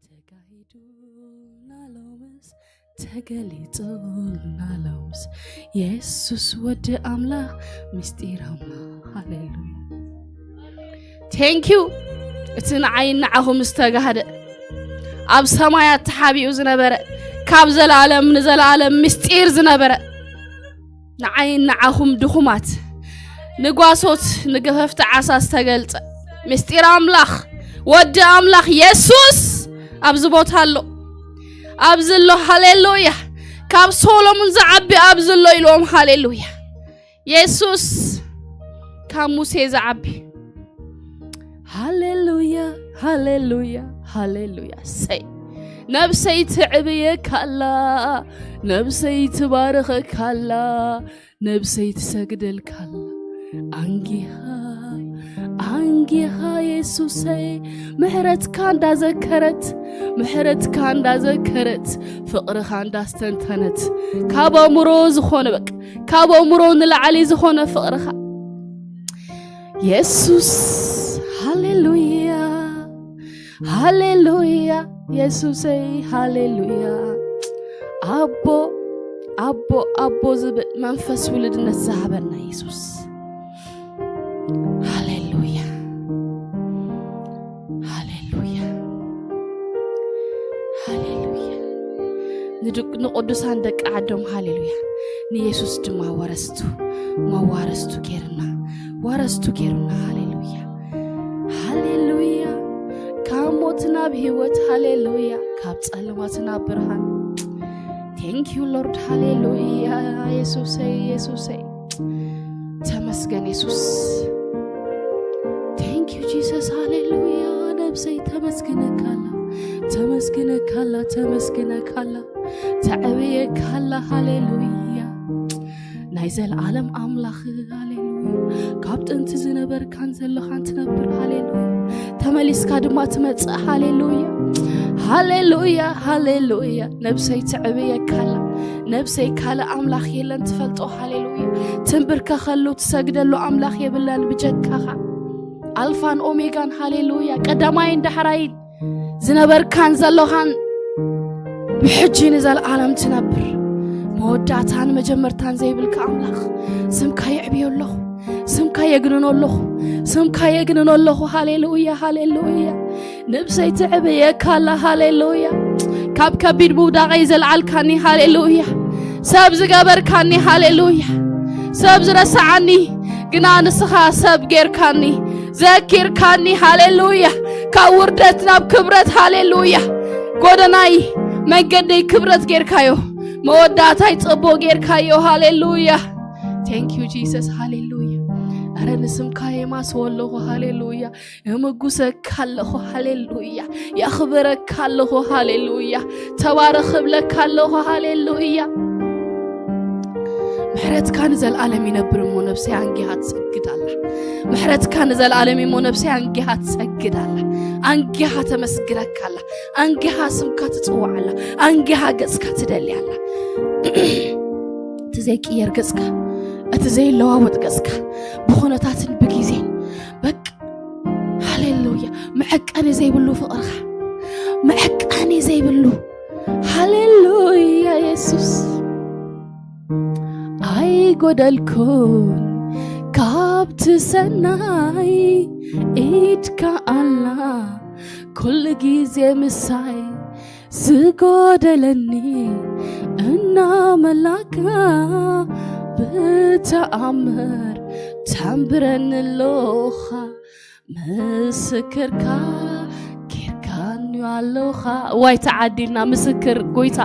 ተጋሂዱልና ሎምስ፣ ተገሊጹልና ሎምስ፣ የሱስ ወዲ ኣምላኽ፣ ምስጢር ኣምላኽ። ሃሌሉያ። Thank you። እቲ ንዓይ ንዓኹም ዝተጋህደ፣ ኣብ ሰማያት ተሓቢኡ ዝነበረ፣ ካብ ዘለኣለም ንዘለኣለም ምስጢር ዝነበረ፣ ንዓይ ንዓኹም ድኹማት፣ ንጓሶት፣ ንገፈፍቲ ዓሳ ዝተገልጸ ምስጢር ኣምላኽ፣ ወዲ ኣምላኽ የሱስ ኣብዚ ቦታ ኣሎ፣ ኣብዚ ኣሎ። ሃሌሉያ። ካብ ሶሎሙን ዝዓቢ ኣብዚ ኣሎ ኢልዎም። ሃሌሉያ። የሱስ ካብ ሙሴ ዝዓቢ። ሃሌሉያ፣ ሃሌሉያ፣ ሃሌሉያ። ሰይ ነብሰይ ትዕብየካላ፣ ነብሰይ ትባርኸካላ፣ ነብሰይ ትሰግደልካላ። ኣንጊሃ፣ ኣንጊሃ የሱሰይ፣ ምሕረትካ እንዳዘከረት፣ ምሕረትካ እንዳዘከረት፣ ፍቕርኻ እንዳስተንተነት፣ ካብ ኣእምሮ ዝኾነ፣ በቃ ካብ ኣእምሮ ንላዕሊ ዝኾነ ፍቕርኻ የሱስ። ሃሌሉያ፣ ሃሌሉያ፣ የሱሰይ፣ ሃሌሉያ። ኣቦ፣ ኣቦ፣ ኣቦ ዝብል መንፈስ ውልድነት ዝሃበና የሱስ። ሃሌሉያ፣ ሃሌሉያ፣ ሃሌሉያ። ንድቅ-፣ ንቅዱሳን ደቂ ዓዶም፣ ሃሌሉያ። ንየሱስ ድማ ወረስቱ፣ መዋረስቱ ጌርና፣ ወረስቱ ጌርና። ሃሌሉያ፣ ሃሌሉያ። ካብ ሞት ናብ ህይወት፣ ሃሌሉያ። ካብ ጸልማት ናብ ብርሃን። Thank you Lord፣ ሃሌሉያ። የሱሰይ፣ የሱሰይ፣ ተመስገን የሱስ። Thank you Jesus፣ ሃሌሉያ። ነብሰይ ተመስግነካላ፣ ተመስግነካላ፣ ተመስግነካላ፣ ተዕብየካላ። ሃሌሉያ። ናይ ዘልዓለም ኣምላኽ፣ ሃሌሉያ። ካብ ጥንቲ ዝነበርካን ዘለኻን ትነብር፣ ሃሌሉያ። ተመሊስካ ድማ ትመጽእ፣ ሃሌሉያ፣ ሃሌሉያ፣ ሃሌሉያ። ነብሰይ ትዕብየካላ፣ ነብሰይ ካልእ ኣምላኽ የለን ትፈልጦ፣ ሃሌሉያ። ትንብርከኸሉ ትሰግደሉ ኣምላኽ የብላን ብጀካኻ። ኣልፋን ኦሜጋን፣ ሃሌሉያ። ቀዳማይን ዳሕራይን ዝነበርካን ዘሎኻን፣ ብሕጂ ንዘለዓለም ትነብር፣ መወዳእታን መጀመርታን ዘይብልካ ኣምላኽ፣ ስምካ የዕብዮ ኣለኹ፣ ስምካ የግንኖ ኣለኹ፣ ስምካ የግንኖ ኣለኹ። ሃሌሉያ፣ ሃሌሉያ። ነብሰይ ትዕብየካ ኣላ። ሃሌሉያ። ካብ ከቢድ ምውዳቐይ ዘልዓልካኒ። ሃሌሉያ። ሰብ ዝገበርካኒ። ሃሌሉያ። ሰብ ዝረስዓኒ፣ ግና ንስኻ ሰብ ጌርካኒ፣ ዘኪርካኒ። ሃሌሉያ። ካብ ውርደት ናብ ክብረት። ሃሌሉያ። ጎደናይ፣ መንገደይ ክብረት ጌርካዮ፣ መወዳእታይ ጽቡቕ ጌርካዮ። ሃሌሉያ። Thank you Jesus። ሃሌሉያ። ኣረ ንስምካ የማስዎ ኣለኹ። ሃሌሉያ። የምጉሰካ ኣለኹ። ሃሌሉያ። የኽብረካ ኣለኹ። ሃሌሉያ። ተባረኽ እብለካ ኣለኹ። ሃሌሉያ። ምሕረትካ ንዘለኣለም ይነብር እሞ ነብሰይ ኣንጊሃ ትሰግድ ኣላ። ምሕረትካ ንዘለኣለም እሞ ነብሰይ ኣንጊሃ ትሰግድ ኣላ። ኣንጊሃ ተመስግነካ ኣላ። ኣንጊሃ ስምካ ትጽውዕ ኣላ። ኣንጊሃ ገጽካ ትደሊ ኣላ። እቲ ዘይቅየር ገጽካ፣ እቲ ዘይለዋወጥ ገጽካ፣ ብኹነታትን ብግዜን፣ በቃ፣ ሃሌሉያ። መዐቀኒ ዘይብሉ ፍቕርኻ፣ መዐቀኒ ዘይብሉ። ሃሌሉያ የሱስ። ኣይጎደልኩን ካብቲ ሰናይ ኢድካ ኣላ፣ ኩሉ ግዜ ምሳይ። ዝጎደለኒ እናመላካ ብተኣምር ተንብረኒ ኣለኻ። ምስክርካ ጌርካኒ ኣለኻ። ዋይ ተዓዲልና። ምስክር ጎይታ፣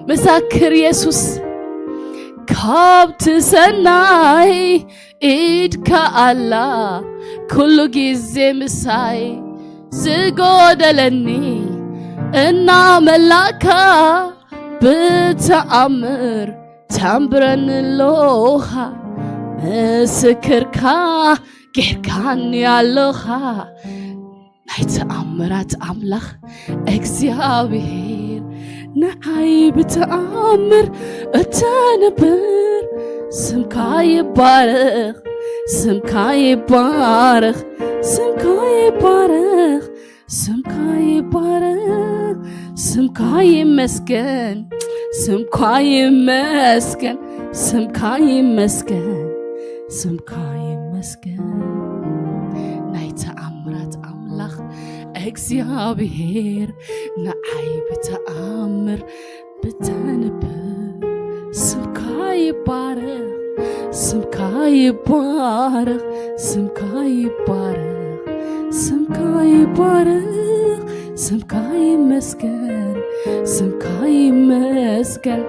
መሰክር የሱስ። ካብቲ ሰናይ ኢድካ ኣላ፣ ኩሉ ግዜ ምሳይ። ዝጎደለኒ እናመላእካ ብተኣምር ተንብረኒ ኣለኻ። ምስክርካ ጌርካኒ ኣለኻ። ናይ ተኣምራት ኣምላኽ እግዚኣብሔር፣ ንዓይ ብተኣምር እተንብር። ስምካ ይባረኽ፣ ስምካ ይባረኽ፣ ስምካ ይባረኽ። ስምካ ይባረኽ፣ ስምካ ይመስገን፣ ስምካ ይመስገን፣ ስምካ ይመስገን፣ ስምካ ይመስገን። ናይ ተኣምራት ኣምላኽ እግዚኣብሔር ንዓይ ብተኣምር ብተንብር ስምካ ይባረኽ፣ ስምካ ይባረኽ፣ ስምካ ይባረኽ፣ ስምካ ይባረኽ፣ ስምካ ይመስገን፣ ስምካ ይመስገን።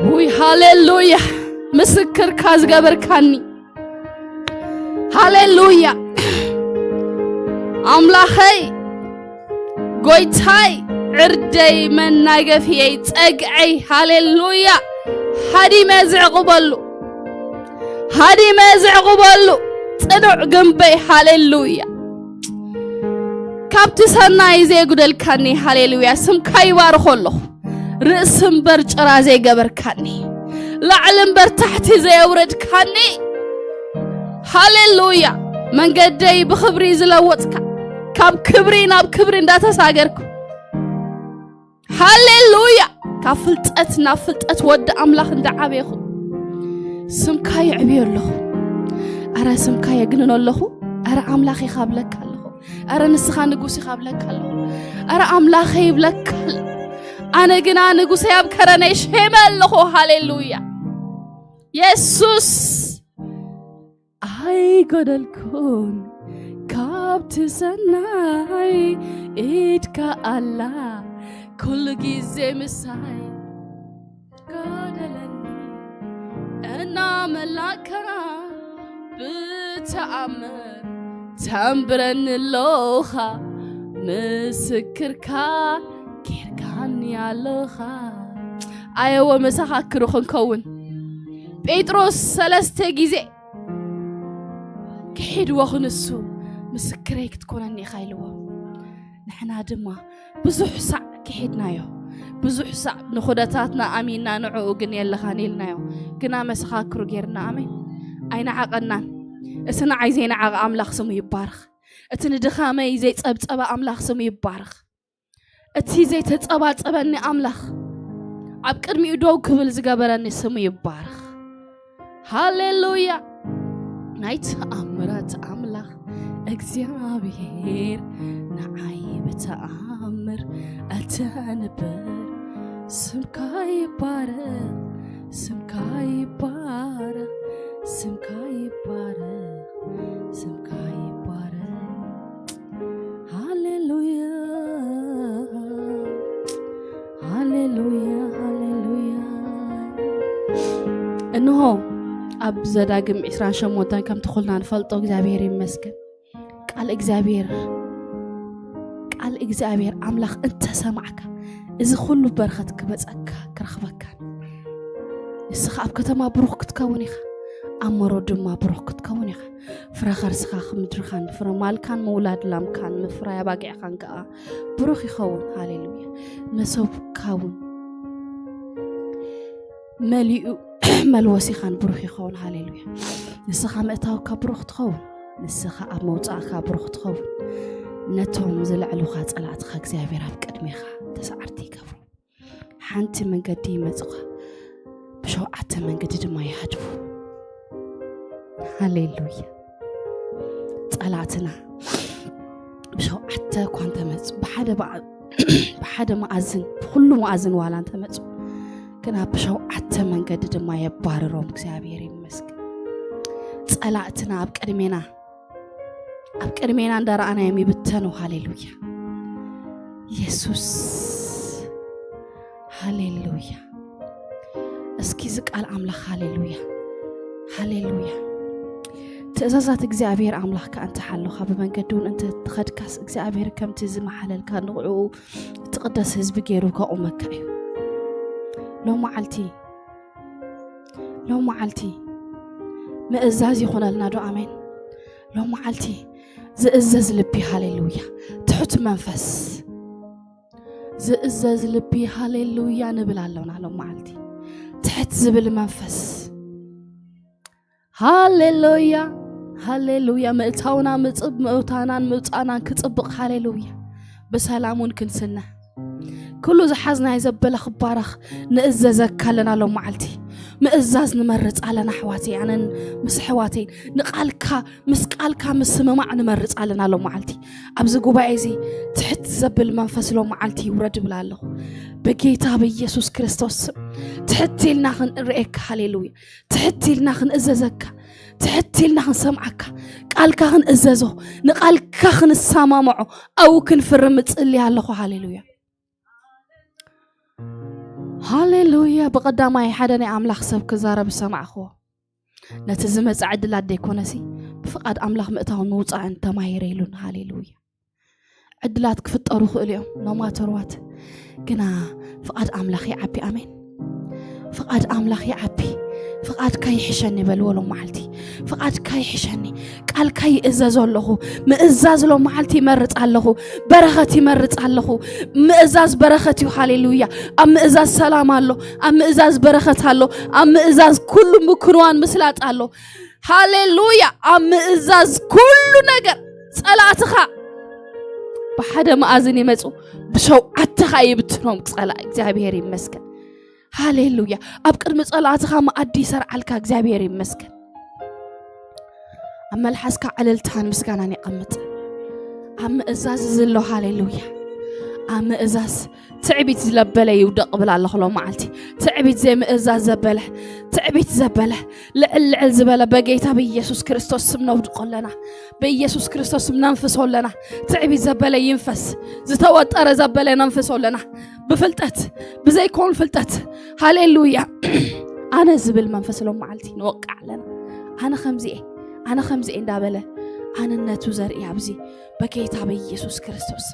ውይ ሃሌሉያ፣ ምስክርካ ዝገበርካኒ። ሃሌሉያ ኣምላኸይ፣ ጎይታይ፣ ዕርደይ፣ መናገፍየይ፣ ጸግዐይ። ሃሌሉያ። ሃዲመ ዝዕቕበሉ፣ ሃዲመ ዝዕቕበሉ ጽኑዕ ግንበይ። ሃሌሉያ። ካብቲ ሰናይ ዘየጉደልካኒ። ሃሌሉያ። ስምካ ይባርኾ ኣለኹ። ርእሲ እምበር ጭራ ዘይገበርካኒ፣ ላዕሊ እምበር ታሕቲ ዘየውረድካኒ። ሃሌሉያ። መንገደይ ብኽብሪ ዝለወጥካ፣ ካብ ክብሪ ናብ ክብሪ እንዳተሳገርኩ፣ ሃሌሉያ፣ ካብ ፍልጠት ናብ ፍልጠት ወዲ ኣምላኽ እንዳዓበኹ ስምካ የዕብዮ ኣለኹ። ኣረ ስምካ የግንኖ ኣለኹ። ኣረ ኣምላኽ ይኻብለካ ኣለኹ። ኣረ ንስኻ ንጉስ ይኻብለካ ኣለኹ። ኣረ ኣምላኸ ይብለካ ኣለኹ። ኣነ ግና ንጉሰይ ኣብ ከረነይ ሸመ ኣለኹ። ሃሌሉያ የሱስ። ኣይጎደልኩን ካብቲ ሰናይ ኢድካ ኣላ ኩሉ ግዜ ምሳይ። ጎደለኒ እናመላከራ ብተኣምር ተንብረኒ ኣለኻ፣ ምስክርካ ጌርካኒ ኣለኻ። ኣየወ መሰኻክሩ ክንከውን። ጴጥሮስ ሰለስተ ግዜ ክሒድዎ ክንሱ ምስክረይ ክትኮነኒ ኢኻ ኢልዎ። ንሕና ድማ ብዙሕ ሳዕ ክሒድናዮ፣ ብዙሕ ሳዕ ንኹነታትና ኣሚንና ንዕኡ ግን የለኻን ኢልናዮ። ግና መሰኻክሩ ጌርና። ኣሜን። ኣይነዓቐናን። እቲ ንዓይ ዘይነዓቐ ኣምላኽ ስሙ ይባረኽ። እቲ ንድኻመይ ዘይጸብጸበ ኣምላኽ ስሙ ይባረኽ። እቲ ዘይተጸባጸበኒ ኣምላኽ፣ ኣብ ቅድሚኡ ደው ክብል ዝገበረኒ ስሙ ይባረኽ። ሃሌሉያ። ናይ ተኣምራት ኣምላኽ እግዚኣብሔር ንዓይ ብተኣምር ኣተንብር። ስምካ ይባረኽ፣ ስምካ ይባረኽ፣ ስምካ ይባረኽ፣ ስምካ ይባረኽ። ሃሌሉያ፣ ሃሌሉያ፣ ሃሌሉያ። እንሆ ኣብ ዘዳግም ዕስራን ሸሞንተን ከምቲ ኩልና ንፈልጦ እግዚኣብሔር ይመስገን። ቃል እግዚኣብሔር፣ ቃል እግዚኣብሔር ኣምላኽ እንተሰማዕካ እዚ ኩሉ በረኸት ክበጸካ ክረኽበካን። ንስኻ ኣብ ከተማ ብሩኽ ክትከውን ኢኻ፣ ኣብ መሮ ድማ ብሩኽ ክትከውን ኢኻ። ፍረ ኸርስኻ ምድርኻን፣ ፍረ ማልካን ምውላድ ላምካን፣ ምፍራይ ኣባጊዕኻን ከኣ ብሩኽ ይኸውን። ሃሌሉያ። መሶብካ እውን መሊኡ መልወሲኻን ብሩኽ ይኸውን። ሃሌሉያ። ንስኻ ምእታውካ ብሩኽ ትኸውን፣ ንስኻ ኣብ መውጻእካ ብሩኽ ትኸውን። ነቶም ዝልዕሉኻ ጸላእትኻ እግዚኣብሔር ኣብ ቅድሜኻ ተሳዓርቲ ይገብሩ። ሓንቲ መንገዲ ይመጹኻ፣ ብሸውዓተ መንገዲ ድማ ይሃድሙ። ሃሌሉያ። ጸላእትና ብሸውዓተ እኳ እንተመጹ፣ ብሓደ ብዓ-፣ ብሓደ መኣዝን፣ ብኹሉ መኣዝን ዋላ እንተመጹ፣ ግና ብሸውዓተ መንገዲ ድማ የባርሮም። እግዚኣብሔር ይመስገን። ጸላእትና ኣብ ቅድሜና፣ ኣብ ቅድሜና እንዳረኣናዮም ይብተኑ። ሃሌሉያ። የሱስ። ሃሌሉያ። እስኪ እዚ ቃል ኣምላኽ፣ ሃሌሉያ፣ ሃሌሉያ። ትእዛዛት እግዚኣብሔር ኣምላኽ ከኣ እንተ ሓሎኻ፣ ብመንገዲ እውን እንተ ትኸድካስ፣ እግዚኣብሔር ከምቲ ዝመሓለልካ ንዕኡ እትቕደስ ህዝቢ ገይሩ ከቑመካ እዩ። ሎም መዓልቲ፣ ሎም መዓልቲ ምእዛዝ ይኹነልና ዶ? ኣሜን። ሎም መዓልቲ ዝእዘዝ ልቢ፣ ሃሌሉያ፣ ትሑት መንፈስ፣ ዝእዘዝ ልቢ፣ ሃሌሉያ ንብል ኣለና። ሎም መዓልቲ ትሕት ዝብል መንፈስ፣ ሃሌሉያ፣ ሃሌሉያ። ምእታውና ምጽብ ምእታናን ምውጻእናን ክጽብቕ፣ ሃሌሉያ። ብሰላም እውን ክንስነ፣ ኩሉ ዝሓዝናዮ ዘበለ ክባረኽ። ንእዘዘካ ኣለና ሎም መዓልቲ። ምእዛዝ ንመርጽ ኣለና ኣሕዋተይ፣ ኣነን ምስ ኣሕዋተይ ንቓልካ፣ ምስ ቃልካ ምስምማዕ ንመርጽ ኣለና ሎም መዓልቲ። ኣብዚ ጉባኤ እዚ ትሕት ዘብል መንፈስ ሎም መዓልቲ ይውረድ እብል ኣለኹ። ብጌታ ብኢየሱስ ክርስቶስ ስም ትሕት ኢልና ክንርእየካ፣ ሃሌሉያ። ትሕት ኢልና ክንእዘዘካ፣ ትሕት ኢልና ክንሰምዓካ፣ ቃልካ ክንእዘዞ፣ ንቃልካ ክንሰማምዖ፣ ኣብኡ ክንፍርም እጽሊ ኣለኹ። ሃሌሉያ። ሃሌሉያ። ብቐዳማይ ሓደ ናይ ኣምላኽ ሰብ ክዛረብ ዝሰማዕኽዎ፣ ነቲ ዝመጽእ ዕድላት ደይኮነሲ፣ ብፍቓድ ኣምላኽ ምእታውን ምውጻእን ተማሂረ ኢሉን። ሃሌሉያ። ዕድላት ክፍጠሩ ይኽእሉ እዮም፣ no matter what። ግና ፍቓድ ኣምላኽ ይዓቢ። ኣሜን። ፍቓድ ኣምላኽ ይዓቢ። ፍቓድካ ይሕሸኒ በልዎ ሎም መዓልቲ። ፍቓድካ ይሕሸኒ። ቃልካ ይእዘዞ ኣለኹ። ምእዛዝ ሎም መዓልቲ ይመርጽ ኣለኹ። በረኸት ይመርጽ ኣለኹ። ምእዛዝ በረኸት እዩ። ሃሌሉያ። ኣብ ምእዛዝ ሰላም ኣሎ። ኣብ ምእዛዝ በረኸት ኣሎ። ኣብ ምእዛዝ ኩሉ ምክንዋን ምስላጥ ኣሎ። ሃሌሉያ። ኣብ ምእዛዝ ኩሉ ነገር ጸላእትኻ ብሓደ መኣዝን ይመጹ፣ ብሸውዓተ ኸኣ ይብትኖም ጸላእ። እግዚኣብሔር ይመስገን። ሃሌሉያ። ኣብ ቅድሚ ጸላእትኻ መኣዲ ይሰርዓልካ። እግዚኣብሔር ይመስገን። ኣብ መልሓስካ ዕልልታን ምስጋናን የቐምጥ። ኣብ ምእዛዝ ዘሎ፣ ሃሌሉያ። ኣብ ምእዛዝ ትዕቢት ዝለበለ ይውደቕ እብል ኣለኹ ሎም መዓልቲ። ትዕቢት ዘይምእዛዝ ዘበለ፣ ትዕቢት ዘበለ፣ ልዕል ልዕል ዝበለ በጌታ ብኢየሱስ ክርስቶስ ስም ነውድቆ ኣለና። ብኢየሱስ ክርስቶስ ስም ነንፍሶ ኣለና። ትዕቢት ዘበለ ይንፈስ። ዝተወጠረ ዘበለ ነንፍሶ ኣለና። ብፍልጠት፣ ብዘይኮን ፍልጠት። ሃሌሉያ። ኣነ ዝብል መንፈስ ሎም መዓልቲ ንወቅዕ ኣለና። ኣነ ከምዚኤ፣ ኣነ ከምዚኤ እንዳበለ ኣነነቱ ዘርኢ ኣብዚ በጌታ በኢየሱስ ክርስቶስ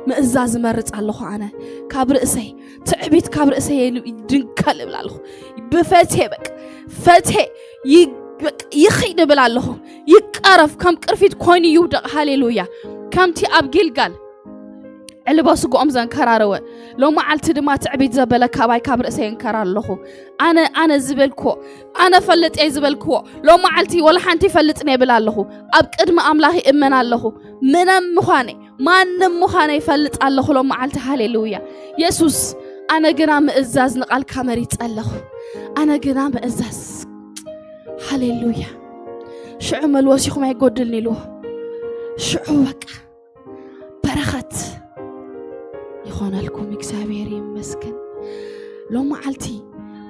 ምእዛዝ እመርጽ ኣለኹ። ኣነ ካብ ርእሰይ ትዕቢት ካብ ርእሰይ ይድንከል እብል ኣለኹ። ብፈቴ በቃ ፈቴ ይ-፣ በቃ ይኺድ እብል ኣለኹ። ይቀረፍ፣ ከም ቅርፊት ኮይኑ ይውደቕ። ሃሌሉያ። ከምቲ ኣብ ጊልጋል ዕልቦ ስግኦም ዘንከራረወ፣ ሎመዓልቲ ድማ ትዕቢት ዘበለ ካባይ ካብ ርእሰይ የንከር ኣለኹ። ኣነ፣ ኣነ ዝበልክዎ፣ ኣነ ፈልጥ እየ ዝበልክዎ፣ ሎመዓልቲ ወላ ሓንቲ ይፈልጥን እየ ብል ኣለኹ። ኣብ ቅድሚ ኣምላኽ ይእመን ኣለኹ። ምንም ምዃነይ፣ ማንም ምዃነይ ይፈልጥ ኣለኹ ሎመዓልቲ። ሃሌሉያ። የሱስ፣ ኣነ ግና ምእዛዝ ንቓልካ መሪጸ ኣለኹ። ኣነ ግና ምእዛዝ። ሃሌሉያ። ሽዑ መልወሲኹም ኣይጎድልን ኢልዎ። ሽዑ በቃ በረኸት ይኾነልኩም። እግዚኣብሔር ይመስገን። ሎመዓልቲ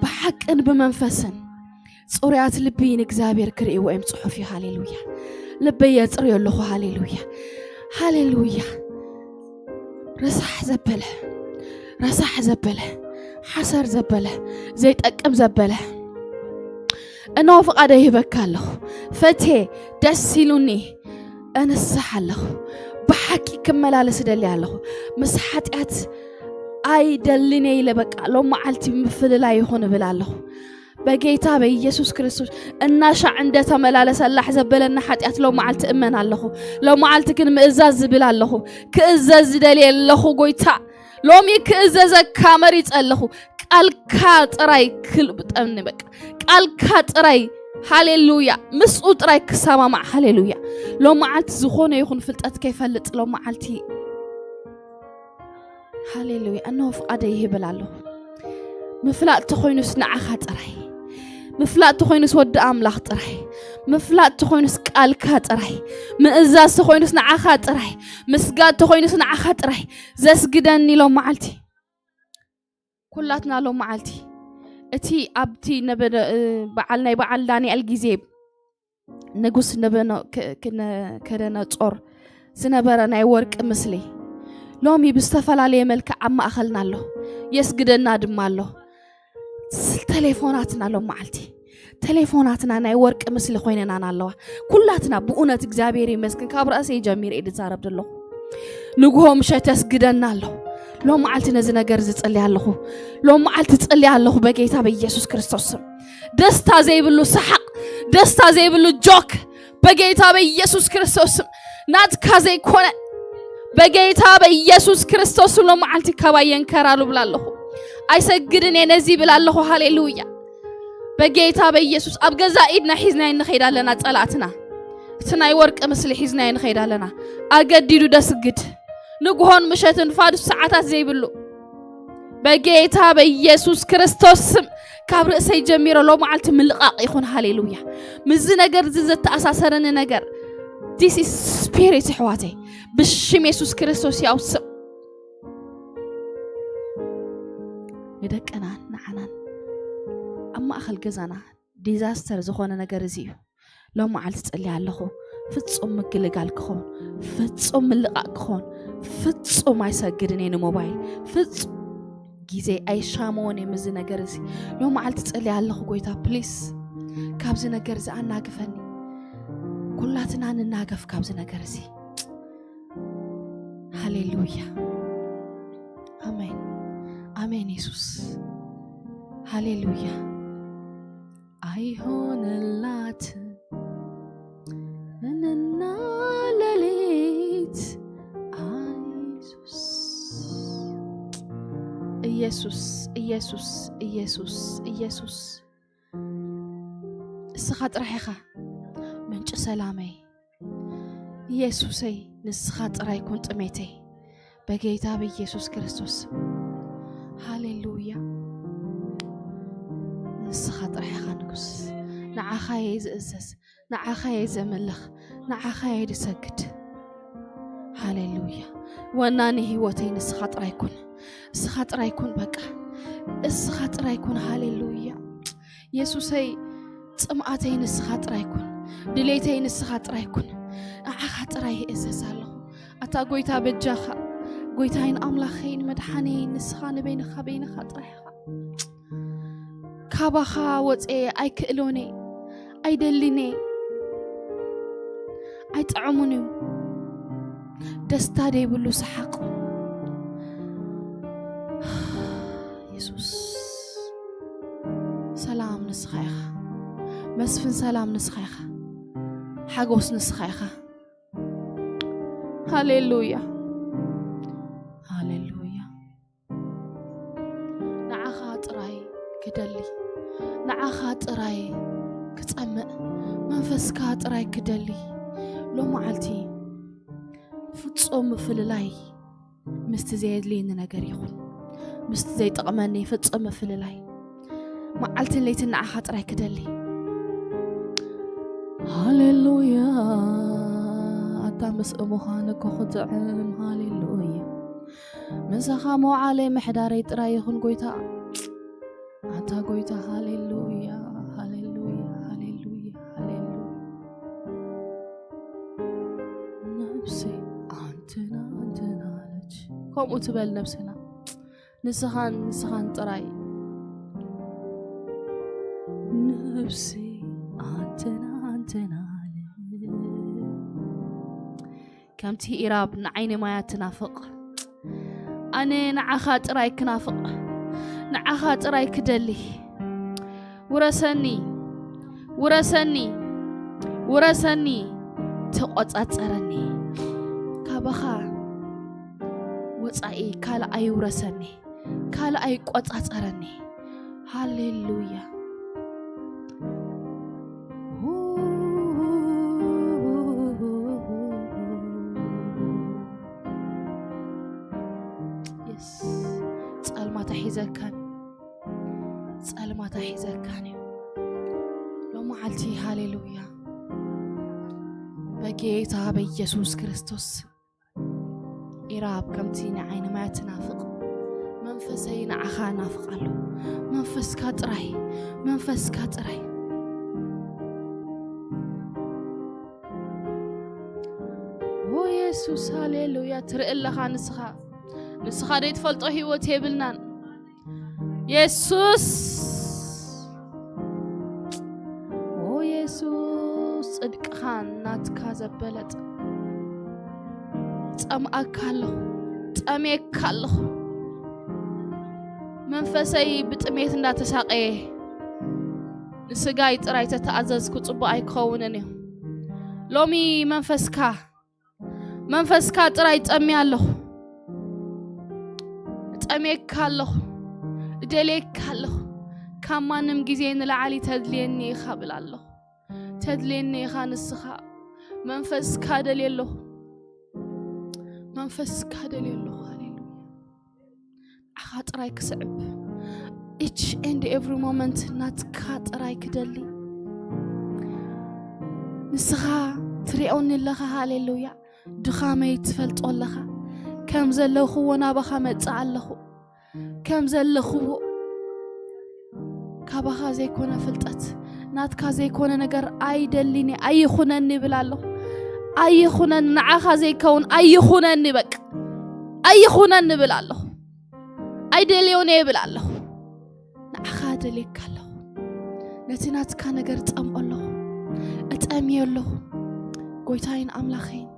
ብሓቅን ብመንፈስን ጽሩያት ልቢ ንእግዚኣብሔር ክርእይዎ እዮም ጽሑፍ እዩ። ሃሌሉያ። ልበይ የጽርዮ ኣለኹ። ሃሌሉያ። ሃሌሉያ። ረሳሕ ዘበለ፣ ረሳሕ ዘበለ፣ ሓሰር ዘበለ፣ ዘይጠቅም ዘበለ፣ እነሆ ፍቓደይ ይህበካ ኣለኹ። ፈቴ ደስ ኢሉኒ እንስሕ ኣለኹ። ብሓቂ ክመላለስ እደሊ ኣለኹ። ምስ ሓጢኣት ኣይደልን እየ ኢለ በቃ ሎም መዓልቲ ምፍልላይ ይኹን እብል ኣለኹ። በጌታ በኢየሱስ ክርስቶስ እናሻዕ እንደተመላለሰ ላሕ ዘበለና ሓጢኣት ሎም መዓልቲ እመን ኣለኹ። ሎም መዓልቲ ግን ምእዛዝ ዝብል ኣለኹ። ክእዘዝ ዝደልየ ኣለኹ ጎይታ። ሎሚ ክእዘዘካ መሪጸ ኣለኹ። ቃልካ ጥራይ ክልብጠኒ በቃ። ቃልካ ጥራይ። ሃሌሉያ። ምስኡ ጥራይ ክሰማማዕ። ሃሌሉያ። ሎም መዓልቲ ዝኾነ ይኹን ፍልጠት ከይፈልጥ ሎም መዓልቲ። ሃሌሉያ። እነሆ ፍቓደይ ይህብል ኣለኹ። ምፍላጥ ተኾይኑስ ንዓኻ ጥራይ። ምፍላጥ ተኾይኑስ ወዲ ኣምላኽ ጥራይ። ምፍላጥ ተኾይኑስ ቃልካ ጥራይ። ምእዛዝ ተኾይኑስ ንዓኻ ጥራይ። ምስጋድ ተኾይኑስ ንዓኻ ጥራይ። ዘስግደኒ ሎም መዓልቲ። ኩላትና ሎም መዓልቲ። እቲ ኣብቲ ነበደ-፣ እ፣ በዓል ናይ በዓል ዳንኤል ግዜ ንጉስ ነበኖ-፣ ክ-፣ ክነ-፣ ከደነጾር ዝነበረ ናይ ወርቂ ምስሊ ሎሚ ብዝተፈላለየ መልክዕ ኣብ ማእኸልና ኣሎ። የስግደና ድማ ኣሎ። ስ-፣ ቴሌፎናትና ሎም መዓልቲ። ቴሌፎናትና ናይ ወርቂ ምስሊ ኮይነናን ኣለዋ። ኩላትና ብእውነት እግዚኣብሔር ይመስገን ካብ ራእሰይ ጀሚረ እየ ዝዛረብ ዘለኹ። ንግሆ ምሸት የስግደና ኣሎ። ሎም መዓልቲ ነዚ ነገር ዝጽልይ ኣለኹ። ሎም መዓልቲ ጽልይ ኣለኹ በጌታ በኢየሱስ ክርስቶስ ስም። ደስታ ዘይብሉ ሰሓቕ፣ ደስታ ዘይብሉ ጆክ በጌታ በኢየሱስ ክርስቶስ ስም። ናትካ ዘይኮነ በጌታ በኢየሱስ ክርስቶስ ስም ሎም መዓልቲ ካባይ የንከራሉ እብል ኣለኹ። ኣይሰግድን እየ ነዚ እብል ኣለኹ። ሃሌሉያ። በጌታ በኢየሱስ ኣብ ገዛ ኢድና ሒዝና እንኸይድ ኣለና ጸላእትና። እቲ ናይ ወርቂ ምስሊ ሒዝናዮ ንኸይድ ኣለና። ኣገዲዱ ደስግድ፣ ንግሆን ምሸትን ፋዱስ ሰዓታት ዘይብሉ፣ በጌታ በኢየሱስ ክርስቶስ ስም ካብ ርእሰይ ጀሚረ ሎመዓልቲ ምልቓቕ ይኹን። ሃሌሉያ። ምስዚ ነገር እዚ ዘተኣሳሰረኒ ነገር፣ this is spirit፣ ኣሕዋተይ፣ ብሽም የሱስ ክርስቶስ ያው ስም ንደቅናን ንዓናን ኣብ ማእኸል ገዛና ዲዛስተር ዝኾነ ነገር እዚ እዩ። ሎም መዓልቲ ጸልያ ኣለኹ፣ ፍጹም ምግልጋል ክኾን፣ ፍጹም ምልቓቕ ክኾን። ፍጹም ኣይሰግድን እየ ንሞባይል፣ ፍጹም ግዜ ኣይሻመዎን እየ ምስዚ ነገር እዚ። ሎም መዓልቲ ጸልያ ኣለኹ፣ ጎይታ ፕሊስ ካብዚ ነገር እዚ ኣናግፈኒ። ኩላትና ንናገፍ ካብዚ ነገር እዚ። ሃሌሉያ። ኣሜን። ኣሜን የሱስ። ሃሌሉያ። ኣይሆንላትን እንና ሌሊት። ኣይ የሱስ። ኢየሱስ፣ ኢየሱስ፣ ኢየሱስ፣ ኢየሱስ። እስኻ ጥራሕ ኢኻ ምንጪ ሰላመይ። ኢየሱሰይ፣ ንስኻ ጥራይ ኩን ጥሜተይ። በጌታ በኢየሱስ ክርስቶስ። ሃሌሉያ። ንስኻ ጥራሕ ኢኻ ንጉስ። ንዓኻ እየ ዝእዘዝ፣ ንዓኻ እየ ዘምልኽ፣ ንዓኻ እየ ዝሰግድ። ሃሌሉያ። ወናኒ ህይወተይ ንስኻ ጥራይ ኩን። እስኻ ጥራይ ኩን፣ በቃ እስኻ ጥራይ ኩን። ሃሌሉያ። የሱሰይ፣ ጽምኣተይ ንስኻ ጥራይ ኩን፣ ድሌተይ ንስኻ ጥራይ ኩን። ንዓኻ ጥራይ ይእዘዝ ኣለኹ። ኣታ ጎይታ በጃኻ፣ ጎይታይን ኣምላኸይን መድሓነይን ንስኻ ንበይንኻ በይንኻ ጥራይ ኢኻ። ካባኻ ወፀ ኣይክእሎን እየ፣ ኣይደልን እየ፣ ኣይጥዕሙን እዩ። ደስታ ደይብሉ ሰሓቕ። የሱስ፣ ሰላም ንስኻ ኢኻ። መስፍን ሰላም ንስኻ ኢኻ። ሓጎስ ንስኻ ኢኻ። ሃሌሉያ፣ ሃሌሉያ። ንዓኻ ጥራይ ክደሊ፣ ንዓኻ ጥራይ ክጸምእ፣ መንፈስካ ጥራይ ክደሊ። ሎመዓልቲ ፍጹም ምፍልላይ ምስቲ ዘየድልየኒ ነገር ይኹን፣ ምስቲ ዘይጠቕመኒ ፍጹም ምፍልላይ። መዓልትን ለይትን ንዓኻ ጥራይ ክደሊ። ሃሌሉያ። ኣታ ምስ ምዃን እኮ ክጥዕም። ሃሌሉያ። ምሳኻ መውዓለይ ምሕዳረይ ጥራይ ይኹን ጎይታ። ኣታ ጎይታ፣ ሃሌሉያ፣ ሃሌሉያ፣ ሃሌሉያ፣ ሃሌሉያ። ነፍሴ አንተና አንተና አለች። ከምኡ ትበል ነብስና። ንስኻን ንስኻን ጥራይ። ነፍሴ አንተና አንተና አለች። ከምቲ ኢራብ ንዓይኒ ማያ ትናፍቕ፣ ኣነ ንዓኻ ጥራይ ክናፍቕ፣ ንዓኻ ጥራይ ክደሊ። ውረሰኒ፣ ውረሰኒ፣ ውረሰኒ፣ ተቖጻጸረኒ። ካባኻ ወጻኢ ካልእ ኣይውረሰኒ፣ ካልእ ኣይቆጻጸረኒ። ሃሌሉያ። የስ፣ ጸልማት ኣይሒዘካን፣ ጸልማት ኣይሒዘካን እዩ። ሎመዓልቲ፣ ሃሌሉያ፣ በጌታ በኢየሱስ ክርስቶስ። ኢራብ ከምቲ ንዓይኒ ማያ ትናፍቕ፣ መንፈሰይ ንዓኻ ናፍቕ ኣሎ። መንፈስካ ጥራይ፣ መንፈስካ ጥራይ። ኦ የሱስ፣ ሃሌሉያ። ትርኢ ኣለኻ ንስኻ፣ ንስኻ ዘይትፈልጦ ህይወት የብልናን። የሱስ፣ ኦ የሱስ፣ ጽድቅኻን ናትካ ዘበለጠ። ጸምኣካ ኣለኹ፣ ጠሜካ ኣለኹ። መንፈሰይ ብጥሜት እንዳተሳቀየ፣ ንስጋይ ጥራይ ተተኣዘዝኩ ጽቡቕ ኣይክኸውንን እዩ። ሎሚ መንፈስካ፣ መንፈስካ ጥራይ ጠምየ ኣለኹ። እጠምየካ ኣለኹ፣ እደልየካ ኣለኹ። ካብ ማንም ግዜ ንላዕሊ ተድልየኒ ኢኻ ብል ኣለኹ። ተድልየኒ ኢኻ ንስኻ። መንፈስካ ደልየ ኣለኹ። መንፈስካ ደልየ ኣለኹ። ሃሌሉያ። ንዓኻ ጥራይ ክስዕብ። Each and every moment ናትካ ጥራይ ክደሊ። ንስኻ ትሪኦኒ ኣለኻ። ሃሌሉያ። ድኻመይ ትፈልጦ ኣለኻ። ከም ዘለኹዎ ናባኻ መጽእ ኣለኹ። ከም ዘለኹዎ ካባኻ ዘይኮነ ፍልጠት፣ ናትካ ዘይኮነ ነገር ኣይደሊኒ፣ ኣይኹነኒ ይብል ኣለኹ። ኣይኹነኒ፣ ንዓኻ ዘይከውን ኣይኹነኒ፣ በቃ ኣይኹነኒ ይብል ኣለኹ። ኣይደልዮን እየ ይብል ኣለኹ። ንዓኻ ደልየካ ኣለኹ። ነቲ ናትካ ነገር ጸምኦ ኣለኹ። እጠምዮ ኣለኹ። ጎይታይን ኣምላኸይን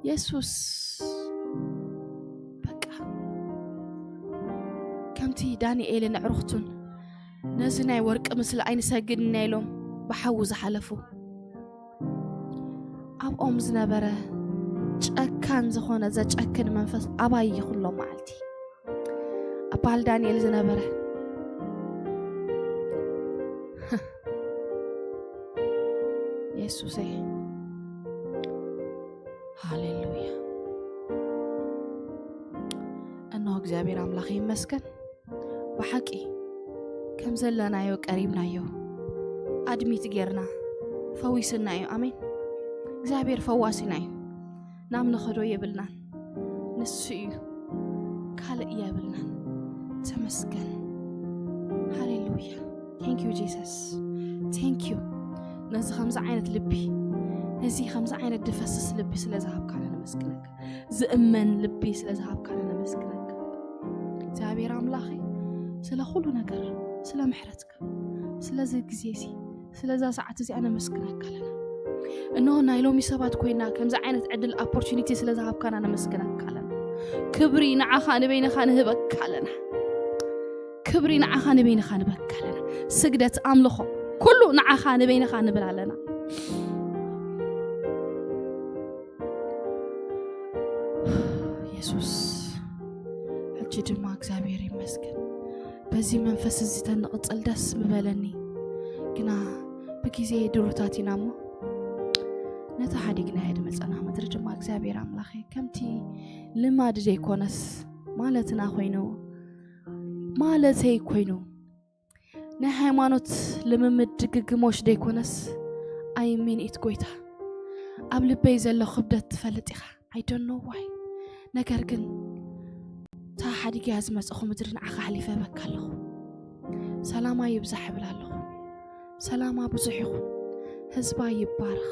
የሱስ፣ በቃ ከምቲ ዳንኤልን ኣዕሩኽቱን ነዚ ናይ ወርቂ ምስሊ ኣይንሰግድን ኢና ኢሎም ብሓዊ ዝሓለፉ፣ ኣብኦም ዝነበረ ጨካን ዝኾነ ዘጨክን መንፈስ ኣባይ ይኹን ሎም መዓልቲ። ኣብ በዓል ዳንኤል ዝነበረ የሱሰይ፣ ሃሌሉያ። እነሆ እግዚኣብሔር ኣምላኽ ይመስገን። ብሓቂ ከም ዘለናዮ ቀሪብናዮ፣ ኣድሚት ጌርና ፈዊስና እዩ። ኣሜን። እግዚኣብሔር ፈዋሲና እዩ። ናብ ንኸዶ የብልናን፣ ንሱ እዩ፣ ካልእ የብልናን። ተመስገን። ሃሌሉያ። Thank you Jesus። Thank you። ነዚ ከምዚ ዓይነት ልቢ፣ ነዚ ከምዚ ዓይነት ድፈስስ ልቢ ስለ ዝሃብካና ነመስግነካ። ዝእመን ልቢ ስለ ዝሃብካና ነመስግነካ። እግዚኣብሔር ኣምላኸይ፣ ስለ ኩሉ ነገር፣ ስለ ምሕረትካ፣ ስለዚ ግዜ እዚ፣ ስለዛ ሰዓት እዚኣ ነመስግነካ ኣለና። እነሆ ናይ ሎሚ ሰባት ኮይና ከምዚ ዓይነት ዕድል፣ ኦፖርቹኒቲ ስለ ዝሃብካና ነመስግነካ ኣለና። ክብሪ ንዓኻ ንበይንኻ ንህበካ ኣለና። ክብሪ ንዓኻ ንበይንኻ ንበካ ኣለና። ስግደት፣ ኣምልኾ፣ ኩሉ ንዓኻ ንበይንኻ ንብል ኣለና። የሱስ፣ ሕጂ ድማ እግዚኣብሔር ይመስገን። በዚ መንፈስ እዚ ተንቕጽል ደስ ምበለኒ። ግና ብግዜ ድሩታት ኢና እሞ፣ ነቲ ሓዲግናዮ ድመጸና ምድሪ ድማ እግዚኣብሔር ኣምላኸይ፣ ከምቲ ልማድ ዘይኮነስ ማለትና ኮይኑ፣ ማለተይ ኮይኑ፣ ናይ ሃይማኖት ልምምድ ድግግሞሽ ዘይኮነስ፣ I mean it ጎይታ፣ ኣብ ልበይ ዘሎ ክብደት ትፈልጥ ኢኻ። I don't know why። ነገር ግን እታ ሓዲገያ ዝመጽኹ ምድሪ ንዓኻ ኣሕሊፈ እህበካ ኣለኹ። ሰላማ ይብዛሕ እብል ኣለኹ። ሰላማ ብዙሕ ይኹን። ህዝባ ይባረኽ።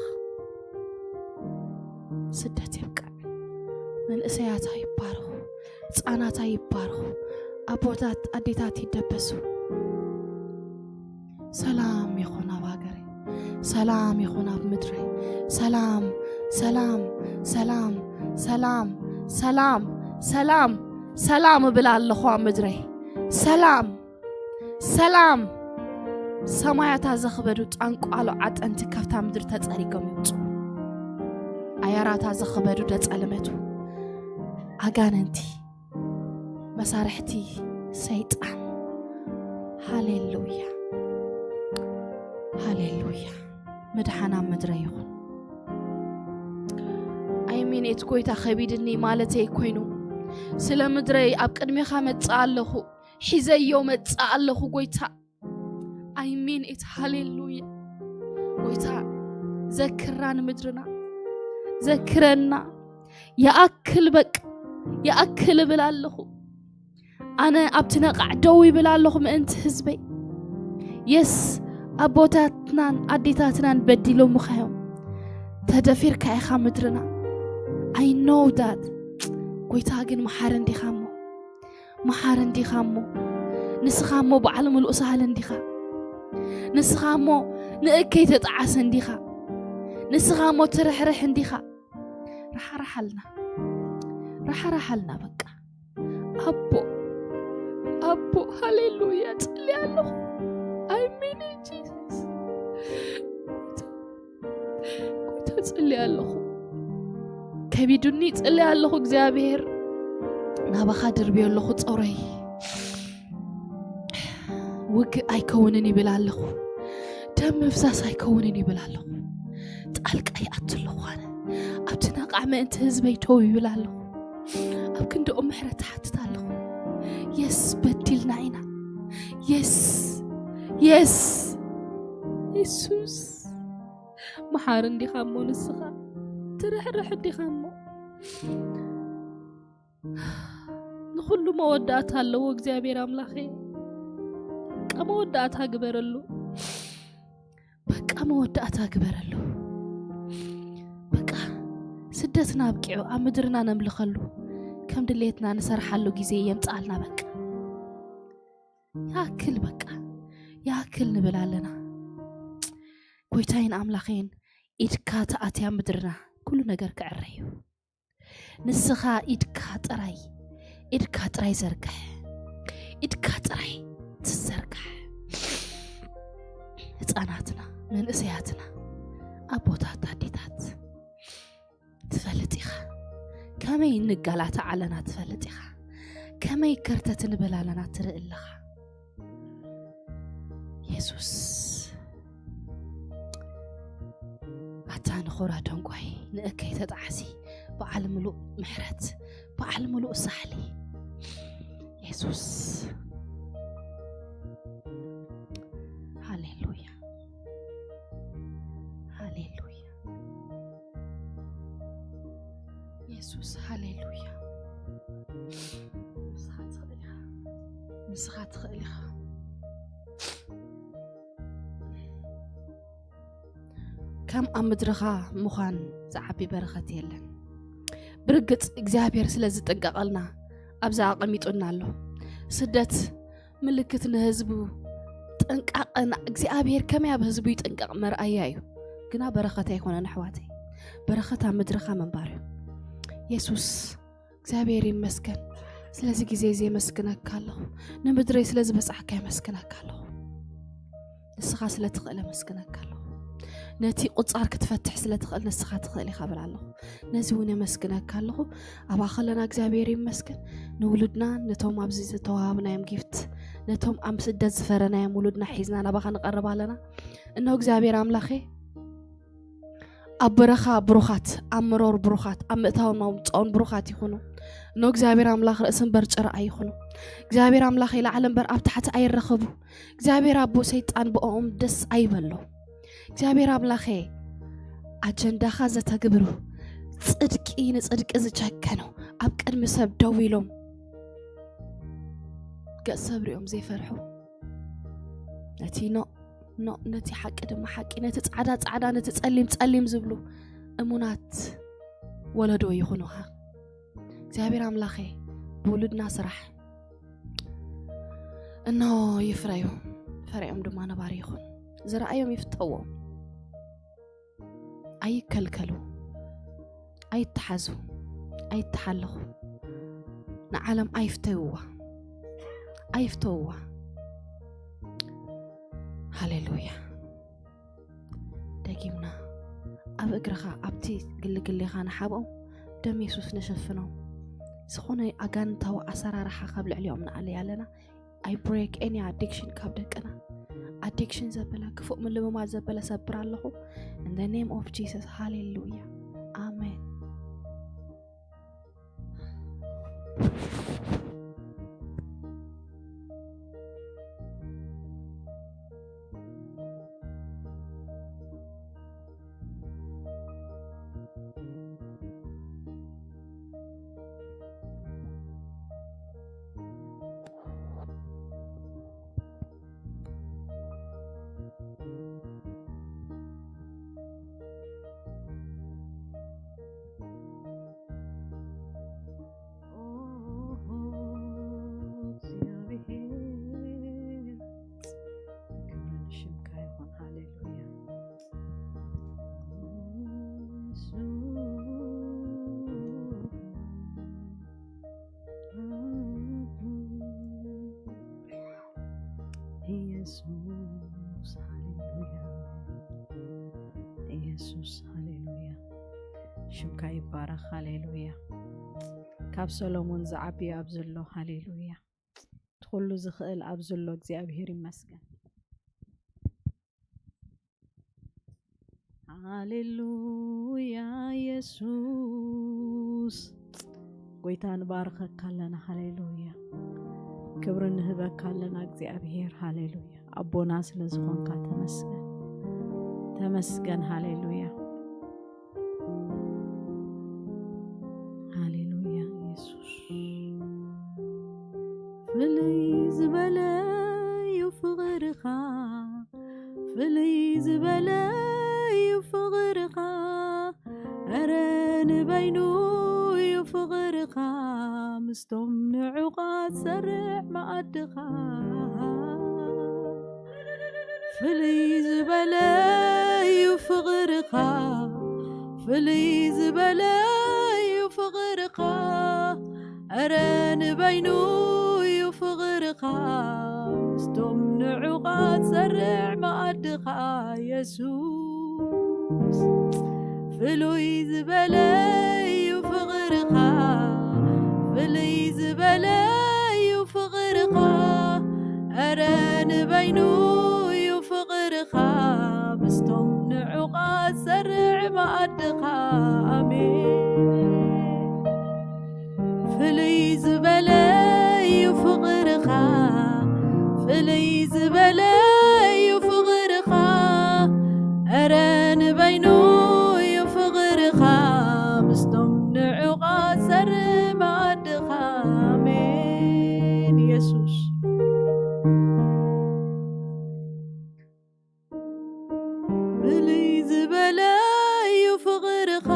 ስደት ይብቃዕ። መንእሰያታ ይባረኹ። ህጻናታ ይባረኹ። ኣቦታት ኣዴታት ይደበሱ። ሰላም ይኹን ኣብ ሃገረይ። ሰላም ይኹን ኣብ ምድረይ። ሰላም፣ ሰላም፣ ሰላም፣ ሰላም፣ ሰላም፣ ሰላም፣ ሰላም እብል ኣለኹ ኣብ ምድረይ። ሰላም፣ ሰላም። ሰማያታ ዘኽበዱ ጠንቋሎ ዓጠንቲ ካብታ ምድሪ ተጸሪጎም ይውጹ። ኣያራታ ዘኽበዱ ደጸልመቱ ኣጋንንቲ፣ መሳርሕቲ ሰይጣን። ሃሌሉያ፣ ሃሌሉያ። ምድሓን ኣብ ምድረ ይኹን። I mean it ጎይታ፣ ከቢድኒ ማለተይ ኮይኑ፣ ስለ ምድረይ ኣብ ቅድሜኻ መጽእ ኣለኹ፣ ሒዘዮ መጽእ ኣለኹ ጎይታ። I mean it። ሃሌሉያ። ጎይታ፣ ዘክራ ንምድርና፣ ዘክረና። ይኣክል በቃ፣ ይኣክል እብል ኣለኹ። ኣነ ኣብቲ ነቓዕ ደው ይብል ኣለኹ ምእንቲ ህዝበይ። የስ፣ ኣቦታትናን ኣዴታትናን በዲሎምኻ እዮም። ተደፊርካ ኢኻ ምድርና። I know that። ጎይታ ግን መሓሪ እንዲኻ እሞ፣ መሓሪ እንዲኻ እሞ፣ ንስኻ እሞ በዓል ምሉእ ሳህል እንዲኻ። ንስኻ እሞ ንእከይ ተጠዓሰ እንዲኻ። ንስኻ እሞ ትርሕርሕ እንዲኻ። ራሓራሓልና፣ ራሓራሓልና በቃ። ኣቦ፣ ኣቦ፣ ሃሌሉያ፣ ጽልየ ኣለኹ። I mean it Jesus። ጎይታ፣ ጽልየ ኣለኹ። ከቢዱኒ ጽልየ ኣለኹ እግዚኣብሔር። ናባኻ ድርብዮ ኣለኹ ጾረይ። ውግእ ኣይከውንን ይብል ኣለኹ። ደም ምፍሳስ ኣይከውንን ይብል ኣለኹ። ጣልቃ ይኣቱ ኣለኹ ኣነ። ኣብቲ ነቓዕ ምእንቲ ህዝበይ ደው ይብል ኣለኹ። ኣብ ክንድኦም ምሕረት እሓትት ኣለኹ። የስ፣ በዲልና ኢና። የስ፣ የስ፣ የሱስ፣ መሓሪ እንዲኻ እሞ ንስኻ፣ ትርሕርሕ እንዲኻ እሞ። ንኹሉ መወዳእታ ኣለዎ እግዚኣብሔር ኣምላኸይ። በቃ መወዳእታ ግበረሉ። በቃ መወዳእታ ግበረሉ። በቃ ስደትና ኣብቂዑ ኣብ ምድርና ነምልኸሉ፣ ከም ድሌትና ንሰርሓሉ ግዜ የምጽኣልና። በቃ ያክል፣ በቃ ያክል ንብል ኣለና። ጎይታይን ኣምላኸይን፣ ኢድካ ተኣትያ ምድርና ኩሉ ነገር ክዕረ እዩ። ንስኻ ኢድካ ጥራይ፣ ኢድካ ጥራይ ዘርግሕ፣ ኢድካ ጥራይ ትዘርግሕ። ህፃናትና፣ መንእሰያትና፣ ኣቦታት፣ ኣዴታት፣ ትፈልጥ ኢኻ። ከመይ እንጋላታዕ ኣለና ትፈልጥ ኢኻ። ከመይ ከርተት ንብል ኣለና ትርኢ ኣለኻ። የሱስ፣ ኣታ ንኹራ ደንጓይ፣ ንእከይ ተጣዕሲ፣ በዓል ምሉእ ምሕረት፣ በዓል ምሉእ ሳሕሊ። የሱስ፣ ሃሌሉያ፣ ሃሌሉያ። የሱስ፣ ሃሌሉያ። ንስኻ ትኽእል ኢኻ። ንስኻ ትኽእል ኢኻ። ከም ኣብ ምድርኻ ምዃን ዝዓቢ በረኸት የለን። ብርግጽ እግዚኣብሔር ስለ ዝጥንቀቐልና ኣብዛ ኣቐሚጡና ኣሎ። ስደት ምልክት ንህዝቡ ጥንቃቐ፣ እግዚኣብሔር ከመይ ኣብ ህዝቡ ይጥንቀቕ መርኣያ እዩ። ግና በረኸት ኣይኮነን ኣሕዋተይ፣ በረኸት ኣብ ምድርኻ ምንባር እዩ። የሱስ እግዚኣብሔር ይመስገን። ስለዚ ግዜ እዚ የመስግነካ ኣለኹ። ንምድረይ ስለ ዝበጻሕካ የመስግነካ ኣለኹ። ንስኻ ስለ ትኽእል የመስግነካ ኣለኹ። ነቲ ቁጻር ክትፈትሕ ስለ ትኽእል ንስኻ ትኽእል ኢኻ ብል ኣለኹ። ነዚ እውን የመስግነካ ኣለኹ። ኣብኣ ከለና እግዚኣብሔር ይመስገን። ንውሉድና ነቶም ኣብዚ ዝተዋሃብናዮም ጊፍት፣ ነቶም ኣብ ስደት ዝፈረናዮም ውሉድና ሒዝና ናባኻ ንቐርብ ኣለና። እነሆ እግዚኣብሔር ኣምላኸ፣ ኣብ በረኻ ብሩኻት፣ ኣብ መሮር ብሩኻት፣ ኣብ ምእታውን መውፅኦን ብሩኻት ይኹኑ። እነሆ እግዚኣብሔር ኣምላኽ ርእሲ እምበር ጭራ ኣይኹኑ። እግዚኣብሔር ኣምላኽ ይላዕለ እምበር ኣብ ታሕቲ ኣይረኸቡ። እግዚኣብሔር ኣቦ ሰይጣን ብኦም ደስ ኣይበሎ። እግዚኣብሔር ኣምላኸ፣ ኣጀንዳኻ ዘተግብሩ፣ ጽድቂ ንጽድቂ ዝጨከኑ፣ ኣብ ቅድሚ ሰብ ደው ኢሎም ገጽ ሰብ ሪኦም ዘይፈርሑ፣ ነቲ ኖ ኖ፣ ነቲ ሓቂ ድማ ሓቂ፣ ነቲ ጻዕዳ ጻዕዳ፣ ነቲ ጸሊም ጸሊም ዝብሉ እሙናት ወለዶ ይኹኑኻ። እግዚኣብሔር ኣምላኸ፣ ብውሉድና ስራሕ። እነሆ ይፍረዩ፣ ፍሬኦም ድማ ነባሪ ይኹን። ዝረኣዮም ይፍተዎም፣ ኣይከልከሉ፣ ኣይተሓዙ፣ ኣይተሓለኹ። ንዓለም ኣይፍተውዋ፣ ኣይፍተውዋ። ሃሌሉያ። ደጊምና ኣብ እግርኻ፣ ኣብቲ ግልግሌኻ ንሓብኦም፣ ደም የሱስ ንሸፍኖም። ዝኾነ ኣጋንንታዊ ኣሰራርሓ ካብ ልዕሊኦም ንኣልይ ኣለና። I break any addiction ካብ ደቅና። ኣዲክሽን ዘበለ፣ ክፉእ ምልምማድ ዘበለ ሰብር ኣለኹ። In the name of Jesus. ሃሌሉያ። ኣሜን። ኦ፣ እግዚኣብሔር፣ ክብሪ ንሽምካ ይኹን። ሃሌሉያ። ኢየሱስ፣ ሃሌሉያ። ኢየሱስ፣ ሃሌሉያ። ሽምካ ይባረኽ። ሃሌሉያ። ካብ ሰሎሞን ዝዓቢ ኣብ ዘሎ፣ ሃሌሉያ። እቲ ኩሉ ዝኽእል ኣብ ዘሎ እግዚኣብሔር ይመስገን። ሃሌሉያ የሱስ፣ ጎይታ ንባርከካ ኣለና። ሃሌሉያ፣ ክብሪ ንህበካ ኣለና። እግዚኣብሔር፣ ሃሌሉያ፣ ኣቦና ስለ ዝኾንካ ተመስገን፣ ተመስገን። ሃሌሉያ፣ ሃሌሉያ የሱስ። ፍልይ ዝበለ እዩ ፍቕርኻ፣ ፍልይ ዝበለ እዩ ፍቕርኻ፣ እረ ንበይኑ እዩ ፍቕርኻ፣ ምስቶም ንዑቓት ሰርዕ መኣድኻ። ፍልይ ዝበለ እዩ ፍቕርኻ፣ ፍልይ ዝበለ እዩ ፍቕርኻ፣ እረ ንበይኑ እዩ ፍቕርኻ፣ ምስቶም ንዑቓት ሰርዕ መኣድኻ። የሱስ፣ ፍሉይ ዝበለ እዩ ፍቕርኻ፣ ፍልይ ዝበለ እዩ ፍቕርኻ፣ እረ ንበይኑ እዩ ፍቕርኻ፣ ምስቶም ንዑቓት ሰርዕ መኣድኻ። ኣሜን። ፍልይ ዝበለ እዩ ፍቕርኻ፣ ፍልይ ዝበለ እዩ ፍቕርኻ፣ እረ ንበይኑ እዩ ፍቕርኻ፣ ምስቶም ንዑቓት ሰርዕ መኣድኻ። ኣሜን የሱስ። ፍልይ ዝበለ እዩ ፍቕርኻ፣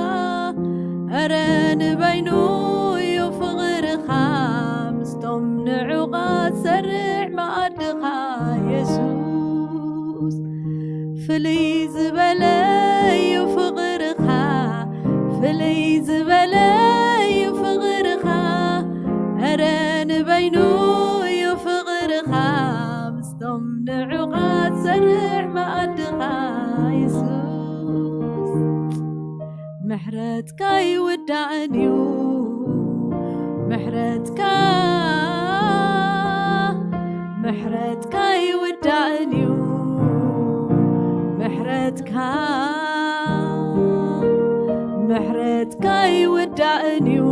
እረ ንበይኑ እዩ ፍቕርኻ፣ ምስቶም ንዑቓት ሰርዕ መኣድኻ። የሱስ፣ ፍልይ ዝበለ እዩ ፍቕርኻ፣ ፍልይ ዝበለ እዩ ፍቕርኻ፣ እረ ንበይኑ እዩ ፍቕርኻ፣ ምስቶም ንዑቓት ሰርዕ መኣድኻ። የሱስ፣ ምሕረትካ ይውዳእን እዩ፣ ምሕረትካ፣ ምሕረትካ ይውዳእን እዩ፣ ምሕረትካ፣ ምሕረትካ ይውዳእን እዩ፣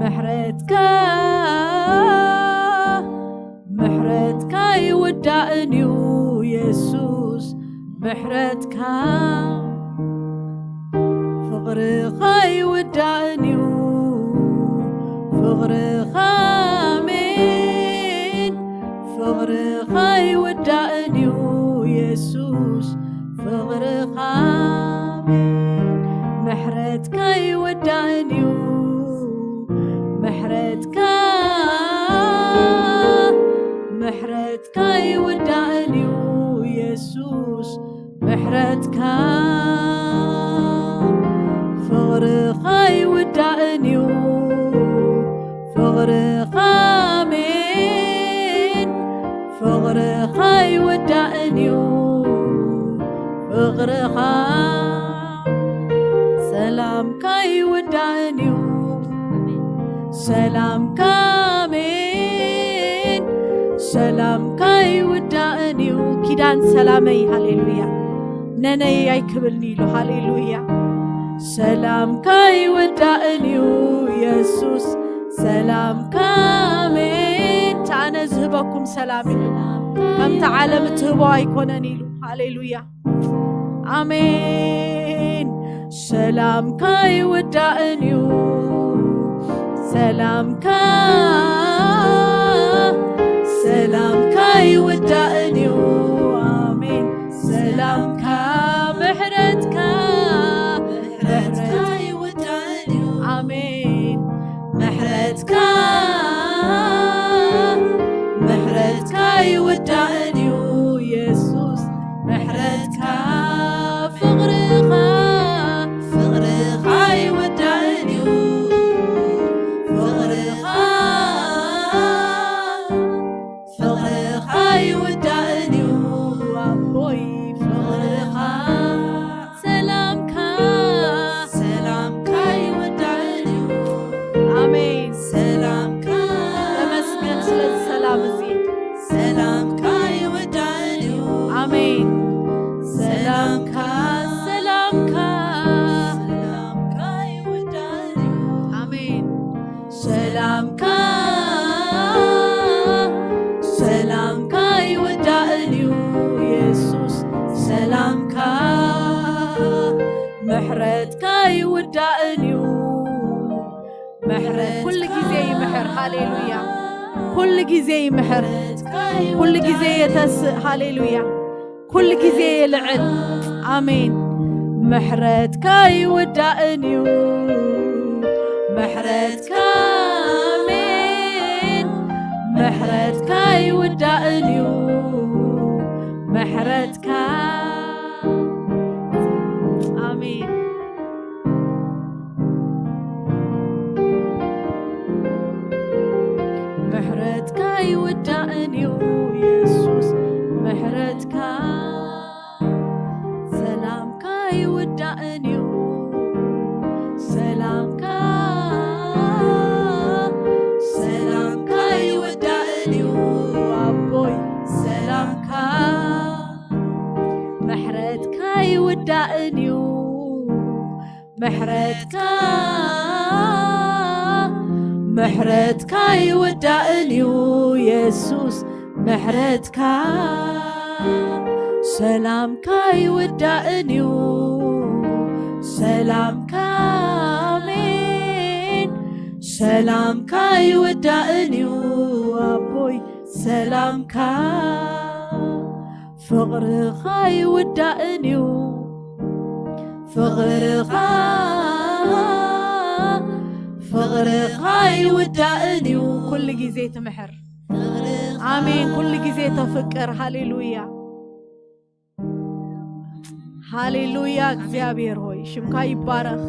ምሕረትካ፣ ምሕረትካ ይውዳእን እዩ የሱስ፣ ምሕረትካ፣ ፍቕርኻ ይውዳእን እዩ፣ ፍቕርኻ፣ ኣሜን፣ ፍቕርኻ ይውዳእን እዩ የሱስ፣ ፍቕርኻ፣ ኣሜን፣ ምሕረትካ ይውዳእን እዩ፣ ምሕረትካ፣ ምሕረትካ ይውዳእን እዩ የሱስ፣ ምሕረትካ፣ ፍቕርኻ ይውዳእን እዩ፣ ፍቕርኻ፣ ኣሜን፣ ፍቕርኻ ይውዳእን እዩ፣ ፍቕርኻ፣ ሰላምካ ይውዳእን እዩ፣ ሰላምካ፣ ኣሜን፣ ሰላምካ ይውዳእን እዩ። ኪዳን ሰላመይ፣ ሃሌሉያ፣ ነነይ ኣይክብልኒ ኢሉ፣ ሃሌሉያ። ሰላምካ ይውዳእን እዩ የሱስ፣ ሰላምካ፣ ኣሜን። እቲ ኣነ ዝህበኩም ሰላም እዩ፣ ከምቲ ዓለም እትህቦ ኣይኮነን ኢሉ፣ ሃሌሉያ። ኣሜን። ሰላምካ ይውዳእን እዩ፣ ሰላምካ፣ ሰላምካ ይውዳእን እዩ። ኣሜን። ሰላምካ፣ ምሕረትካ፣ ምሕረትካ ይውዳእን እዩ። ኣሜን። ምሕረትካ፣ ምሕረትካ ይውዳእን እዩ የሱስ፣ ምሕረትካ፣ ፍቕርኻ፣ ፍቕርኻ ይውዳእን እዩ፣ ፍቕርኻ፣ ፍቕርኻ ይውዳእን ሰላምካ፣ ሰላምካ ይውዳእን እዩ የሱስ፣ ሰላምካ ምሕረትካ ይውዳእን እዩ። ምሕረት ኩሉ ግዜ ይምሕር። ሃሌሉያ። ኩሉ ግዜ ይምሕር። ኩሉ ግዜ የተስእ። ሃሌሉያ። ኩሉ ግዜ የልዕል። ኣሜን። ምሕረትካ ይውዳእን እዩ። ምሕረትካ፣ ኣሜን። ምሕረትካ ይውዳእን እዩ። ምሕረትካ፣ ኣሜን። ምሕረትካ ይውዳእን እዩ የሱስ፣ ምሕረትካ። ሰላምካ ይውዳእን እዩ፣ ሰላምካ፣ ሰላምካ ይውዳእን እዩ ኣቦይ፣ ሰላምካ። ምሕረትካ ይውዳእን እዩ፣ ምሕረትካ፣ ምሕረትካ ይውዳእን እዩ የሱስ፣ ምሕረትካ። ሰላምካ ይውዳእን እዩ፣ ሰላምካ፣ ኣሜን። ሰላምካ ይውዳእን እዩ ኣቦይ፣ ሰላምካ። ፍቕርኻ ይውዳእን እዩ፣ ፍቕርኻ፣ ፍቕርኻ ይውዳእን እዩ። ኩሉ ግዜ ትምሕር። ኣሜን። ኩሉ ግዜ ተፍቅር። ሃሌሉያ፣ ሃሌሉያ። እግዚኣብሔር ሆይ ሽምካ ይባረኽ፣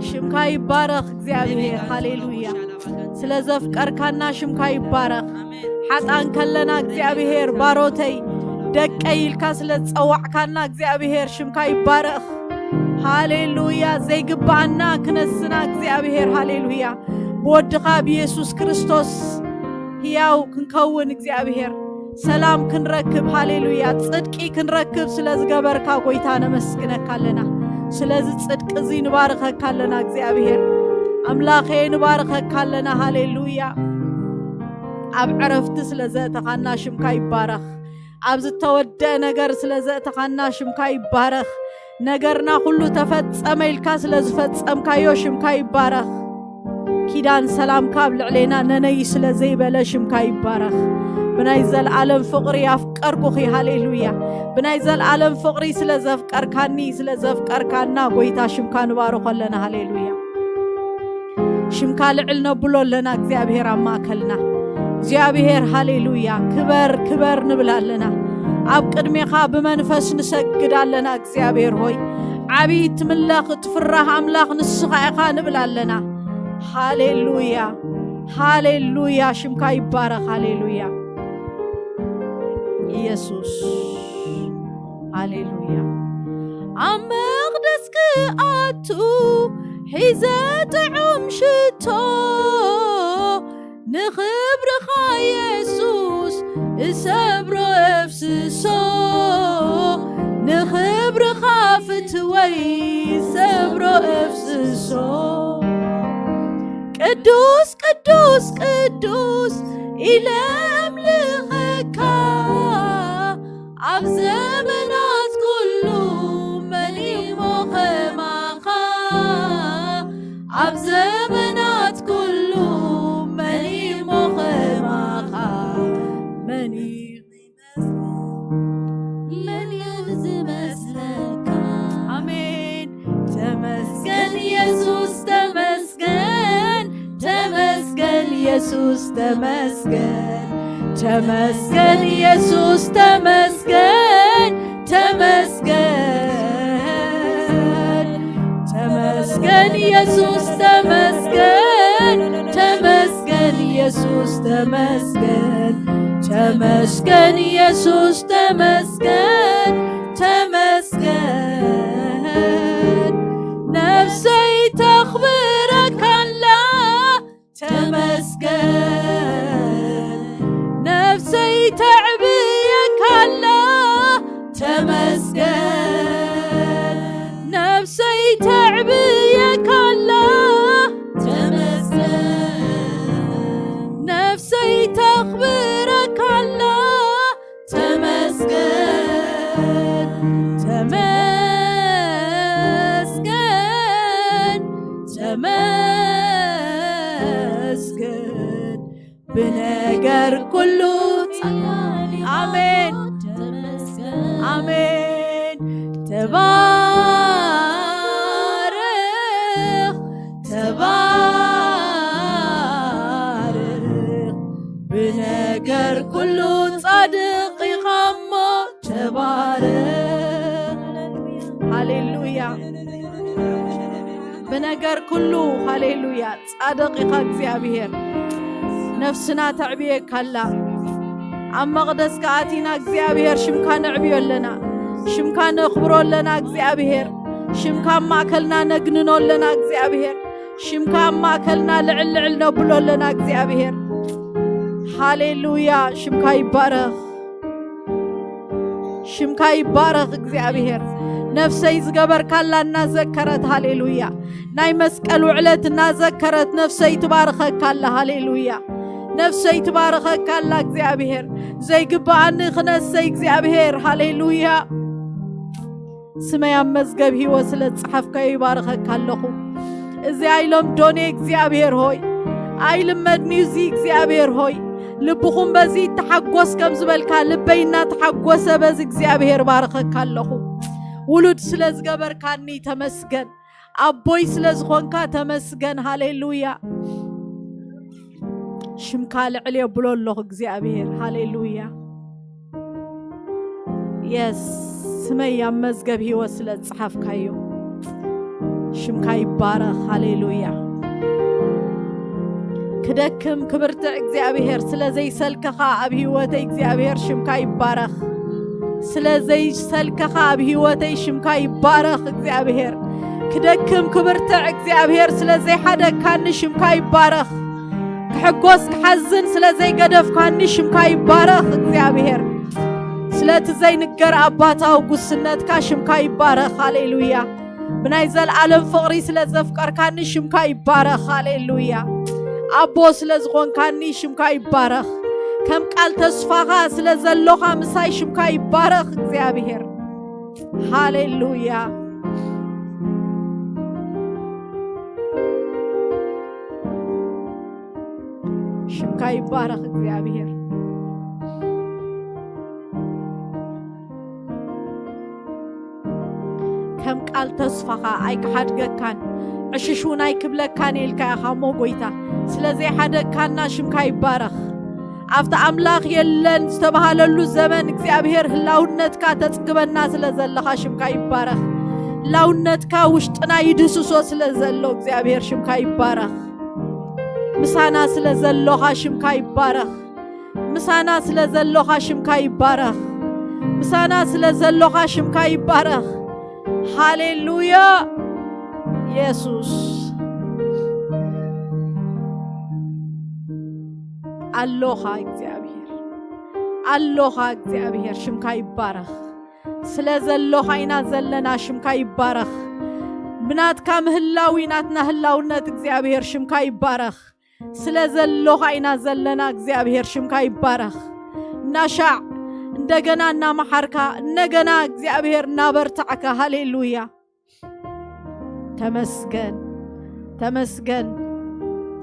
ሽምካ ይባረኽ እግዚኣብሔር። ሃሌሉያ። ስለ ዘፍቀርካና ሽምካ ይባረኽ። ሓጣን ከለና እግዚኣብሔር ባሮተይ ደቀይ ኢልካ ስለ ዝጸዋዕካና እግዚኣብሔር ሽምካ ይባረኽ። ሃሌሉያ። ዘይግባኣና ክነስና እግዚኣብሔር፣ ሃሌሉያ፣ ብወድኻ ብየሱስ ክርስቶስ ህያው ክንከውን እግዚኣብሔር ሰላም ክንረክብ፣ ሃሌሉያ፣ ጽድቂ ክንረክብ ስለ ዝገበርካ ጎይታ ነመስግነካ ኣለና። ስለዚ ጽድቂ እዚ ንባርከካ ኣለና እግዚኣብሔር ኣምላኸ፣ ንባርከካ ኣለና። ሃሌሉያ። ኣብ ዕረፍቲ ስለ ዘእተኻና ሽምካ ይባረኽ። ኣብ ዝተወደአ ነገር ስለ ዘእተኻና ሽምካ ይባረኽ። ነገርና ኩሉ ተፈጸመ ኢልካ ስለ ዝፈጸምካዮ ሽምካ ይባረኽ። ኪዳን ሰላምካ ኣብ ልዕሌና ነነይ ስለ ዘይበለ ሽምካ ይባረኽ። ብናይ ዘልኣለም ፍቕሪ ኣፍቀርኩኺ። ሃሌሉያ። ብናይ ዘልኣለም ፍቕሪ ስለ ዘፍቀርካኒ፣ ስለ ዘፍቀርካና ጎይታ ሽምካ ንባርኾ ኣለና። ሃሌሉያ። ሽምካ ልዕል ነብሎ ኣለና እግዚኣብሔር ኣብ ማእከልና። እግዚኣብሔር ሃሌሉያ፣ ክበር ክበር ንብል ኣለና። ኣብ ቅድሜኻ ብመንፈስ ንሰግድ ኣለና እግዚኣብሔር ሆይ። ዓብዪ ትምለኽ ትፍራህ ኣምላኽ ንስኻ ኢኻ ንብል ኣለና። ሃሌሉያ፣ ሃሌሉያ፣ ሽምካ ይባረኽ። ሃሌሉያ ኢየሱስ፣ ሃሌሉያ። ኣብ መቕደስ ክኣቱ ሒዘ ጥዑም ሽቶ ንኽብርኻ የሱስ እሰብሮ እፍስሶ፣ ንኽብርኻ ፍትወይ እሰብሮ እፍስሶ። ቅዱስ ቅዱስ ቅዱስ ኢለ ኣምልኸካ፣ ኣብ ዘመናት ኩሉ መን እሞ ከማኻ፣ ኣብ ዘመናት ኩሉ መን እሞ ከማኻ፣ መን እዩ መን እዩ ዝመስለካ? ኣሜን። ተመስገን የሱስ ተመስገን፣ ተመስገን የሱስ ተመስገን፣ ተመስገን የሱስ ተመስገን፣ ተመስገን፣ ተመስገን የሱስ ተመስገን፣ ተመስገን የሱስ ተመስገን፣ ተመስገን የሱስ ተመስገን፣ ተመስገን። ነፍሰይ ተኽብረካላ ተመስገን፣ ነፍሰይ ተዕብየካላ ተመስገን፣ ነፍሰይ ተዕብየካላ ተመስገን። ብነገር ኩሉ ኣሜን። ኣሜን። ተባረኽ፣ ተባረኽ፣ ብነገር ኩሉ ጻድቕ ኢኻ እሞ ተባረኽ። ሃሌሉያ። ብነገር ኩሉ ሃሌሉያ። ጻድቕ ኢኻ እግዚኣብሔር። ነፍስና ተዕብየካ ኣላ። ኣብ መቕደስካ ኣቲና እግዚኣብሔር ሽምካ ነዕብዮ ኣለና። ሽምካ ነኽብሮ ኣለና እግዚኣብሔር። ሽምካ ኣብ ማእከልና ነግንኖ ኣለና እግዚኣብሔር። ሽምካ ኣብ ማእከልና ልዕል ልዕል ነብሎ ኣለና እግዚኣብሔር። ሃሌሉያ። ሽምካ ይባረኽ። ሽምካ ይባረኽ እግዚኣብሔር። ነፍሰይ ዝገበርካላ እናዘከረት፣ ሃሌሉያ። ናይ መስቀል ውዕለት እናዘከረት ነፍሰይ ትባርኸካ ኣላ፣ ሃሌሉያ። ነፍሰይ ትባርኸካ ኣላ እግዚኣብሔር። ዘይግብኣኒ ክነሰይ እግዚኣብሔር፣ ሃሌሉያ። ስመይ ኣብ መዝገብ ህይወት ስለ ዝጸሓፍካዮ ይባርኸካ ኣለኹ። እዚ ኣይለምዶን እየ እግዚኣብሔር ሆይ፣ ኣይልመድን'ዩ እዚ እግዚኣብሔር ሆይ። ልብኹም በዚ ይተሓጎስ ከም ዝበልካ፣ ልበይ እናተሓጎሰ በዚ እግዚኣብሔር ባርኸካ ኣለኹ። ውሉድ ስለ ዝገበርካኒ ተመስገን። ኣቦይ ስለ ዝኾንካ ተመስገን። ሃሌሉያ። ሽምካ ልዕል የብሎ ኣለኹ እግዚኣብሔር። ሃሌሉያ። የስ፣ ስመይ ኣብ መዝገብ ህይወት ስለ ዝጸሓፍካዮ ሽምካ ይባረኽ። ሃሌሉያ። ክደክም ክብርትዕ እግዚኣብሔር ስለ ዘይሰልከኻ ኣብ ህይወተይ እግዚኣብሔር ሽምካ ይባረኽ። ስለ ዘይሰልከኻ ኣብ ህይወተይ ሽምካ ይባረኽ እግዚኣብሔር። ክደክም ክብርትዕ እግዚኣብሔር ስለ ዘይሓደግካኒ ሽምካ ይባረኽ። ክሕጎስ ክሓዝን ስለ ዘይገደፍካኒ ሽምካ ይባረኽ እግዚኣብሔር። ስለቲ ዘይንገር ኣባታዊ ጉስነትካ ሽምካ ይባረኽ። ሃሌሉያ። ብናይ ዘልኣለም ፍቕሪ ስለ ዘፍቀርካኒ ሽምካ ይባረኽ። ሃሌሉያ። ኣቦ ስለ ዝኾንካኒ ሽምካ ይባረኽ። ከም ቃል ተስፋኻ ስለ ዘሎኻ ምሳይ ሽምካ ይባረኽ እግዚኣብሔር። ሃሌሉያ። ሽምካ ይባረኽ እግዚኣብሔር። ከም ቃል ተስፋኻ ኣይክሓድገካን ዕሽሽ እውን ኣይክብለካን ኢልካ ኢኻ እሞ ጎይታ፣ ስለ ዘይሓደግካና ሽምካ ይባረኽ። ኣብቲ ኣምላኽ የለን ዝተባህለሉ ዘመን እግዚኣብሔር ህላውነትካ ተጽግበና ስለ ዘለኻ ሽምካ ይባረኽ። ህላውነትካ ውሽጥና ይድስሶ ስለ ዘሎ እግዚኣብሔር ሽምካ ይባረኽ። ምሳና ስለ ዘሎኻ ሽምካ ይባረኽ። ምሳና ስለ ዘሎኻ ሽምካ ይባረኽ። ምሳና ስለ ዘሎኻ ሽምካ ይባረኽ። ሃሌሉያ። የሱስ ኣሎኻ እግዚኣብሔር፣ ኣሎኻ እግዚኣብሔር ሽምካ ይባረኽ። ስለ ዘሎኻ ኢና ዘለና ሽምካ ይባረኽ። ብናትካ ምህላው እዩ ናትና ህላውነት እግዚኣብሔር ሽምካ ይባረኽ። ስለ ዘሎኻ ኢና ዘለና እግዚኣብሔር ሽምካ ይባረኽ። እናሻዕ እንደገና እናመሓርካ እንደገና እግዚኣብሔር እናበርታዕካ ሃሌሉያ። ተመስገን፣ ተመስገን፣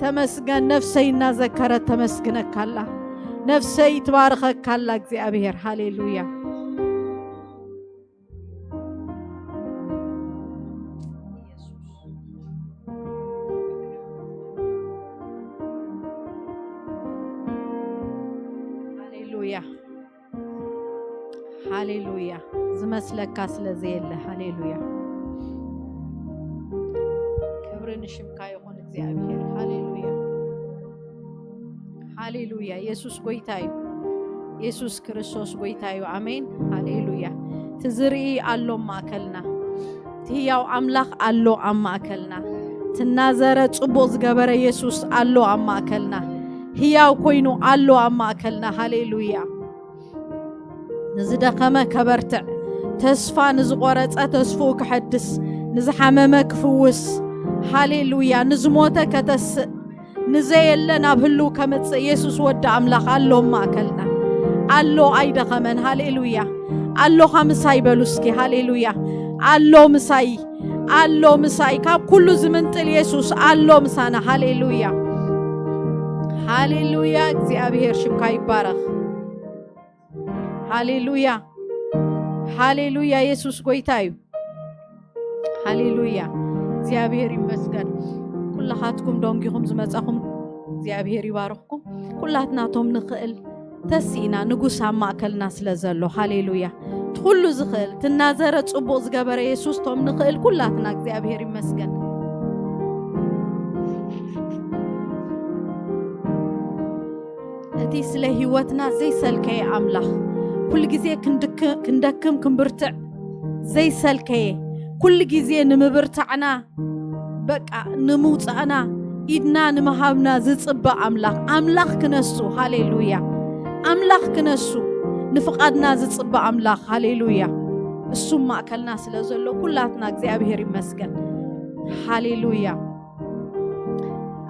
ተመስገን። ነፍሰይ እናዘከረት ተመስግነካ ኣላ። ነፍሰይ ትባርኸካ ኣላ እግዚኣብሔር። ሃሌሉያ። ሃሌሉያ። ሃሌሉያ። ዝመስለካ ስለ ዘየለ። ሃሌሉያ። ክብሪ ንሽምካ ይኹን እግዚኣብሔር። ሃሌሉያ። ሃሌሉያ። የሱስ ጎይታ እዩ። የሱስ ክርስቶስ ጎይታ እዩ። ኣሜን። ሃሌሉያ። እቲ ዝርኢ ኣሎ ኣብ ማእከልና። እቲ ህያው ኣምላኽ ኣሎ ኣብ ማእከልና። ትናዘረ ጽቡቕ ዝገበረ የሱስ ኣሎ ኣብ ማእከልና። ህያው ኮይኑ ኣሎ ኣብ ማእከልና። ሃሌሉያ። ንዝደኸመ ከበርትዕ፣ ተስፋ ንዝቖረጸ ተስፍኡ ክሐድስ፣ ንዝሓመመ ክፍውስ፣ ሃሌሉያ፣ ንዝሞተ ከተስእ፣ ንዘየለ ናብ ህልው ከምጽእ የሱስ ወዲ ኣምላኽ ኣሎ ኣብ ማእከልና። ኣሎ ኣይደኸመን። ሃሌሉያ። ኣሎኻ ምሳይ በሉ እስኪ። ሃሌሉያ። ኣሎ ምሳይ፣ ኣሎ ምሳይ። ካብ ኩሉ ዝምንጥል የሱስ ኣሎ ምሳና። ሃሌሉያ። ሃሌሉያ፣ እግዚኣብሔር ሽምካ ይባረኽ። ሃሌሉያ፣ ሃሌሉያ፣ የሱስ ጎይታ እዩ። ሃሌሉያ፣ እግዚኣብሔር ይመስገን። ኩላኻትኩም ደንጊኹም ዝመጻኹም እግዚኣብሔር ይባርኽኩም። ኩላትና ቶም ንኽእል ተሲእና፣ ንጉስ ኣብ ማእከልና ስለ ዘሎ። ሃሌሉያ፣ እቲ ኩሉ ዝኽእል፣ ትናዘረ ጽቡቕ ዝገበረ የሱስ ቶም ንኽእል ኩላትና እግዚኣብሔር ይመስገን። እቲ ስለ ህይወትና ዘይሰልከየ ኣምላኽ፣ ኩሉ ግዜ ክንድክ-፣ ክንደክም ክንብርትዕ ዘይሰልከየ፣ ኩሉ ግዜ ንምብርታዕና፣ በቃ ንምውጻእና፣ ኢድና ንምሃብና ዝጽበ ኣምላኽ፣ ኣምላኽ ክነሱ፣ ሃሌሉያ፣ ኣምላኽ ክነሱ፣ ንፍቓድና ዝጽበ ኣምላኽ፣ ሃሌሉያ። እሱ ማእከልና ስለ ዘሎ ኩላትና እግዚኣብሔር ይመስገን። ሃሌሉያ።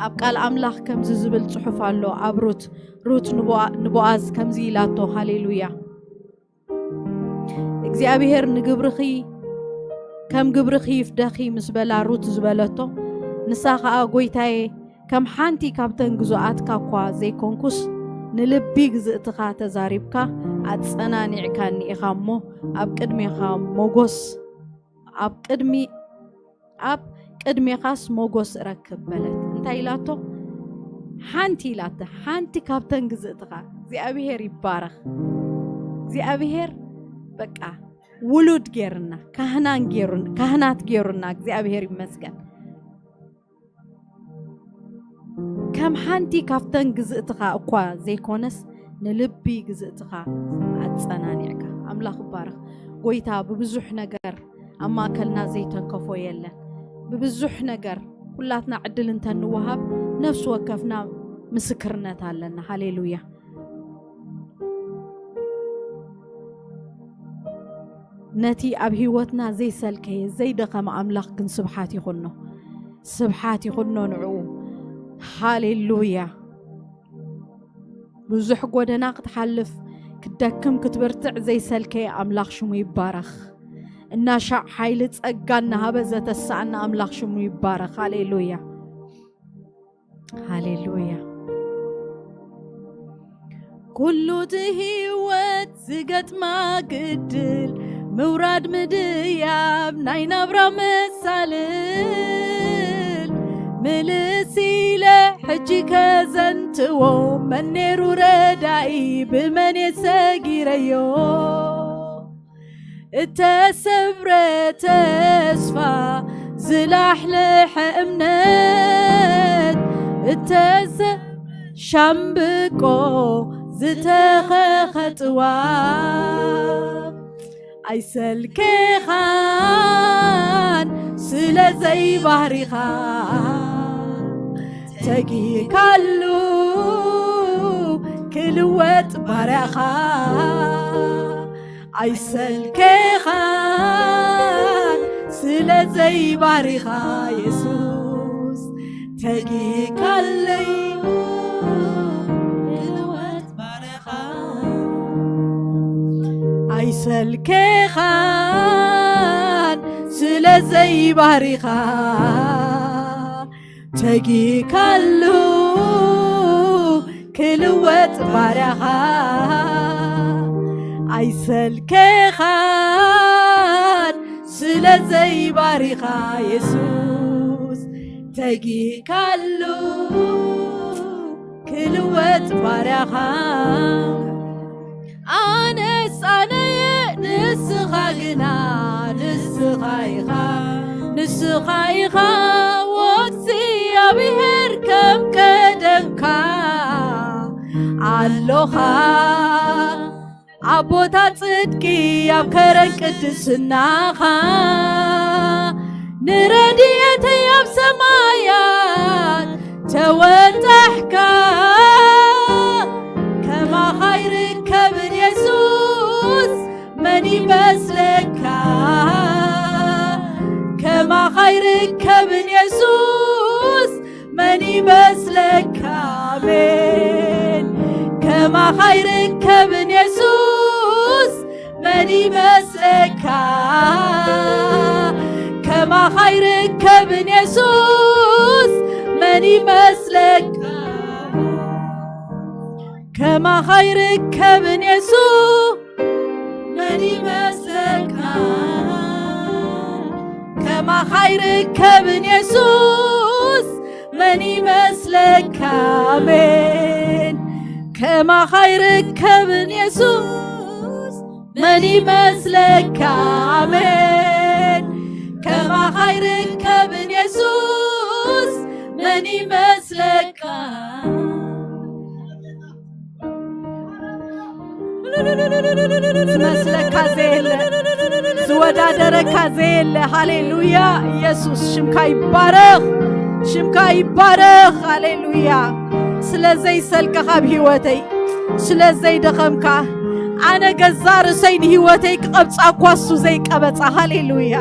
ኣብ ቃል ኣምላኽ ከምዚ ዝብል ጽሑፍ ኣሎ። ኣብ ሩት፣ ሩት ንቦኣ-፣ ንቦኣዝ ከምዚ ኢላቶ፣ ሃሌሉያ። እግዚኣብሔር ንግብርኺ ከም ግብርኺ ይፍደኺ ምስ በላ ሩት ዝበለቶ፣ ንሳ ኸኣ፣ ጎይታየ፣ ከም ሓንቲ ካብተን ግዙኣትካ እኳ ዘይኮንኩስ፣ ንልቢ ግዝእትኻ ተዛሪብካ ኣጸናኒዕካኒ ኢኻ እሞ፣ ኣብ ቅድሜኻ ሞጎስ፣ ኣብ ቅድሚ-፣ ኣብ ቅድሜኻስ ሞጎስ እረክብ በለት። እንታይ ኢላቶ? ሓንቲ ኢላተ፣ ሓንቲ ካብተን ግዝእትኻ። እግዚኣብሔር ይባረኽ። እግዚኣብሔር በቃ ውሉድ ጌርና፣ ካህናን ጌሩን-፣ ካህናት ጌሩና። እግዚኣብሔር ይመስገን። ከም ሓንቲ ካብተን ግዝእትኻ እኳ ዘይኮነስ፣ ንልቢ ግዝእትኻ ኣጸናኒዕካ። ኣምላኽ ይባረኽ። ጎይታ ብብዙሕ ነገር ኣብ ማእከልና ዘይተንከፎ የለን። ብብዙሕ ነገር ኩላትና ዕድል እንተንወሃብ፣ ነፍሲ ወከፍና ምስክርነት ኣለና። ሃሌሉያ። ነቲ ኣብ ህይወትና ዘይሰልከየ፣ ዘይደኸመ ኣምላኽ ግን ስብሓት ይኹኖ። ስብሓት ይኹኖ ንዕኡ። ሃሌሉያ። ብዙሕ ጎደና ክትሓልፍ፣ ክትደክም፣ ክትብርትዕ ዘይሰልከየ ኣምላኽ ሽሙ ይባረኽ። እናሻዕ ሓይሊ ጸጋ እናሃበ ዘተስኣና ኣምላኽ ሽሙ ይባረኽ። ሃሌሉያ። ሃሌሉያ። ኩሉ እቲ ህይወት ዝገጥማ ግድል፣ ምውራድ ምድያብ ናይ ናብራ መሳልል፣ ምልስ ኢለ ሕጂ ከዘንትዎ፣ መን ነይሩ ረዳኢ ብመን እየ ሰጊረዮ? እተሰብረ ተስፋ፣ ዝላሕለሐ እምነት፣ እተዘ-፣ ሻምብቆ ዝተኸኸ ጥዋፍ፣ ኣይሰልከኻን ስለ ዘይባህሪኻ፣ ተጊካሉ ክልወጥ ባርያኻ። ኣይሰልከኻን ስለ ዘይባሪኻ የሱስ፣ ተጊካለይ ክልወጥ ባርያኻ። ኣይሰልከኻን ስለ ዘይባሪኻ፣ ተጊካሉ ክልወጥ ባርያኻ። ኣይሰልከኻን ስለ ዘይባሪኻ የሱስ፣ ተጊካሉ ክልወጥ ባርያኻ። ኣነስ ኣነየ ንስኻ ግና ንስኻ ኢኻ፣ ንስኻ ኢኻ ወ እግዚኣብሔር ከም ቀደምካ ኣሎኻ። ኣብ ቦታ ጽድቂ ኣብ ከረን ቅድስናኻ፣ ንረድኤተይ ኣብ ሰማያት ተወጣሕካ። ከማኻ ኣይርከብን የሱስ፣ መን ይመስለካ? ከማኻ ኣይርከብን የሱስ፣ መን ይመስለካ? ኣሜን። ከማኻ ኣይርከብን የሱስ፣ መን ይመስለካ? ከማኻ ኣይርከብን የሱስ፣ መን ይመስለካ? ከማኻ ይርከብን የሱስ፣ መን ይመስለካ? ከማኻ ይርከብን የሱስ፣ መን ይመስለካ? ኣሜን። ከማኻ ይርከብን የሱስ፣ መን ይመስለካ? ኣሜን። ከማኻ ይርከብን የሱስ፣ መን ይመስለካ? ዝመስለካ ዘየለ፣ ዝወዳደረካ ዘየለ። ሃሌሉያ። ኢየሱስ ሽምካ ይባረኽ፣ ሽምካ ይባረኽ። ሃሌሉያ። ስለ ዘይሰልከኻ ኣብ ህይወተይ፣ ስለ ዘይደኸምካ፣ ኣነ ገዛ ርእሰይ ንህይወተይ ክቐብጻ እኳ እሱ ዘይቀበጻ። ሃሌሉያ።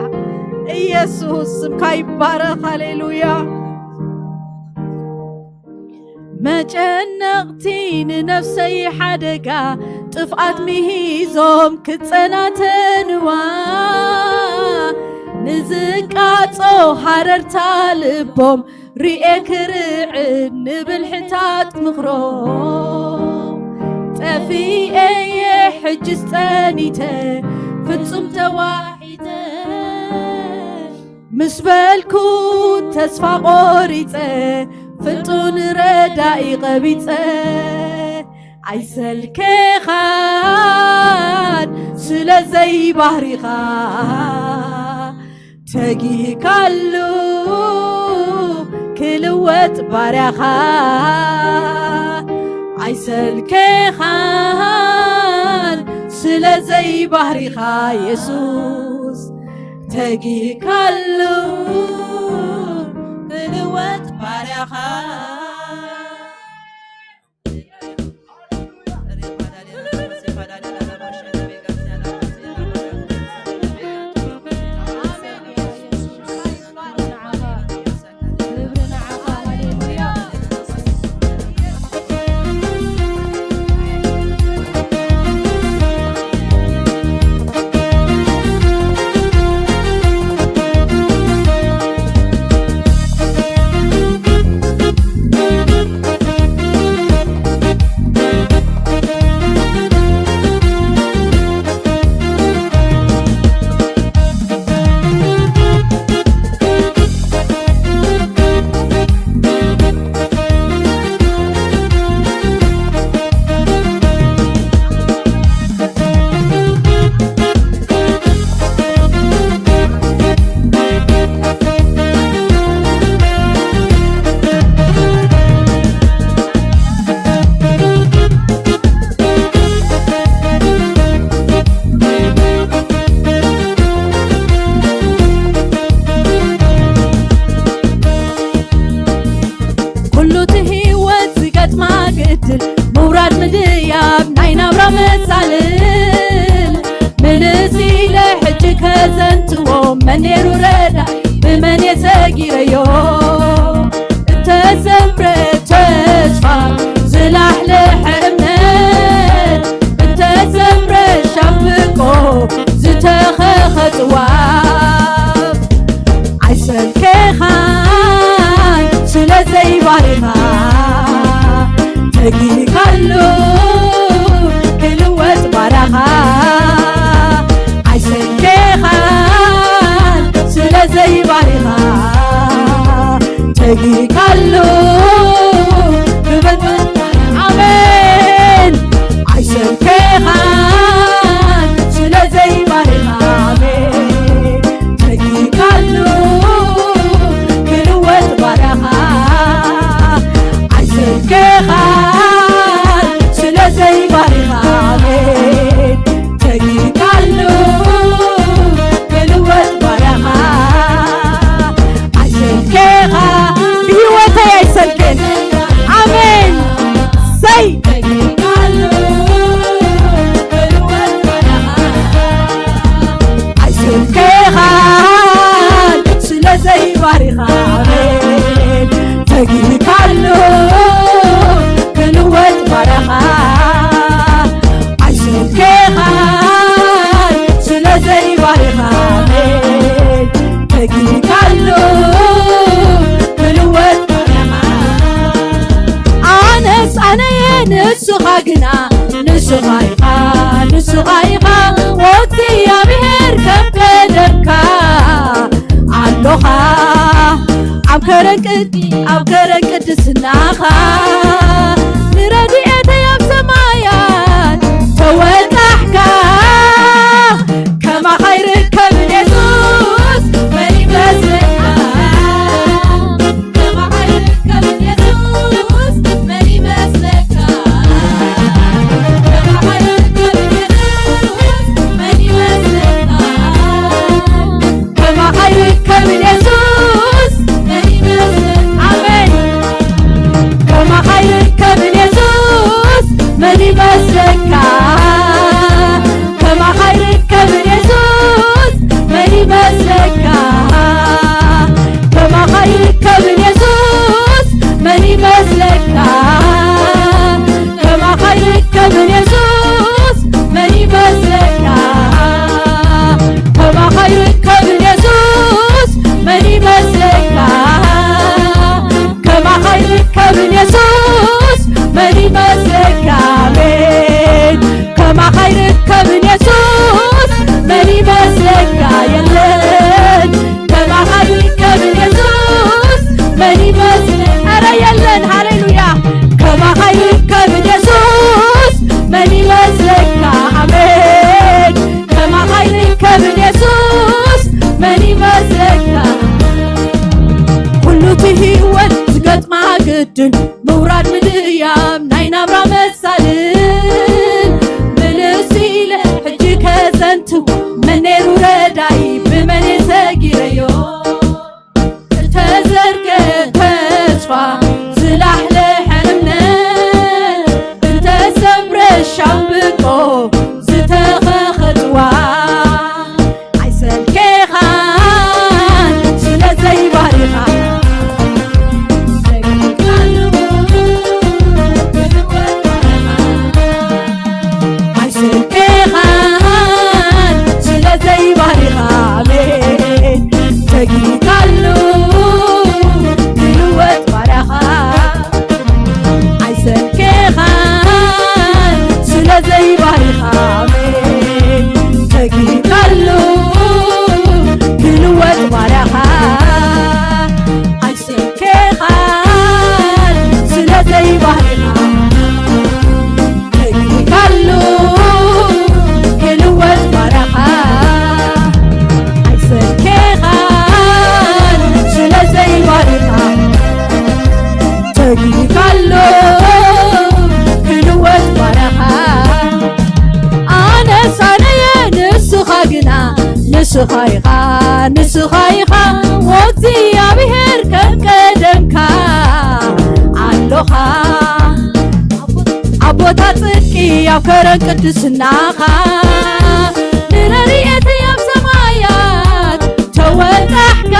ኢየሱስ ስምካ ይባረኽ። ሃሌሉያ። መጨነቕቲ ንነፍሰይ ሓደጋ ጥፍኣት ምሂዞም ክጸናተንዋ፣ ንዝቃጾ ሃረርታ ልቦም ርኤ ክርዕድ ንብልሕታት ምኽሮም። ጠፊኤ እየ ሕጅስ ጸኒተ ፍጹም ተዋሒጠ፣ ምስ በልኩ ተስፋ ቆሪጸ፣ ፍጡን ረዳኢ ቀቢጸ። ኣይሰልከኻን ስለ ዘይባህሪኻ፣ ተጊህካሉ ክልወጥ ባርያኻ። ኣይሰልከኻን ስለ ዘይባህሪኻ የሱስ፣ ተጊህካሉ ክልወጥ ባርያኻ። ኩሉ እቲ ህይወት ዝገጥማ ግድል፣ ምውራድ ምድያብ ናይ ናብራ መሳልል። ምልስ ኢለ ሕጂ ከዘንትዎ፣ መን ነይሩ ረዳኢ፣ ብመን እየ ሰጊረዮ? እተዘምረ ተስፋ፣ ዝላሕለሐ እምነት፣ እተዘምረ ሻምብቆ፣ ዝተኸኸ ጽዋፍ። ኣይሰልከኻን ስለ ዘይባሪኻ፣ ተጊህካሉ ክልወጥ ባርያኻ። ኣይሰልከኻን ስለ ዘይባሪኻ፣ ተጊህካሉ ክልወጥ። ኣሜን። ኣይሰልከኻን ስለ ዘይባሪኻ፣ ኣሜን። ተጊህካሉ ክልወጥ ባርያኻ። ኣይሰልከኻን ስለ ዘይባሪኻ፣ ኣሜን። ተጊህካሉ ክልወጥ ባርያኻ። ኣይሰልከኻ ብህይወት ግና ንስኻ ኢኻ፣ ንስኻ ኢኻ፣ ወዲ እግዚኣብሔር ከም ቀደምካ ኣሎኻ። ኣብ ከረን ቅዲ-፣ ኣብ ከረን ቅድስናኻ ንረድኤተይ ኣብ ሰማያት ተወጣሕካ። ከማኻ ኣይርከብን የሱስ፣ መን ይመስለካ? ከማኻ ኣይርከብን የሱስ፣ መን ይመስለካ? ከማኻ ኣይርከብን የሱስ፣ መን ይመስለካ? ከማኻ ኣይርከብን የሱስ፣ መን ይመስለካ? ኣሜን። ከማኻ ኣይርከብን የሱስ፣ መን ይመስለካ? ከማኻ ኣይርከብን የሱስ፣ መን ይመስለካ? ከማኻ ኣይርከብን የሱስ፣ መን ይመስለካ? ከማኻ ኣይርከብን የሱስ፣ መን ይመስለካ? ከማኻ ኣይርከብን የሱስ፣ መን ይመስለካ? ከማኻ ኣይርከብን የሱስ፣ መን ይመስለካ? ኣሜን። ከማኻ ኣይርከብን የሱስ፣ መን ይመስለካ? የለን። ከማኻ ኣይርከብን የሱስ፣ መን ይመስለካ? ኧረ የለን። ሃሌሉያ። ከማኻ ኣይርከብን የሱስ፣ መን ይመስለካ? ኣሜን። ከማኻ ኣይርከብን የሱስ፣ መን ይመስለካ? ኩሉ እቲ ህይወት ዝገጥማ ግድን፣ ምውራድ ምድያብ ናይ ናብራ መሳልን፣ ምልስ ኢለ ሕጂ ከዘንትው፣ መን ነይሩ ረዳኢ፣ ብመን ሰጊረዮ? ዝተዘርገ ተስፋ፣ ዝላሕለሐ እምነት፣ እንተሰብረ ሻምብቆ ዝተኸኸ ጽዋ፣ ኣይሰልኬኻን ስለ ዘይባሪኻ። ኣይሰልኬኻን ስለ ዘይባሪኻ፣ ኣሜን። ተጊካሉ ክልወጥ ባርያኻ። ኣይሰልኬኻን ስለ ዘይባሪኻ፣ ኣሜን። ተጊካሉ ክልወጥ ባርያኻ። ኣይሰልኬኻን ስለ ዘይባሪኻ፣ ተጊካሉ ክልወጥ ባርያኻ። ኣይሰልኬኻን ስለ ዘይባሪኻ፣ ተጊካሉ ክልወጥ ባርያኻ። ኣነስ ኣነየ ንስኻ ግና፣ ንስኻ ኢኻ፣ ንስኻ ኢኻ፣ ወእግዚኣብሄር ከም ቀደምካ ኣሎኻ። ኣብ ቦታ ጽድቂ ኣብ ከረን ቅድስናኻ፣ ንረድኤተይ ኣብ ሰማያት ተወጣሕካ።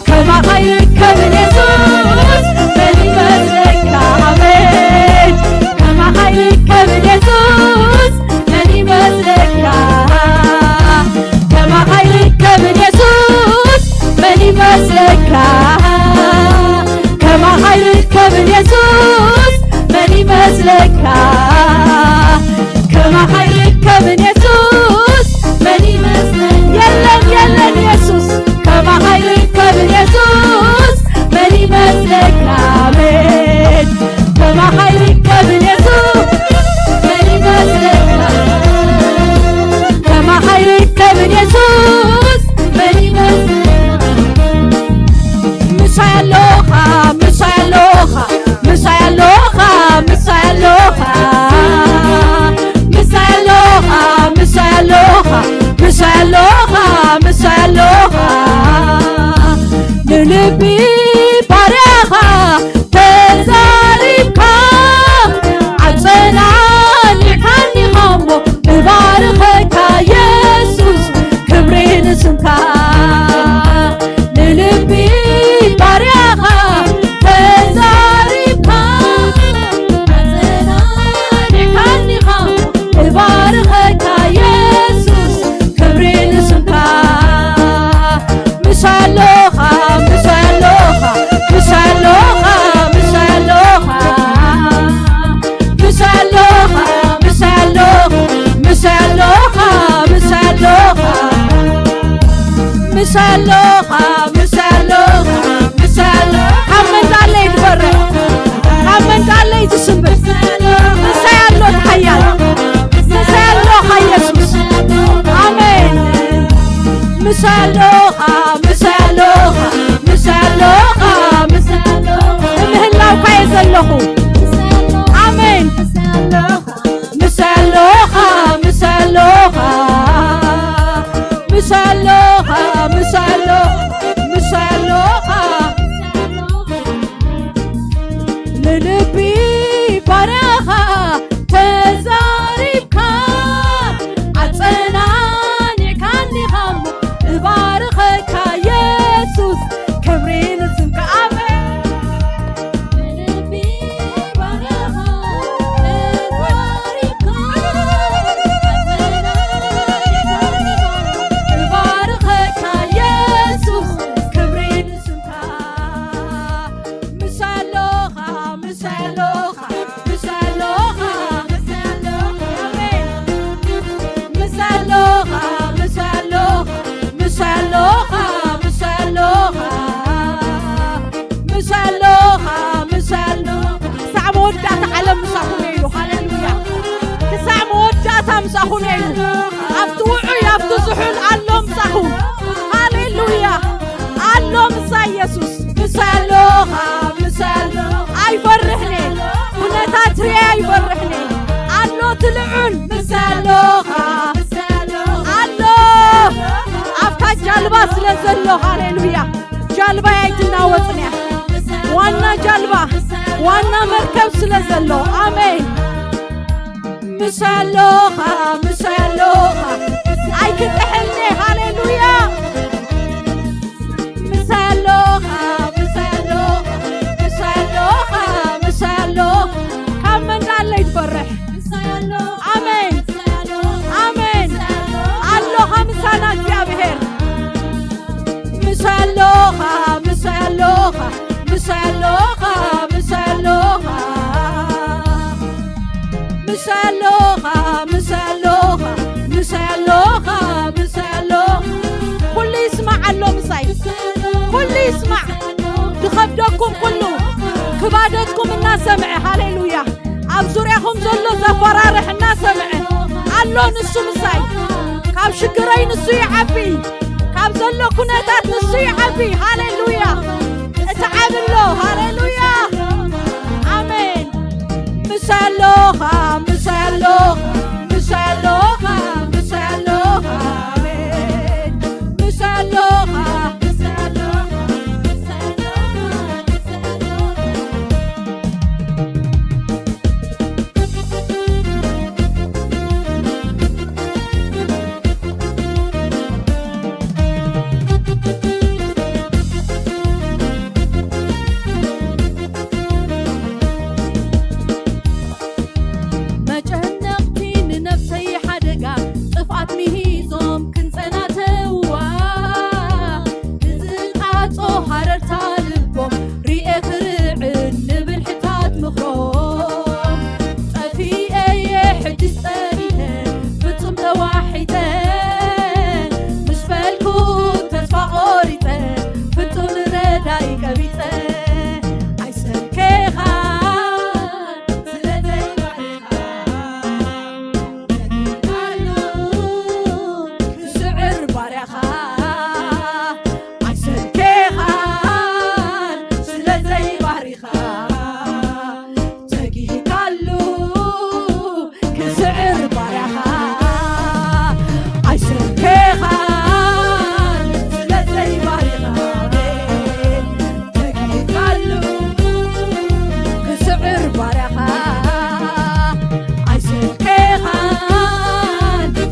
ከማኻ ይርከብን የሱስ፣ መን ይመስለካ? ኣሜን። ከማኻ ይርከብን የሱስ፣ መን ይመስለካ? ከማኻ ይርከብን የሱስ፣ መን ይመስለካ? ከማኻ ይርከብን የሱስ፣ መን ይመስለካ? ከማኻ ይርከብን የሱስ፣ ምሳሎኻ ምሳሎኻ ምሳሎኻ ካብ መንዳለይ ትፈርሕ ካብ መንዳለይ ትስምር ምሳይ ኣሎ ሓያል ምሳይ ኣሎኻ ኢየሱስ ኣሜን ምሳሎኻ ምሳሎኻ ምሳሎኻ ምሳሎኻ ምህላውካ እየ ዘለኹ ኣሜን ምሳሎኻ ምሳሎኻ ምሳሎኻ ምሳሎ ምሳሎኻ ንልቢ ባርያኻ ተዛሪብካ ኣጸናኒዕካኒኻ እባርኸካ የሱስ ክብሪ ንስምካ ኣሜን ክሳዕ መወዳእታ ዓለም ምሳኹም እየ ኢሉ። ሃሌሉያ። ክሳዕ መወዳእታ ምሳኹም እየ ኢሉ። ኣብቲ ውዑይ፣ ኣብቲ ዝሑል ኣሎ ምሳኹም። ሃሌሉያ። ኣሎ ምሳ ኢየሱስ። ምሳሎኻ፣ ምሳሎ። ኣይፈርሕን እየ። ኩነታት ርኤ ኣይፈርሕን እየ። ኣሎ እቲ ልዑል። ምሳሎኻ፣ ምሳሎ። ኣሎ። ኣብታ ጃልባ ስለ ዘሎ። ሃሌሉያ። ጃልባይ ኣይትናወጽን እያ። ዋና ጃልባ፣ ዋና መርከብ ስለ ዘሎ። ኣሜን። ምሳሎኻ፣ ምሳሎኻ፣ ኣይትጥሕልኒ። ሃሌሉያ። ምሳሎኻ፣ ምሳሎኻ፣ ምሳሎኻ፣ ምሳሎኻ፣ ካብ መንዳለይ ትፈርሕ። ኣሜን። ኣሜን። ኣሎኻ ምሳና እግዚኣብሔር። ምሳሎኻ፣ ምሳሎኻ፣ ምሳሎኻ፣ ምሳሎኻ። ምሳሎኻ፣ ምሳሎኻ፣ ምሳሎኻ፣ ምሳሎኻ። ኩሉ ይስማዕ ኣሎ ምሳይ። ኩሉ ይስማዕ። ዝኸብደኩም ኩሉ፣ ክባደትኩም እናሰምዐ። ሃሌሉያ። ኣብ ዙርያኹም ዘሎ ዘፈራርሕ እናሰምዐ ኣሎ ንሱ ምሳይ። ካብ ሽግረይ ንሱ ይዓቢ። ካብ ዘሎ ኩነታት ንሱ ይዓቢ። ሃሌሉያ። እቲ ዓቢ ኣሎ። ሃሌሉያ። ኣሜን። ምሳሎኻ፣ ምሳሎኻ፣ ምሳሎኻ፣ ምሳሎኻ። ኣሜን። ምሳሎኻ፣ ምሳሎኻ፣ ምሳሎኻ። መጨነቕቲ ንነፍሰይ ሓደጋ፣ ጥፍኣት ምሂዞም ክንጸናተዋ። ንዝቃጾ ሃረርታ ልቦም፣ ርኤ ክርዕን ንብልሕታት ምኽሮም። ጠፊኤ እየ ሕጂ ጸኒተ፣ ፍጹም ተዋሒጠ። ምስ በልኩ ተስፋ ቆሪጸ፣ ፍጹም ረዳኢ ቀቢጸ። ኣይሰልከኻ ስለ ዘይባርኻ፣ ተጊዳሉ ክስዕር ባርያኻ። ኣይሰልከኻን ስለ ዘይባርኻ፣ ተጊዳሉ ክስዕር ባርያኻ። ኣይሰልከኻን ስለ ዘይባርኻ፣ ተጊዳሉ ክስዕር ባርያኻ። ኣይሰልከኻን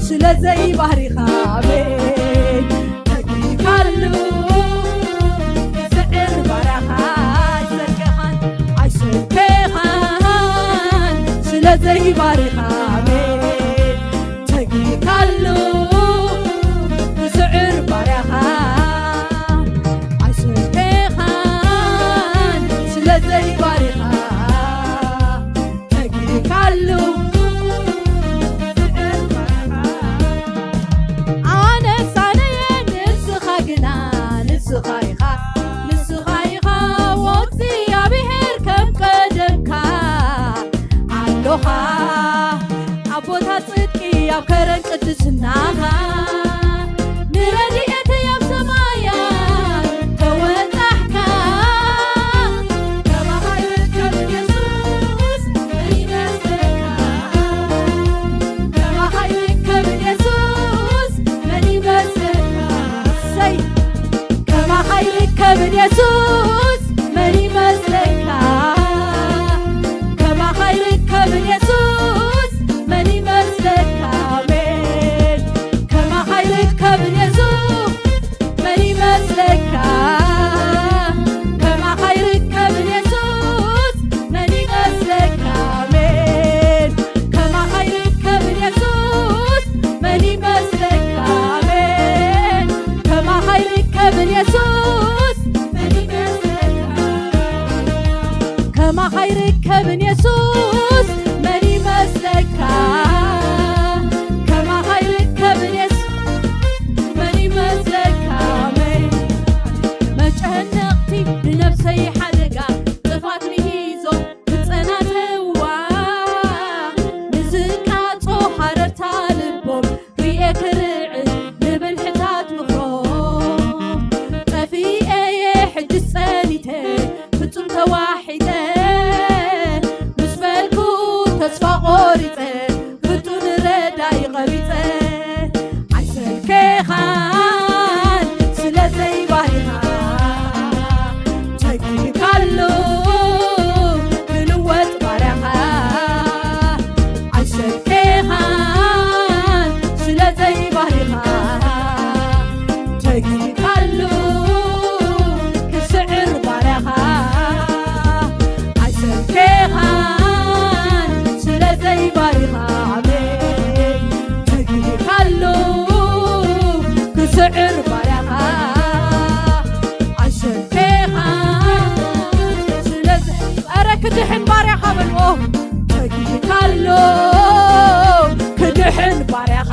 ስለ ዘይባህሪኻ፣ ኣሜን። ተጊካሉ ክስዕር ባርያኻ። ኣይሰልከኻን፣ ኣይሰልከኻን ስለ ዘይባርኻ፣ ኣሜን። ተጊካሉ ክስዕር ባርያኻ። ኣይሰልከኻን ስለ ዘይባርኻ፣ ተጊካሉ ክስዕር ባርያኻ። ኣነስ ኣነየ ንስኻ ግና ኣቦኻ ኣቦታት ጽድቂ ኣብ ከረን ቅድስናኻ ንረድኤተይ ኣብ ሰማያት ተወጣሕካ። ከማኻ ይርከብ ኢየሱስ መን ይመስለካ? ከማኻ ይርከብ ኢየሱስ መን ይመስለካ? ሰይ ከማኻ ይርከብ ኢየሱስ መን ይመስለካ? ከማኻ ይርከብ ኢየሱስ መን ይመስለካ? ኣሜን። ከማኻ ይርከብ ኢየሱስ መን ይመስለካ? ከማኻ ይርከብ ኢየሱስ መን ይመስለካ? ኣሜን። ከማኻ ይርከብ ኢየሱስ መን ይመስለካ? ኣሜን። ከማኻ ይርከብ ኢየሱስ መን ይመስለካ? ከማኻ ይርከብ ኢየሱስ መን ይመስለካ? ከማኻ ይርከብ ኢየሱስ መን ይመስለካ? ኣሜን። መጨነቕቲ ንነብሰይ ሓደጋ ጥፋት ምሂዞም ክጸናተዋ ንዝቃጾ ሃረርታ ልቦም ርኤ ክርዕድ ንብልሕታት ምኽሮም ጠፊኤ እየ ሕጅስ ጸኒተ ፍጹም ተዋሒጠ ምስ በልኩ ተስፋ ቆሪጸ ፍቱን ረዳኢ ቀቢጸ ኣይሰልከኻን ስለ ዘይባሪኻ ተጊካሉ ክልወጥ ባርያኻ ኣይሰልከኻን ስለ ዘይባሪኻ ተጊካሉ ክስዕር ባርያኻ ኣይሰልከኻን ስለ ዘይባሪኻ ኣሜን ተጊካሉ ክስዕር ባርያኻ ኣይሰልከኻን ስለ ዘ- ኧረ ክድሕን ባርያኻ በልዎ ተጊካሉ ክድሕን ባርያኻ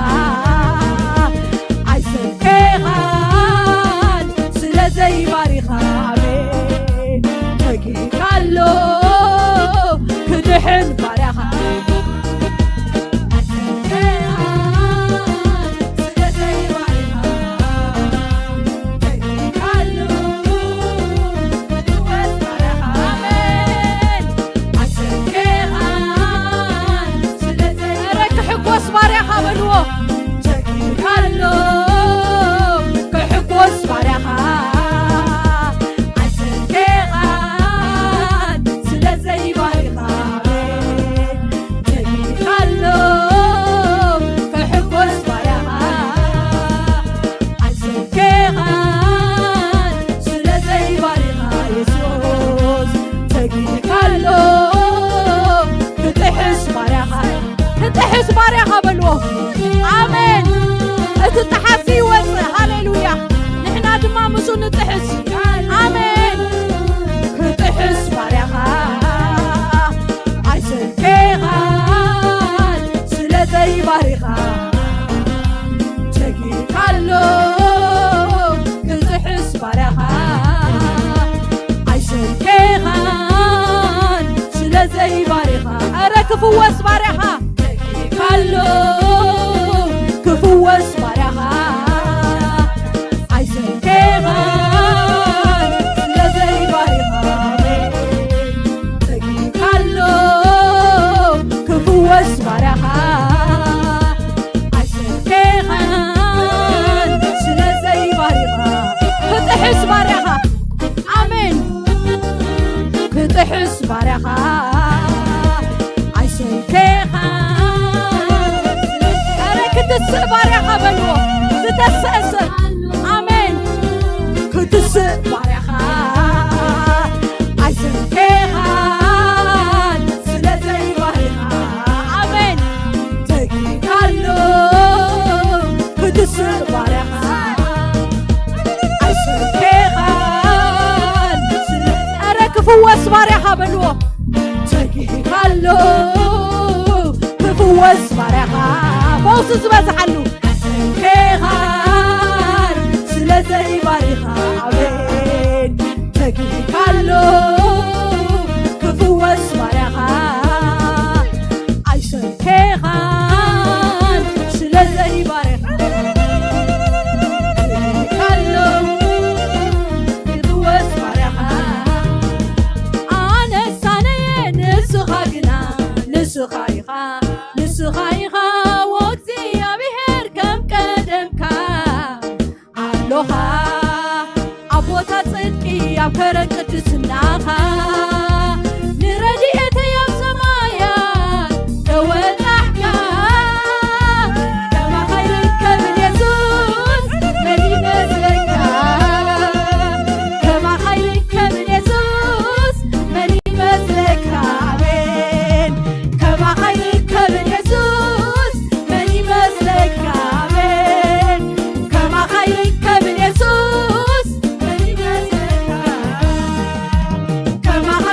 ኣይሰልከኻን ስለ ዘይባሪኻ ኣሜን ተጊካሉ ክድሕን ባርያኻ ኣይሰልከኻን ስለ ዘይባሪኻ ተጊካሉ ክሕጎስ ባርያኻ በልዎ። ቸኪካሎ ክሕጎስ ባርያኻ ኣይሰልከኻን ስለ ዘይባሪኻ ቸኪካሎ ክሕጎስ ባርያኻ ኣይሰልከኻን ስለ ዘይባሪኻ የሱስ ተጊካሎ ክጥሕስ ባርያኻ ክጥሕስ ባርያኻ በልዎ ኣሜን እቲ ጥሓሲ ይወፅእ ሃሌሉያ ንሕና ድማ ምስ ንጥሕስ ኣሜን ክጥሕስ ባርያኻ ኣይሰልከኻን ስለ ዘይባሪኻ ቸኪካሎ ክጥሕስ ባርያኻ ኣይሰልከኻን ስለ ዘይባሪኻ ኧረ ክፍወስ ባርያኻ ቸኪካሎ ክፍወስ ባርያኻ ኣይሰልከኻን ስለ ዘይባሪኻ ቸኪካሎ ክፍወስ ባርያኻ ኣይሰልከኻን ስለ ዘይባሪኻ ክጥሕስ ባርያኻ ኣሜን ክጥሕስ ባርያኻ ኣይሰልከኻን ኧረ ክትስእ ባርያኻ በልዎ ዝተስአ ሰብ ኣሜን ክትስእ ባርያኻ ኣይሰልከኻን ስለ ዘይባሪኻ ኣሜን ተጊካሎ ክትስእ ባርያኻ ኣይሰልከኻን ስለ ኧረ ክፍወስ ባርያኻ በልዎ ተጊካሎ ክፍወስ ባርያኻ ፈውሲ ዝበዝሓሉ ኣይሰልከኻን ስለ ዘይባሪኻ ኣሜን ተጊካሎ ክፍወስ ባርያኻ ንስኻ ኢኻ፣ ንስኻ ኢኻ ወእግዚኣብሔር ከም ቀደምካ ኣሎኻ። ኣብ ቦታ ጽድቂ ኣብ ከረን ቅድስናኻ ንረድኤተይ ኣብ ሰማያት ተወላሕካ። ከማኻ ይርከብ የሱስ መን ይመስለካ? ከማኻ ይርከብ የሱስ መን ይመስለካ? ኣሜን። ከማኻ ይርከብ የሱስ መን ይመስለካ? ኣሜን። ከማኻ ይርከብ የሱስ መን ይመስለካ? ከማኻ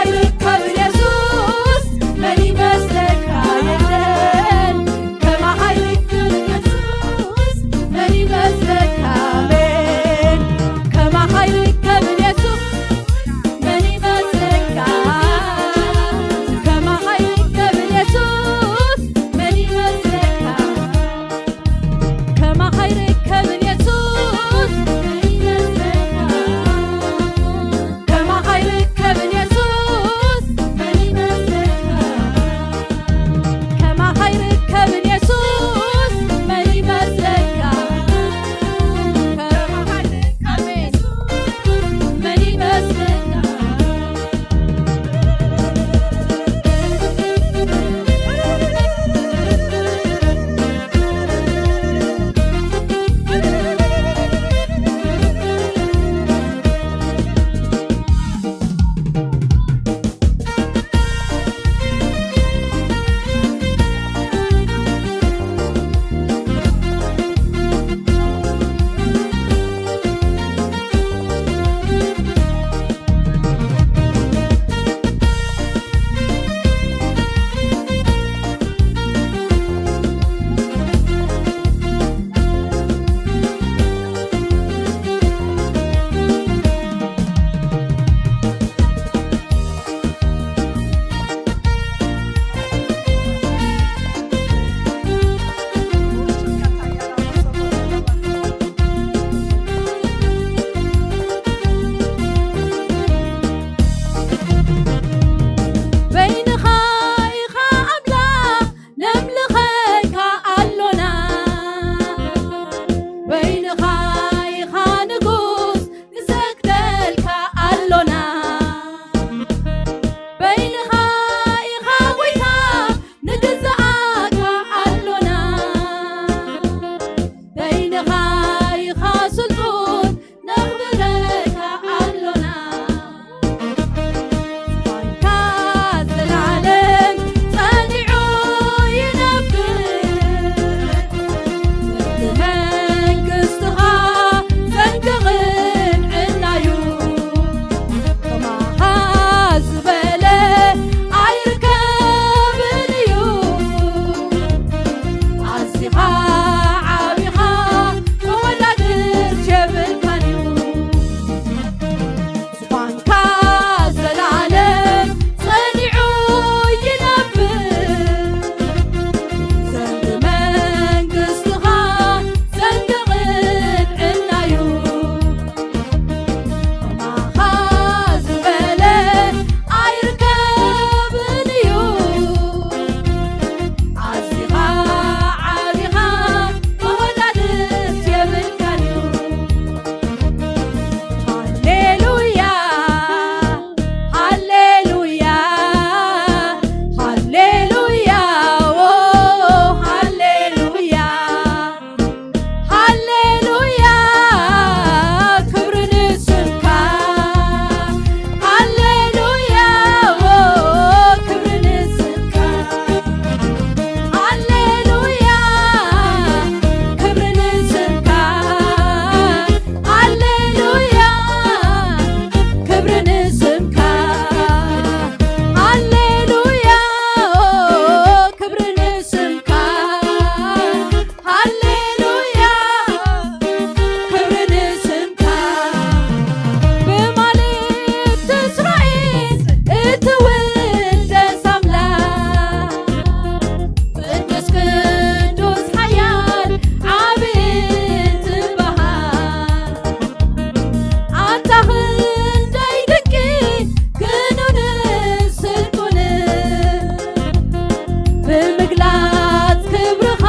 ብምግላጽ ክብርኻ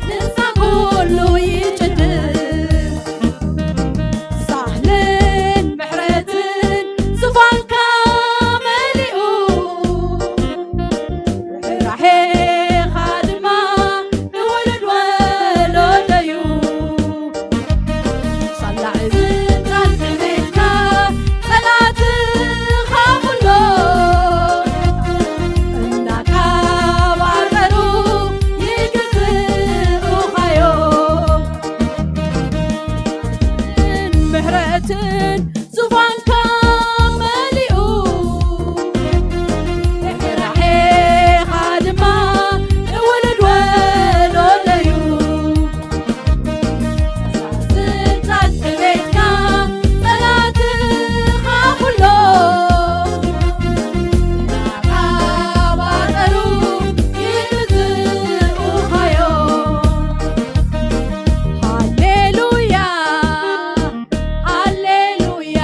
ንሳ ኩሉ ይጭድር። ሳህልን ምሕረትን ዙፋንካ መሊኡ፣ ርሕራሄኻ ድማ ንውሉድ ወለዶ'ዩ። ሳላ ዕብን ጻድቂ ቤትካ ጸላእትኻ ኩሎም እናተባበሩ ይግዝኡኻ'ዮም። ምሕረትን ዙፋንካ መሊኡ፣ ርሕራሄኻ ድማ ንውሉድ ወለዶ'ዩ። ስልጣን ቤትካ ጸላእትኻ ኩሎም እናተባበሩ ይግዝኡኻ'ዮም። ሃሌሉያ፣ ሃሌሉያ፣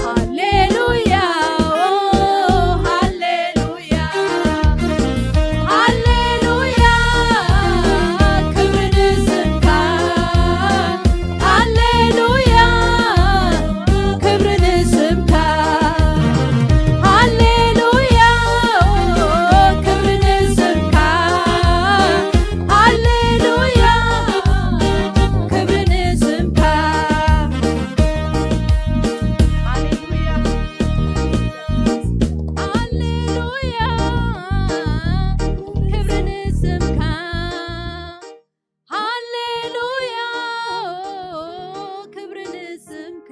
ሃሌሉያ፣ ኦ፣ ሃሌሉያ፣ ሃሌሉያ፣ ክብሪ ንስምካ። ሃሌሉያ፣ ክብሪ ንስምካ። ሃሌሉያ፣ ክብሪ ንስምካ። ሃሌሉያ፣ ክብሪ ንስምካ። ሃሌሉያ፣ ሃሌሉያ፣ ክብሪ ንስምካ። ሃሌሉያ፣ ክብሪ ንስምካ።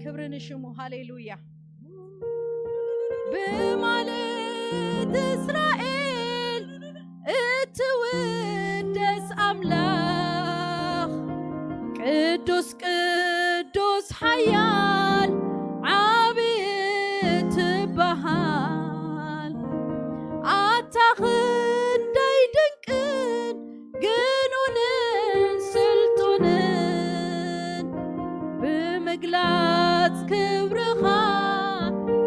ክብሪ ንሽሙ። ሃሌሉያ። ብማለት እስራኤል እትውደስ ኣምላኽ፣ ቅዱስ ቅዱስ ሓያል ዓቢ ትበሃል። ኣታ ክንደይ ድንቅን ግኑንን ስልጡንን፣ ብምግላጽ ክብርኻ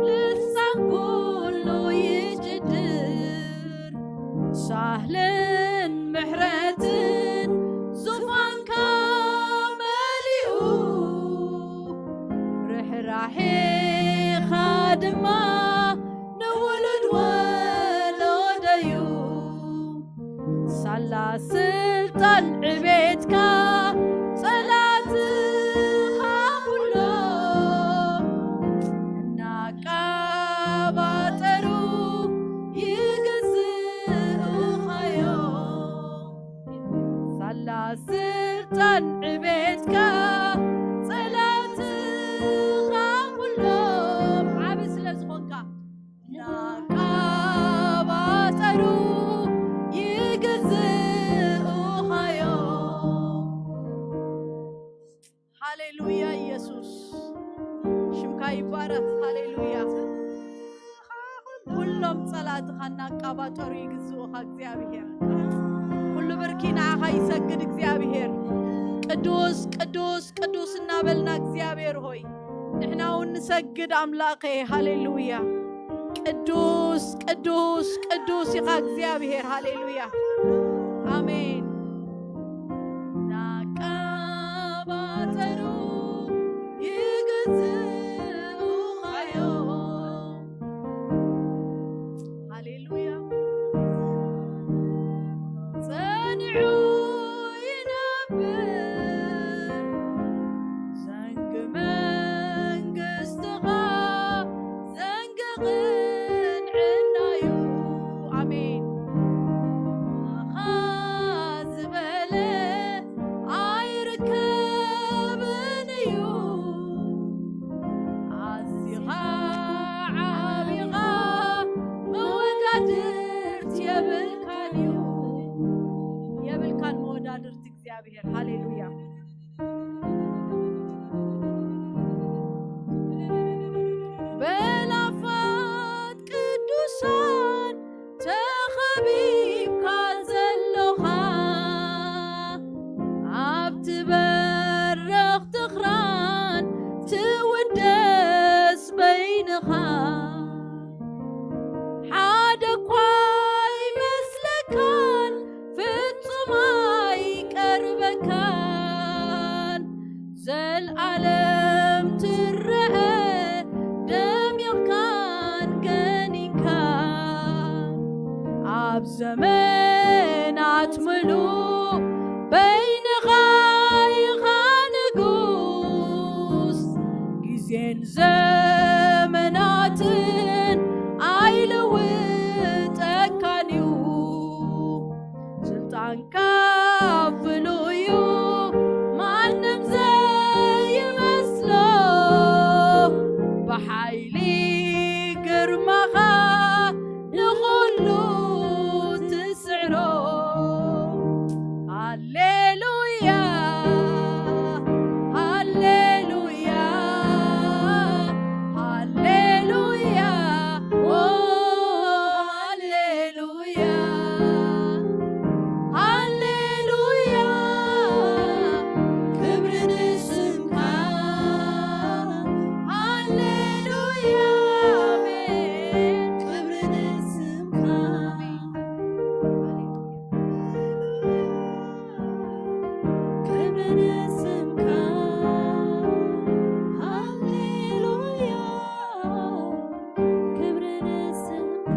ልሳን ኩሉ ይጭድር። ሳህልን ምሕረትን ዙፋንካ መሊኡ፣ ርሕራሄኻ ድማ ንውሉድ ወለዶ'ዩ። ሳላ ስልጣን ዕቤትካ ጸላእትኻ ኩሎም እናቃባጠሩ ይግዝኡኻ'ዮም። ሳላ ስልጣን ዕቤትካ ጸላእትኻ ኩሎም ዓቢ ስለ ዝኾንካ እናቃባጠሩ ይግዝኡኻ'ዮም። ሃሌሉያ ኢየሱስ፣ ሽምካ ይባረኽ። ሃሌሉያ። ኩሎም ጸላእትኻ እናቃባጠሩ ይግዝኡኻ እግዚኣብሔር። ኩሉ ብርኪ ንዓኻ ይሰግድ እግዚኣብሔር። ቅዱስ ቅዱስ ቅዱስ እናበልና እግዚኣብሔር ሆይ ንሕና እውን ንሰግድ ኣምላኸ። ሃሌሉያ። ቅዱስ ቅዱስ ቅዱስ ኢኻ እግዚኣብሔር። ሃሌሉያ። ኣሜን። እናቃባጠሩ ይግዝኡኻ'ዮም። ሃሌሉያ። ጸኒዑ ይነብር ዘንጊ መንግስትኻ፣ ዘንጊ ቅንዕና'ዩ። ኣሜን። ዘመናት ምሉእ በይንኻ ኢኻ ንጉስ፣ ግዜን ዘመናትን ኣይልውጠካን እዩ። ስልጣንካ ፍሉይ እዩ፣ ማንም ዘይመስሎ፣ ብሓይሊ ግርማኻ ንኹሉ ትስዕሮ። ሃሌሉያ፣ ሃሌሉያ፣ ሃሌሉያ፣ ኦ፣ ሃሌሉያ፣ ሃሌሉያ፣ ክብሪ ንስምካ። ሃሌሉያ፣ ኣሜን፣ ክብሪ ንስምካ። ክብሪ ንስምካ። ሃሌሉያ፣ ክብሪ ንስምካ።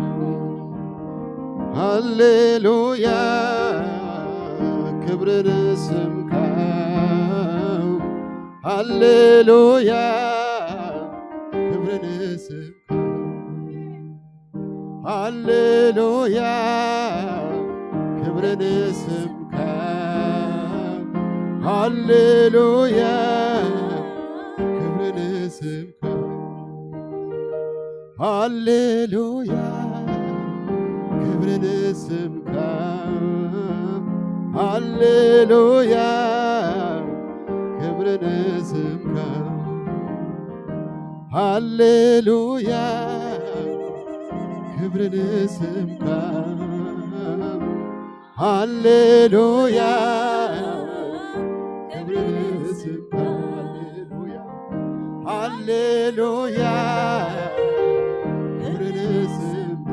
ሃሌሉያ፣ ክብሪ ንስምካ። ሃሌሉያ፣ ክብሪ ንስምካ። ሃሌሉያ፣ ክብሪ ንስምካ። ሃሌሉያ፣ ክብሪ ንስምካ። ሃሌሉያ፣ ክብሪ ንስምካ። ሃሌሉያ፣ ክብሪ ንስምካ። ሃሌሉያ፣ ክብሪ ንስምካ። ሃሌሉያ፣ ክብሪ ንስምካ። ሃሌሉያ፣ ሃሌሉያ፣ ክብሪ ንስምካ።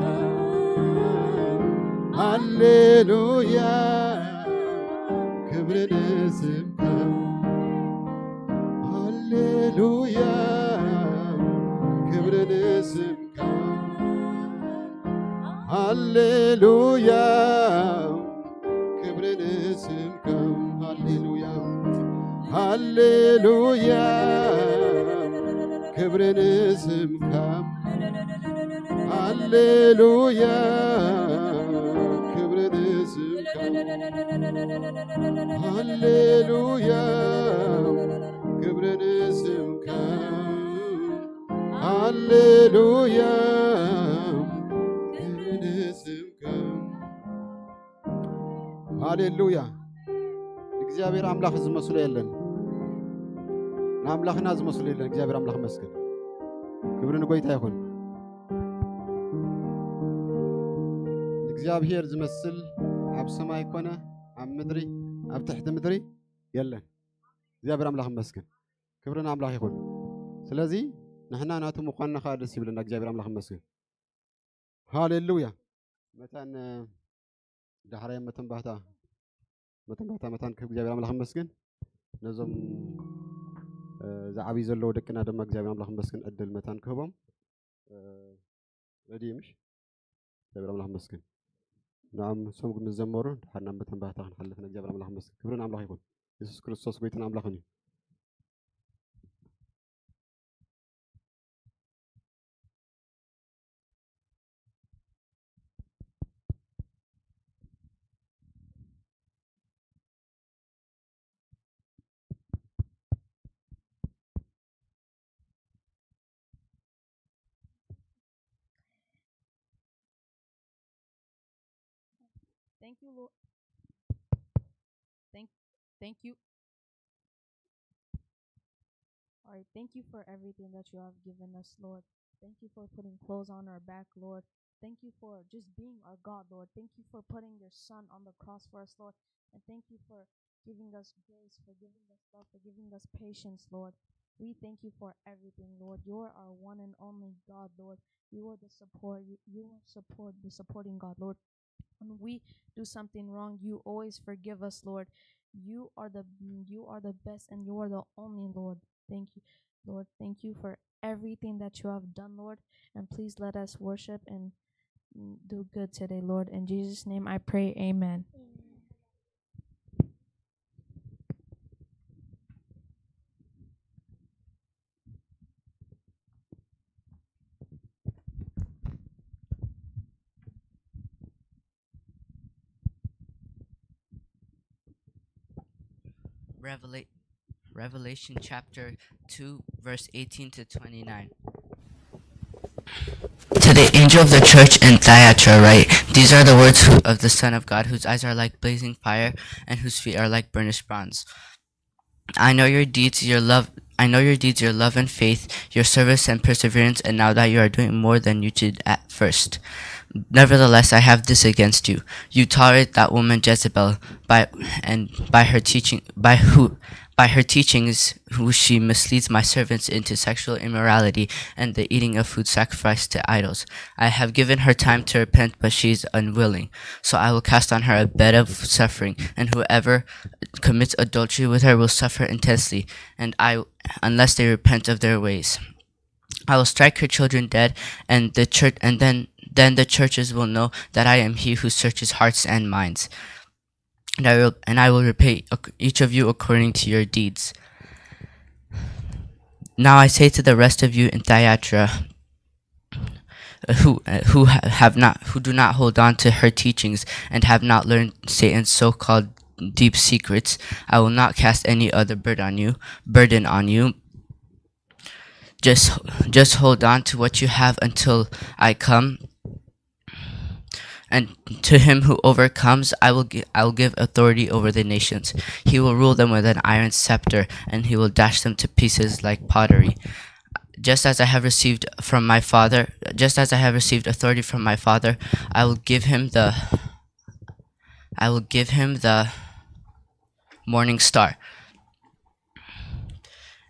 ሃሌሉያ፣ ክብሪ ንስምካ። ሃሌሉያ፣ ክብሪ ንስምካ። ሃሌሉያ፣ ክብሪ ንስምካ። ሃሌሉያ፣ ሃሌሉያ፣ ክብሪ ንስምካ። ሃሌሉያ፣ ክብሪ ንስምካ። ሃሌሉያ፣ ክብሪ ንስምካ። ሃሌሉያ፣ ክብሪ ንስምካ። ሃሌሉያ። እግዚኣብሔር ኣምላኽ ዝመስሎ የለን። ንኣምላኽና ዝመስሎ የለን። እግዚኣብሔር ኣምላኽ ይመስገን። ክብሪ ንጎይታ ይኹን። እግዚኣብሔር ዝመስል ኣብ ሰማይ ኮነ ኣብ ምድሪ፣ ኣብ ትሕቲ ምድሪ የለን። እግዚኣብሔር ኣምላኽ ይመስገን። ክብሪ ንኣምላኽ ይኹን። ስለዚ ንሕና ናቱ ምዃንና ኸዓ ደስ ይብለና። እግዚኣብሔር ኣምላኽ ይመስገን። ሃሌሉያ። መታን፣ እ፣ ዳሕራይ መተንባህታ፣ መተንባህታ መታን ክህብ እግዚኣብሔር ኣምላኽ ይመስገን። ነዞም፣ እ፣ ዝዓብዩ ዘለዉ ደቅና ድማ እግዚኣብሔር ኣምላኽ ይመስገን ዕድል መታን ክህቦም። እ፣ ረድዩ ምሽ? እግዚኣብሔር ኣምላኽ ይመስገን። ንዖም ንሶም ምስ ዘመሩ ድሓር ናብ መተንባህታ ክንሓልፍ ንእግዚኣብሔር ኣምላኽ ይመስገን። ክብሪ ንኣምላኽ ይኹን። የሱስ ክርስቶስ ጎይታን ኣምላኽን እዩ። Thank you, Lord. Thank, thank you. All right, thank you for everything that you have given us, Lord. Thank you for putting clothes on our back, Lord. Thank you for just being our God, Lord. Thank you for putting your Son on the cross for us, Lord. And thank you for giving us grace, for giving us love, for giving us patience, Lord. We thank you for everything, Lord. You are our one and only God, Lord. You are the support. You, you are support, the supporting God, Lord. When we do something wrong, you always forgive us, Lord. You are the, you are the best, and you are the only Lord. Thank you, Lord. Thank you for everything that you have done, Lord. And please let us worship and do good today, Lord. In Jesus' name I pray, amen. Revela- Revelation chapter two, verse eighteen to twenty-nine. To the angel of the church in Thyatira write, these are the words who, of the Son of God, whose eyes are like blazing fire and whose feet are like burnished bronze. I know your deeds, your love. I know your deeds, your love and faith, your service and perseverance, and now that you are doing more than you did at first. Nevertheless, I have this against you. You tolerate that woman Jezebel, by and by her teaching, by who, by her teachings, who she misleads my servants into sexual immorality and the eating of food sacrificed to idols. I have given her time to repent, but she is unwilling. So I will cast on her a bed of suffering, and whoever commits adultery with her will suffer intensely, and I, unless they repent of their ways. I will strike her children dead, and the church, and then then the churches will know that I am he who searches hearts and minds. And I will and I will repay ac- each of you according to your deeds. Now I say to the rest of you in Thyatira, uh, who uh, who ha- have not who do not hold on to her teachings and have not learned Satan's so-called deep secrets, I will not cast any other burden on you, burden on you. Just just hold on to what you have until I come. And to him who overcomes, I will gi- I will give authority over the nations. He will rule them with an iron scepter, and he will dash them to pieces like pottery. Just as I have received from my father, just as I have received authority from my father, I will give him the I will give him the morning star.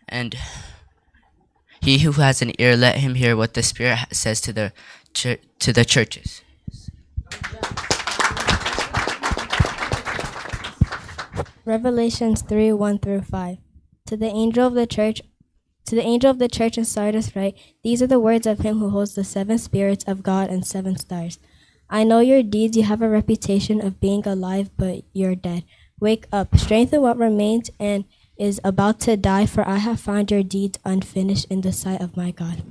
And he who has an ear, let him hear what the Spirit ha- says to the chur- to the churches. Revelations three one through five. To the angel of the church, to the angel of the church in Sardis write, these are the words of him who holds the seven spirits of God and seven stars. I know your deeds. You have a reputation of being alive, but you're dead. Wake up, strengthen what remains and is about to die, for I have found your deeds unfinished in the sight of my God.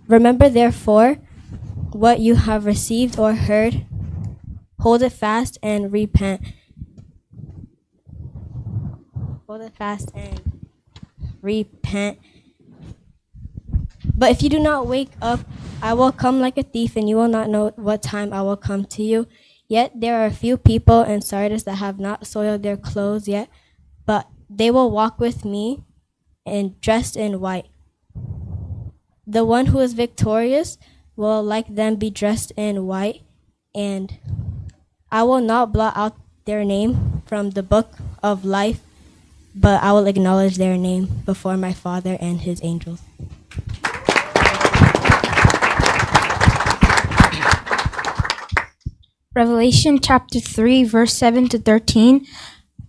Remember, therefore, what you have received or heard, hold it fast and repent. Hold it fast and repent. But if you do not wake up, I will come like a thief, and you will not know what time I will come to you. Yet there are a few people in Sardis that have not soiled their clothes yet, but they will walk with me and dressed in white. The one who is victorious will, like them, be dressed in white, and I will not blot out their name from the book of life, but I will acknowledge their name before my Father and his angels. Revelation chapter three, verse seven to thirteen.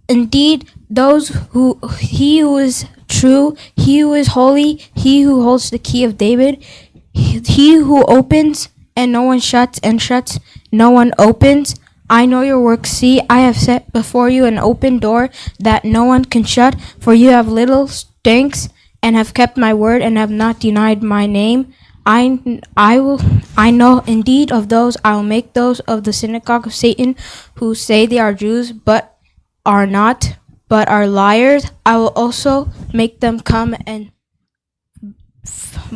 Indeed, those who he who is true, he who is holy, he who holds the key of David, he, he who opens and no one shuts, and shuts no one opens. I know your works. See, I have set before you an open door that no one can shut, for you have little strength and have kept my word and have not denied my name. I, I will I know indeed of those I will make those of the synagogue of Satan who say they are Jews but are not, but are liars. I will also make them come and f-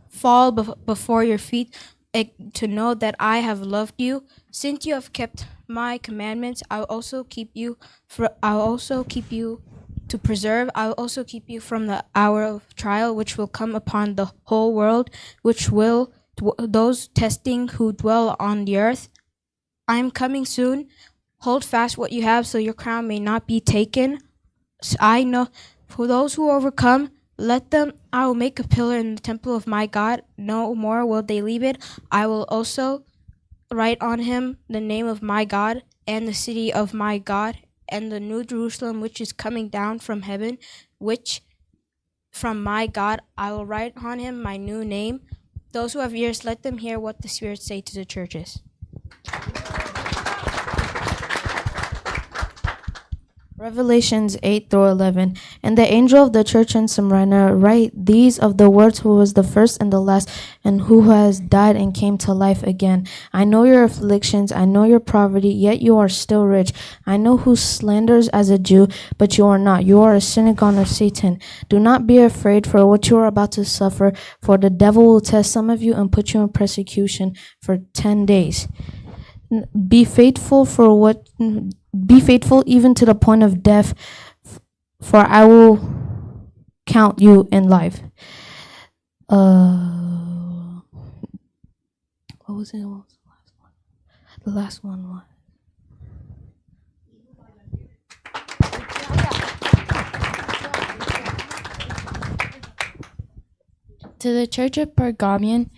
fall bef- before your feet, eh, to know that I have loved you. Since you have kept my commandments, I will also keep you. For I will also keep you to preserve. I will also keep you from the hour of trial which will come upon the whole world, which will dw- those testing who dwell on the earth. I am coming soon. Hold fast what you have, so your crown may not be taken. S- I know for those who overcome, let them. I will make a pillar in the temple of my God. No more will they leave it. I will also write on him the name of my God and the city of my God and the new Jerusalem, which is coming down from heaven, which from my God. I will write on him my new name. Those who have ears, let them hear what the Spirit say to the churches. Revelations eight through eleven. And the angel of the church in Smyrna write these of the words, who was the first and the last, and who has died and came to life again. I know your afflictions, I know your poverty, yet you are still rich. I know who slanders as a Jew, but you are not. You are a synagogue of Satan. Do not be afraid for what you are about to suffer, for the devil will test some of you and put you in persecution for ten days. N- Be faithful for what, be faithful even to the point of death, f- for I will count you in life. Uh, what was it? What was the last one? The last one was. To the church of Pergamian,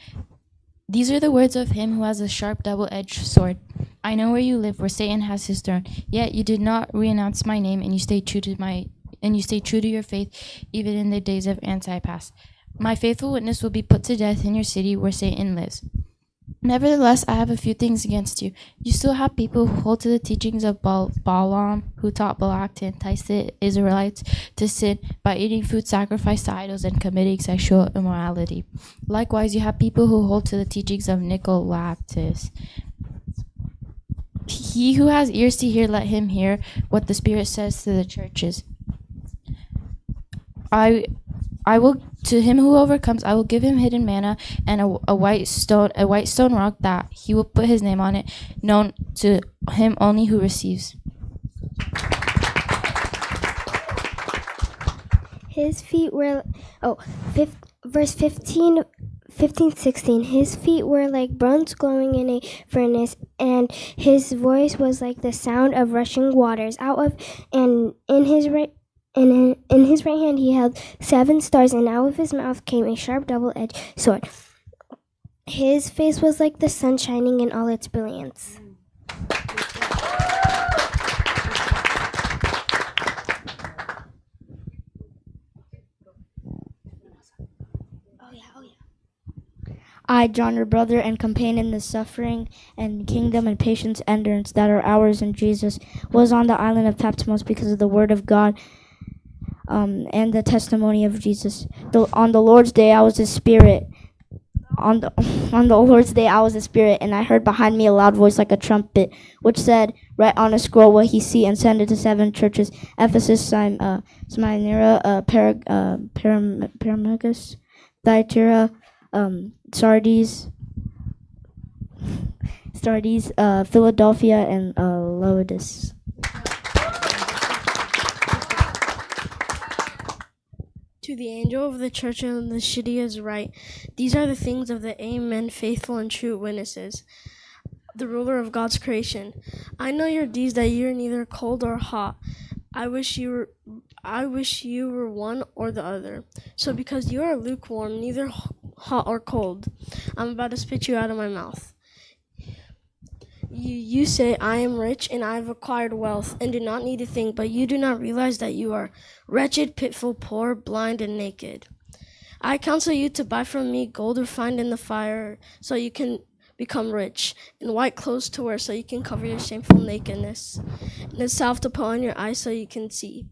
these are the words of him who has a sharp double-edged sword. I know where you live, where Satan has his throne. Yet you did not renounce my name, and you stayed true to my and you stayed true to your faith, even in the days of Antipas. My faithful witness will be put to death in your city where Satan lives. Nevertheless, I have a few things against you. You still have people who hold to the teachings of Baal- Balaam, who taught Balak to entice the Israelites to sin by eating food sacrificed to idols and committing sexual immorality. Likewise, you have people who hold to the teachings of Nicolaitans. He who has ears to hear, let him hear what the Spirit says to the churches. I I will to him who overcomes, I will give him hidden manna and a, a white stone, a white stone rock that he will put his name on it, known to him only who receives. His feet were, oh, fif- verse fifteen, fifteen, sixteen. His feet were like bronze glowing in a furnace, and his voice was like the sound of rushing waters. Out of, and in his right, and in, in his right hand he held seven stars, and out of his mouth came a sharp double-edged sword. His face was like the sun shining in all its brilliance. Oh, yeah, oh, yeah. I, John, your brother and companion in the suffering and kingdom and patience, endurance that are ours in Jesus, was on the island of Patmos because of the word of God, um, and the testimony of Jesus. The, on the Lord's day, I was a spirit. On the on the Lord's day, I was a spirit, and I heard behind me a loud voice like a trumpet, which said, "Write on a scroll what he see and send it to seven churches: Ephesus, Sim, uh, Smyrna, uh, Perg, uh, Pergam- Pergamos, Thyatira, um, Sardis, Sardis, uh, Philadelphia, and uh, Laodicea." To the angel of the church in the city is write, these are the things of the Amen, faithful and true witnesses, the ruler of God's creation. I know your deeds, that you are neither cold or hot. I wish you were I wish you were one or the other. So because you are lukewarm, neither h- hot or cold, I'm about to spit you out of my mouth. You, you say, I am rich and I have acquired wealth and do not need a thing, but you do not realize that you are wretched, pitiful, poor, blind, and naked. I counsel you to buy from me gold refined in the fire so you can become rich, and white clothes to wear so you can cover your shameful nakedness, and a salve to put on your eyes so you can see.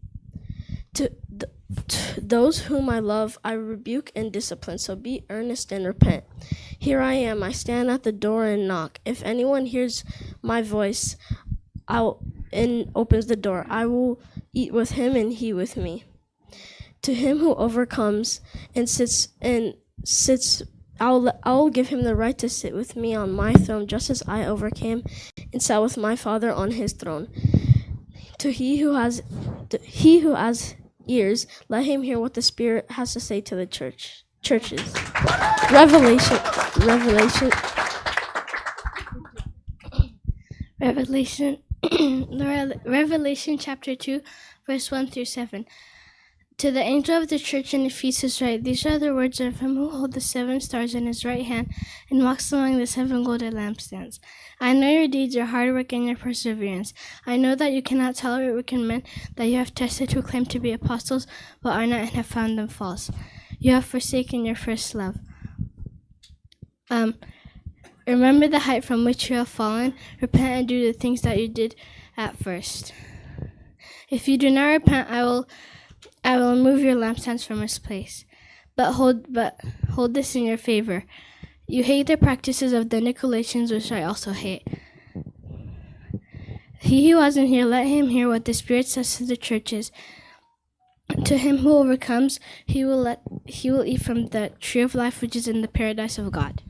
To, th- to those whom I love, I rebuke and discipline, so be earnest and repent. Here I am, I stand at the door and knock. If anyone hears my voice, I'll and opens the door, I will eat with him and he with me. To him who overcomes and sits and sits, I'll I'll give him the right to sit with me on my throne, just as I overcame and sat with my Father on his throne. To he who has to he who has ears, let him hear what the Spirit has to say to the church churches. Revelation, Revelation. Revelation, Re- Revelation chapter two, verse one through seven. To the angel of the church in Ephesus write, these are the words of him who holds the seven stars in his right hand and walks among the seven golden lampstands. I know your deeds, your hard work, and your perseverance. I know that you cannot tolerate wicked men, that you have tested who claim to be apostles, but are not, and have found them false. You have forsaken your first love. Um, remember the height from which you have fallen. Repent and do the things that you did at first. If you do not repent, I will, I will remove your lampstands from its place. But hold, but hold this in your favor. You hate the practices of the Nicolaitans, which I also hate. He who wasn't here, let him hear what the Spirit says to the churches. To him who overcomes, he will let, he will eat from the tree of life which is in the paradise of God.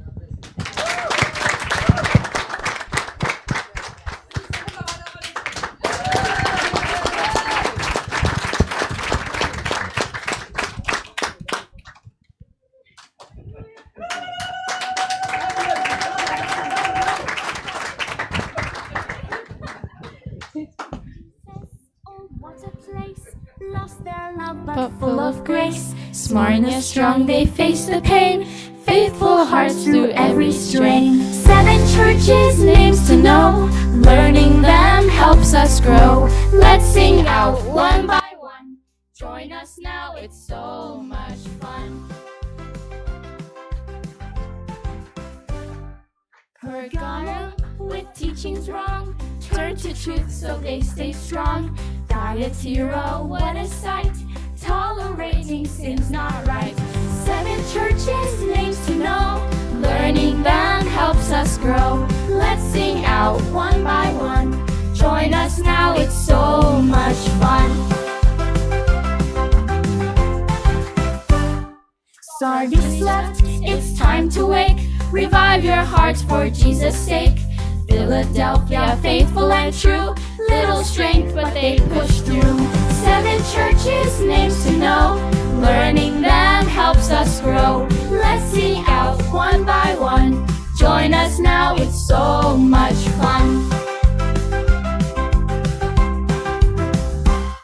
Oh, what a place. Lost their love, but full of grace. Smart and strong, they face the pain. Faithful hearts through every strain. Seven churches, names to know. Learning them helps us grow. Let's sing out one by one. Join us now, it's so much fun. Pergamum with teachings wrong. Turn to truth so they stay strong. Thyatira, what a sight. Tolerating sin's not right. Seven churches, names to know. Learning them helps us grow. Let's sing out one by one. Join us now, it's so much fun. Sardis left, it's time to wake. Revive your hearts for Jesus' sake. Philadelphia, faithful and true. Little strength, but they push through. Seven churches, names to know. Learning them helps us grow. Let's sing out one by one. Join us now, it's so much fun.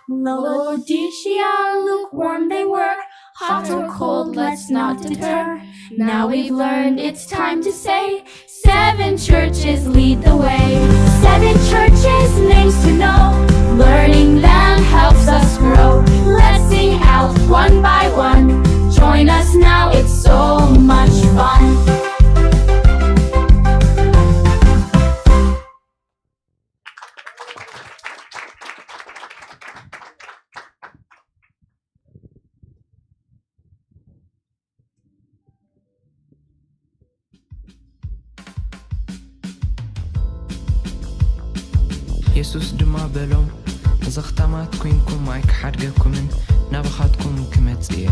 Laodicea, lukewarm they were. Hot or cold, let's not deter. Now we've learned, it's time to say, seven churches lead the way. Seven churches, names to know. Learning them helps us grow. Let's sing out one by one. Join us now, it's so much fun. የሱስ ድማ በሎም፣ እዚ ኽታማት ኲንኩም ኣይክሓድገኩምን፣ ናባኻትኩም ክመጽእ እየ።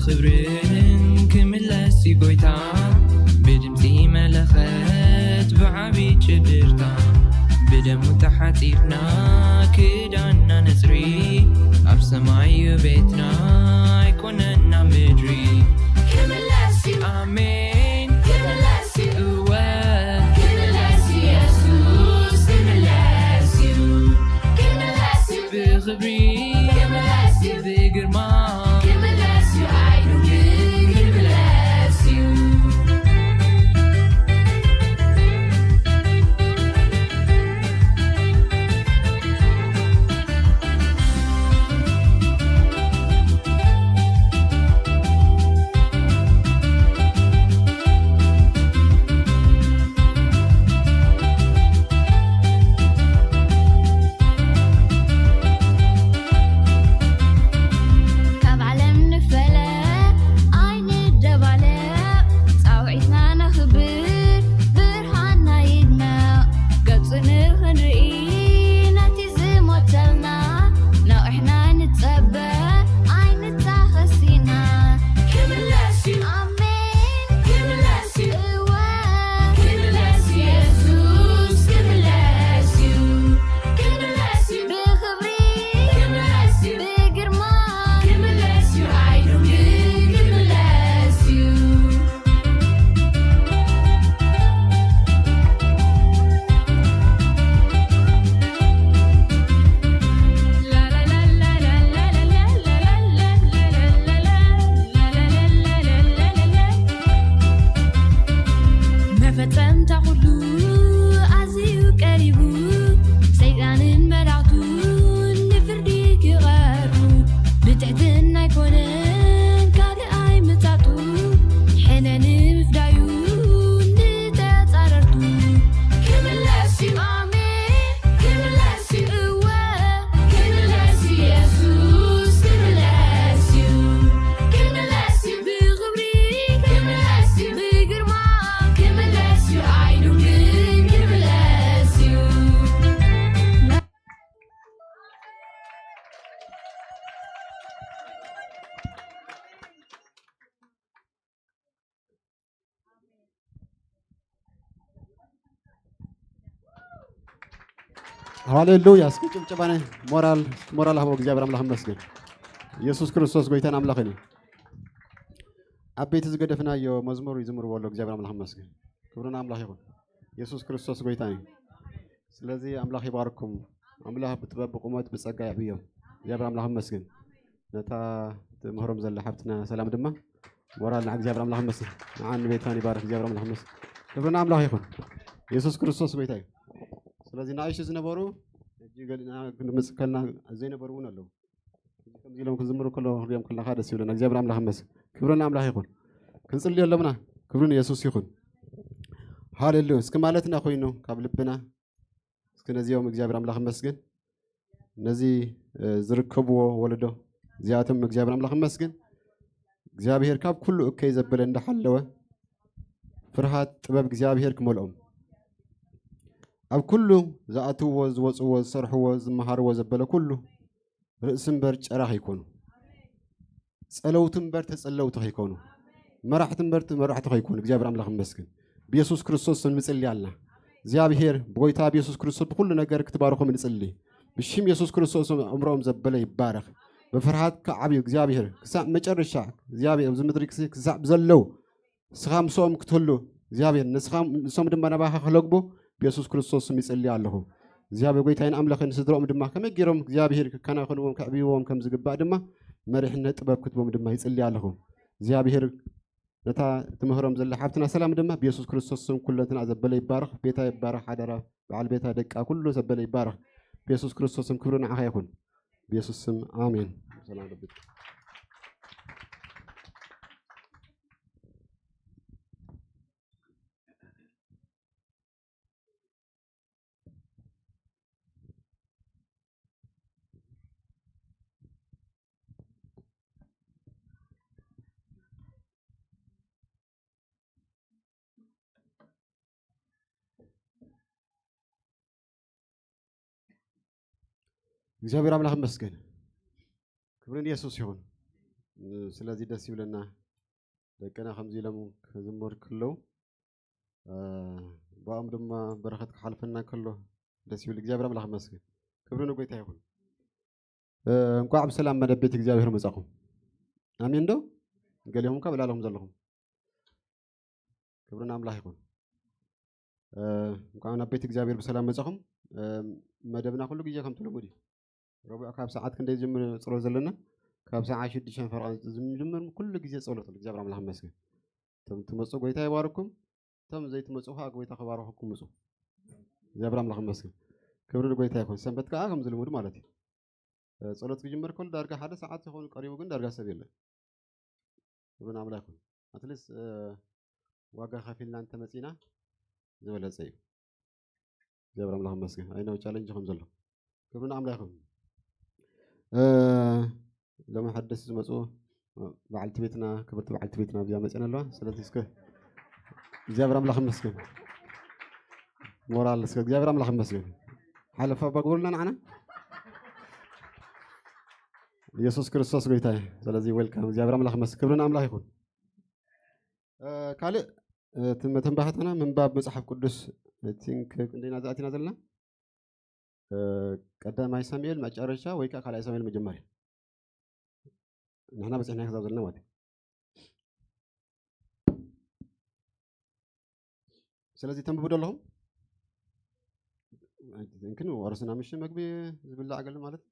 ክብርን ክምለስ እዩ ጎይታ፣ ብድምፂ መለኸት ብዓቢ ጭድርታ፣ ብደሙ ተሓፂብና ክዳንና ነፅሪ፣ ኣብ ሰማይ እዩ ቤትና ኣይኮነን ኣብ ምድሪ። ክምለስ እዩ። ኣሜን። ክምለስ እዩ። እወ። ክምለስ እዩ የሱስ፣ ክምለስ እዩ። ክምለስ እዩ። ብኽብሪ ክምለስ እዩ። ብግርማ ክምለስ እዩ። ኣይኑን ክምለስ እዩ። ካብ ዓለም ንፈለ ኣይንደባለቕ፣ ጻውዒትና ነኽብር፣ ብርሃንና ይድመቕ። ገጹ ንኽንርኢ ነቲ ዝሞተልና፣ ነቒሕና ንጸበ፣ ኣይንታኸስ ኢና። ክምለስ እዩ። ኣሜን። ክምለስ እዩ። እወ። ክምለስ እዩ የሱስ፣ ክምለስ እዩ። ክምለስ እዩ። ብኽብሪ ክምለስ እዩ። ብግርማ ክምለስ እዩ። ኣይኑን ክምለስ እዩ። መፈጸምታ ኩሉ ኣዝዩ ቀሪቡ፣ ሰይጣንን መላእክቱን ንፍርዲ ክቐርቡ፣ ብትሕትና ኣይኮነን ካልእ ኣይምጻጡ፣ ሕነ ንምፍዳዩ ንተጻረርቱ። ክምለስ እዩ። ኣሜን። ክምለስ እዩ። እወ። ክምለስ እዩ የሱስ፣ ክምለስ እዩ። ክምለስ እዩ። ብኽብሪ ክምለስ እዩ። ብግርማ ክምለስ እዩ። ኣይኑን ክምለስ እዩ። ሃሌሉያ። እስኪ ጭብጨባን ሞራል ሞራል ሃቦ። እግዚኣብሔር ኣምላኽ ይመስገን። ኢየሱስ ክርስቶስ ጎይታን ኣምላኽን እዩ። ኣብ ቤት ዝገደፍናዮ መዝሙር ይዝምርዎ ኣሎ። እግዚኣብሔር ኣምላኽ ይመስገን። ክብሪ ንኣምላኽ ይኹን። ኢየሱስ ክርስቶስ ጎይታ እዩ። ስለዚ ኣምላኽ ይባርኩም። ኣምላኽ ብጥበብ ብቁመት ብጸጋ የዕብዮም። እግዚኣብሔር ኣምላኽ ይመስገን። ነታ ትምህሮም ዘላ ሓብትና ሰላም ድማ ሞራል ንዓ እግዚኣብሔር ኣምላኽ ይመስገን። ንዓን ቤታን ይባርክ እግዚኣብሔር ኣምላኽ ይመስገን። ክብሪ ንኣምላኽ ይኹን። ኢየሱስ ክርስቶስ ጎይታ እዩ። ስለዚ ንኣሽቱ ዝነበሩ ሕጂ ገሊና ክንምጽእ ከልና ዘይነበሩ እውን ኣለዉ። ከምዚ ኢሎም ክዝምሩ ከለዉ ክንሪኦም ከለኻ ደስ ይብለና። እግዚኣብሔር ኣምላኽ ይመስገን። ክብሪ ንኣምላኽ ይኹን። ክንጽሊ ኣለምና። ክብሪ ንየሱስ ይኹን። ሃሌሉያ። እስኪ ማለትና ኮይኑ ካብ ልብና እስኪ ነዚኦም እግዚኣብሔር ኣምላኽ ይመስገን። ነዚ ዝርከብዎ ወለዶ እዚኣቶም እግዚኣብሔር ኣምላኽ ይመስገን። እግዚኣብሔር ካብ ኩሉ እከይ ዘበለ እንዳሓለወ ፍርሃት ጥበብ እግዚኣብሔር ክመልኦም ኣብ ኩሉ ዝኣትውዎ ዝወፅዎ ዝሰርሕዎ ዝመሃርዎ ዘበለ ኩሉ ርእሲ እምበር ጨራ ከይኮኑ ጸለውቲ እምበር ተጸለውቲ ከይኮኑ መራሕቲ እምበር መራሕቲ ከይኮኑ እግዚኣብሔር ኣምላኽ ይመስገን። ብየሱስ ክርስቶስ ስም ንጽሊ ኣልና። እግዚኣብሔር ብጎይታ ብየሱስ ክርስቶስ ብኩሉ ነገር ክትባርኾም ንጽሊ። ብሽም የሱስ ክርስቶስ ኣእምሮኦም ዘበለ ይባረኽ። ብፍርሃት ክዓብዩ እግዚኣብሔር ክሳብ መጨረሻ እግዚኣብሔር ኣብዚ ምድሪ ክሳብ ዘለው ንስኻ ምስኦም ክትህሉ እግዚኣብሔር ንስኻ ንሶም ድማ ናባኻ ክለግቡ ብየሱስ ክርስቶስ ስም ይጽሊ ኣለኹ። እግዚኣብሔር ጎይታይን ኣምላኽን ንስድሮኦም ድማ ከመይ ገይሮም እግዚኣብሔር ክከናኸንዎም ከዕብይዎም ከም ዝግባእ ድማ መሪሕነት ጥበብ ክትቦም ድማ ይጽሊ ኣለኹ። እግዚኣብሔር ነታ ትምህሮም ዘላ ሓብትና ሰላም ድማ ብየሱስ ክርስቶስ ስም ኩለንትና ዘበለ ይባረኽ። ቤታ ይባረኽ። ሓደራ በዓል ቤታ ደቃ ኩሉ ዘበለ ይባረኽ። ብየሱስ ክርስቶስ ስም ክብሪ ንዓኻ ይኹን። ብየሱስ ስም ኣሜን። ሰላም ረቢ። እግዚኣብሔር ኣምላኽ ይመስገን። ክብሪ ንየሱስ ይኹን። ስለዚ ደስ ይብለና። ደቅና ከምዚ ኢሎም ክዝምሩ ከለዉ፣ እ፣ ብኦም ድማ በረኸት ክሓልፈና ከሎ ደስ ይብል። እግዚኣብሔር ኣምላኽ ይመስገን። ክብሪ ንጎይታ ይኹን። እ፣ እንቋዕ ብሰላም መደብ ቤት እግዚኣብሔር መጻኹም። ኣሜን ዶ? ገሊኹም ካብ እላለኹም ዘለኹም። ክብሪ ንኣምላኽ ይኹን። እ፣ እንቋዕ ናብ ቤት እግዚኣብሔር ብሰላም መጻኹም። እ፣ መደብና ኩሉ ግዜ ከምቲ ልሙድ እዩ። ረቡዕ ካብ ሰዓት ክንደይ ዝጅምር ጸሎት ዘለና? ካብ ሰዓት ሽዱሽተ ፈረቓ ዝጅምር ኩሉ ግዜ ጸሎት ኣሎ። እግዚኣብሔር ኣምላኽ ይመስገን። እቶም ትመጹ ጎይታ ይባርኩም። እቶም ዘይትመጹ ኸዓ ጎይታ ክባርኸኩም ምጹ። እግዚኣብሔር ኣምላኽ ይመስገን። ክብሪ ንጎይታ ይኹን። ሰንበት ከኣ ከምዚ ልሙድ ማለት እዩ። እ፣ ጸሎት ክጅመር ከሎ ዳርጋ ሓደ ሰዓት ይኸውን ቀሪቡ፣ ግን ዳርጋ ሰብ የለን። ክብሪ ንኣምላኽ ይኹን። ኣትሊስት፣ እ፣ ዋጋ ከፊልና እንተመጺና ዝበለጸ እዩ። እግዚኣብሔር ኣምላኽ ይመስገን። ኣይነው ቻሌንጅ ከም ዘሎ። ክብሪ ንኣምላኽ ይኹን። እ፣ ሎሚ ሓደስ ዝመጹ በዓልቲ ቤትና፣ ክብርቲ በዓልቲ ቤትና ኣብዚኣ መጺና ኣለዋ። ስለዚ እስከ እግዚኣብሔር ኣምላኽ ይመስገን። ሞራል እስከ እግዚኣብሔር ኣምላኽ ይመስገን። ሓለፋ ኣባ ግበሩልና ንዓና። ኢየሱስ ክርስቶስ ጎይታ እዩ። ስለዚ ዌልካም። እግዚኣብሔር ኣምላኽ ይመስገን። ክብሪ ንኣምላኽ ይኹን። እ፣ ካልእ፣ እ፣ እቲ መተንባህታና ምንባብ መጽሓፍ ቅዱስ፣ I think ክንደይና ዝኣቲና ዘለና? እ፣ ቀዳማይ ሳሙኤል መጨረሻ ወይ ከኣ ካልኣይ ሳሙኤል መጀመርያ። ንሕና በጺሕና ክዛብ ዘለና ማለት እዩ። ስለዚ ተንብቡ ዶ ኣለኹም? I think ወርስና ምሽ መግቢ ዝብላዕ ገለ ማለት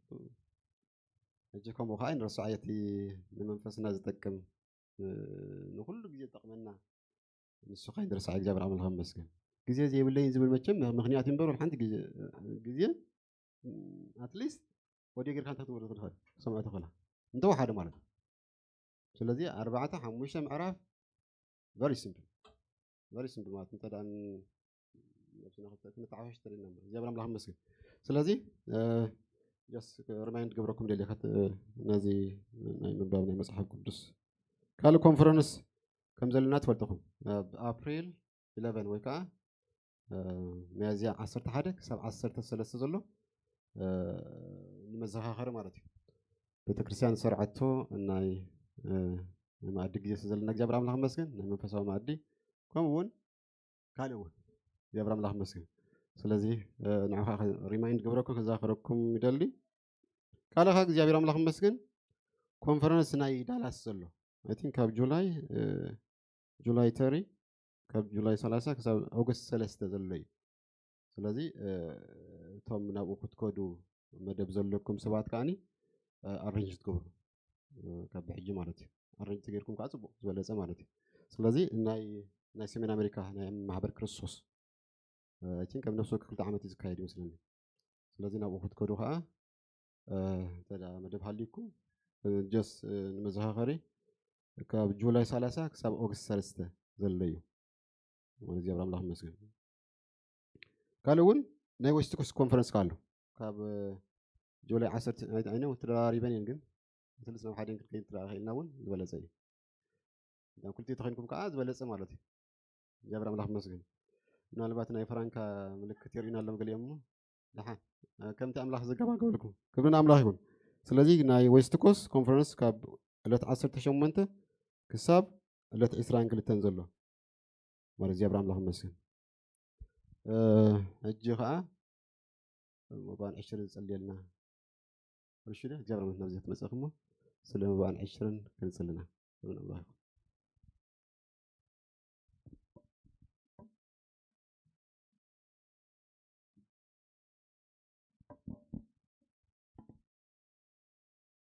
ሕጂ ከምኡ ከኣ ኣይንረስዖ፣ እቲ ንመንፈስና ዝጠቅም፣ እ፣ ንኹሉ ግዜ ዝጠቕመና ንሱ ከኣ ኣይንረስዖ። እግዚኣብሔር ኣምላኽ ይመስገን። ግዜ ዘይብለይን ዝብል መቸም ምኽንያት እዩ እምበር፣ ወላ ሓንቲ ግዜ፣ ግዜ፣ እ፣ ኣትሊስት ኦድዮ ጌርካ እንታይ ክትገብሮ ትኽእል? ክትሰምዖ ትኽእላ። እንተወሓደ ማለት እዩ። ስለዚ ኣርባዕተ፣ ሓሙሽተ ምዕራፍ ቨሪ ሲምፕል፣ ቨሪ ሲምፕል ማለት እንተ ደኣ ን-፣ ነብስና ክተ-፣ ክንተሓዋወስ ተደሊና እምበር። እግዚኣብሔር ኣምላኽ ይመስገን። ስለዚ፣ እ፣ ጀስት ሪማይንድ ክገብረኩም ደልየ ከት-፣ ነዚ ናይ ምንባብ ናይ መጽሓፍ ቅዱስ ካልእ ኮንፈረንስ ከም ዘለና ትፈልጥኹም። ኣብ ኣፕሪል ኢለቨን ወይ ከኣ፣ እ፣ ሚያዝያ ዓሰርተ ሓደ ክሳብ ዓሰርተ ሰለስተ ዘሎ፣ እ፣ ንመዘኻኸሪ ማለት እዩ። ቤተክርስትያን ዝሰርዐቶ ናይ፣ እ፣ ናይ መኣዲ ግዜ ስለ ዘለና እግዚኣብሔር ኣምላኽ ይመስገን፣ ናይ መንፈሳዊ መኣዲ፣ ከምኡ እውን ካልእ እውን እግዚኣብሔር ኣምላኽ ይመስገን። ስለዚ፣ እ፣ ንዑ ኸዓ ሪማይንድ ክገብረኩም፣ ክዛኸረኩም ይደሊ። ካልእ ኸዓ እግዚኣብሔር ኣምላኽ ይመስገን፣ ኮንፈረንስ ናይ ዳላስ ዘሎ፣ I think ካብ ጁላይ፣ እ፣ ጁላይ ተሪ፣ ካብ ጁላይ ሰላሳ ክሳብ ኦገስት ሰለስተ ዘሎ እዩ። ስለዚ፣ እ፣ እቶም ናብኡ ክትከዱ መደብ ዘለኩም ሰባት ከኣኒ፣ እ፣ ኣሬንጅ ክትገብሩ፣ እ፣ ካብ ብሕጂ ማለት እዩ። ኣሬንጅ ተገይርኩም ከዓ ጽቡቕ ዝበለጸ ማለት እዩ። ስለዚ ናይ፣ ናይ ሰሜን ኣሜሪካ ናይ ማሕበር ክርስቶስ፣ እ፣ I think ኣብ ነፍሲ ወከፍ ክልተ ዓመት እዩ ዝካየድ ይመስለኒ። ስለዚ ናብኡ ክትከዱ ከዓ፣ እ፣ እንተ ደኣ መደብ ሃልዩኩም፣ እ፣ ጀስት፣ እ፣ ንመዘኻኸሪ ካብ ጁላይ ሰላሳ ክሳብ ኦገስት ሰለስተ ዘሎ እዩ። ማለት እግዚኣብሔር ኣምላኽ ይመስገን። ካልእ እውን ናይ ዌስት ኮስት ኮንፈረንስ ከ ኣሎ። ካብ፣ እ፣ ጁላይ ዓሰርተ፣ ኣይ፣ ኣይ ኖው ተደራሪበን እየን፣ ግን ኣትሊስት ናብ ሓደ ክንከይድ እንተ ደኣ ኽኢልና እውን ዝበለጸ እዩ። እዛ ክልቲኡ ተኾይንኩም ከኣ ዝበለጸ ማለት እዩ። እግዚኣብሔር ኣምላኽ ይመስገን። ምናልባት ናይ ፍራንካ ምልክት የርእዩና ኣለዉ ገሊኦም እሞ፣ ደሓን፣ እ፣ ከምቲ ኣምላኽ ዘገባገበልኩም። ክብሪ ንኣምላኽ ይኹን። ስለዚ ናይ ዌስት ኮስት ኮንፈረንስ ካብ ዕለት ዓሰርተ ሸሞንተ ክሳብ ዕለት ዕስራን ክልተን ዘሎ ማለት እግዚኣብሔር ኣምላኽ ይመስገን። እ፣ ሕጂ ኸኣ መባን ዕሽርን ዝጸልየልና። ርሽደ እግዚኣብሔር ኣምላኽ ናብዚ ትመጽእኹም እሞ ስለ መባን ዕሽርን ክንጽልና። ክብሪ ንኣምላኽ ይኹን።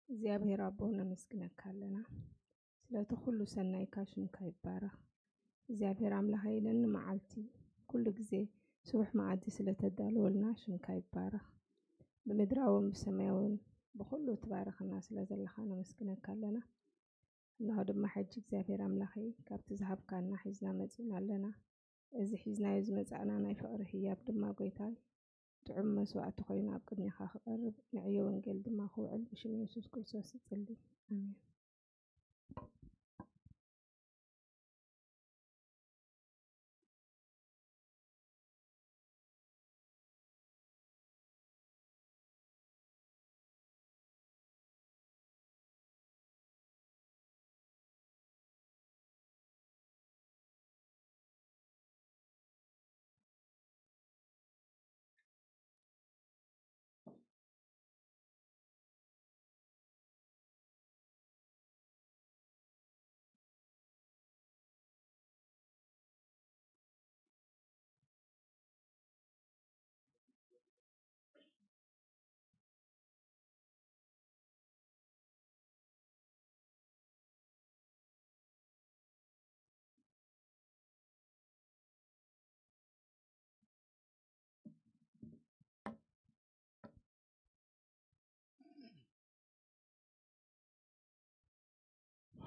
እግዚኣብሔር ኣቦ ነመስግነካ ኣለና። ስለቲ ኩሉ ሰናይካ ሽምካ ይባረኽ። እግዚኣብሔር ኣምላኸይ ነኒ መዓልቲ ኩሉ ግዜ ስቡሕ መኣዲ ስለ ተዳለወልና ሽምካ ይባረኽ። ብምድራውን ብሰማያውን ብኹሉ ትባርኸና ስለ ዘለኻ ነመስግነካ ኣለና። እንሆ ድማ ሕጂ እግዚኣብሔር ኣምላኸይ ካብቲ ዝሃብካና ሒዝና መጺእና ኣለና። እዚ ሒዝናዮ ዝመጻእና ናይ ፍቕሪ ህያብ ድማ ጐይታይ ጥዑም መስዋእቲ ኮይኑ ኣብ ቅድሜኻ ክቐርብ ንዕዮ ወንጌል ድማ ክውዕል ብሽም የሱስ ክርስቶስ እጽሊ። ኣሜን።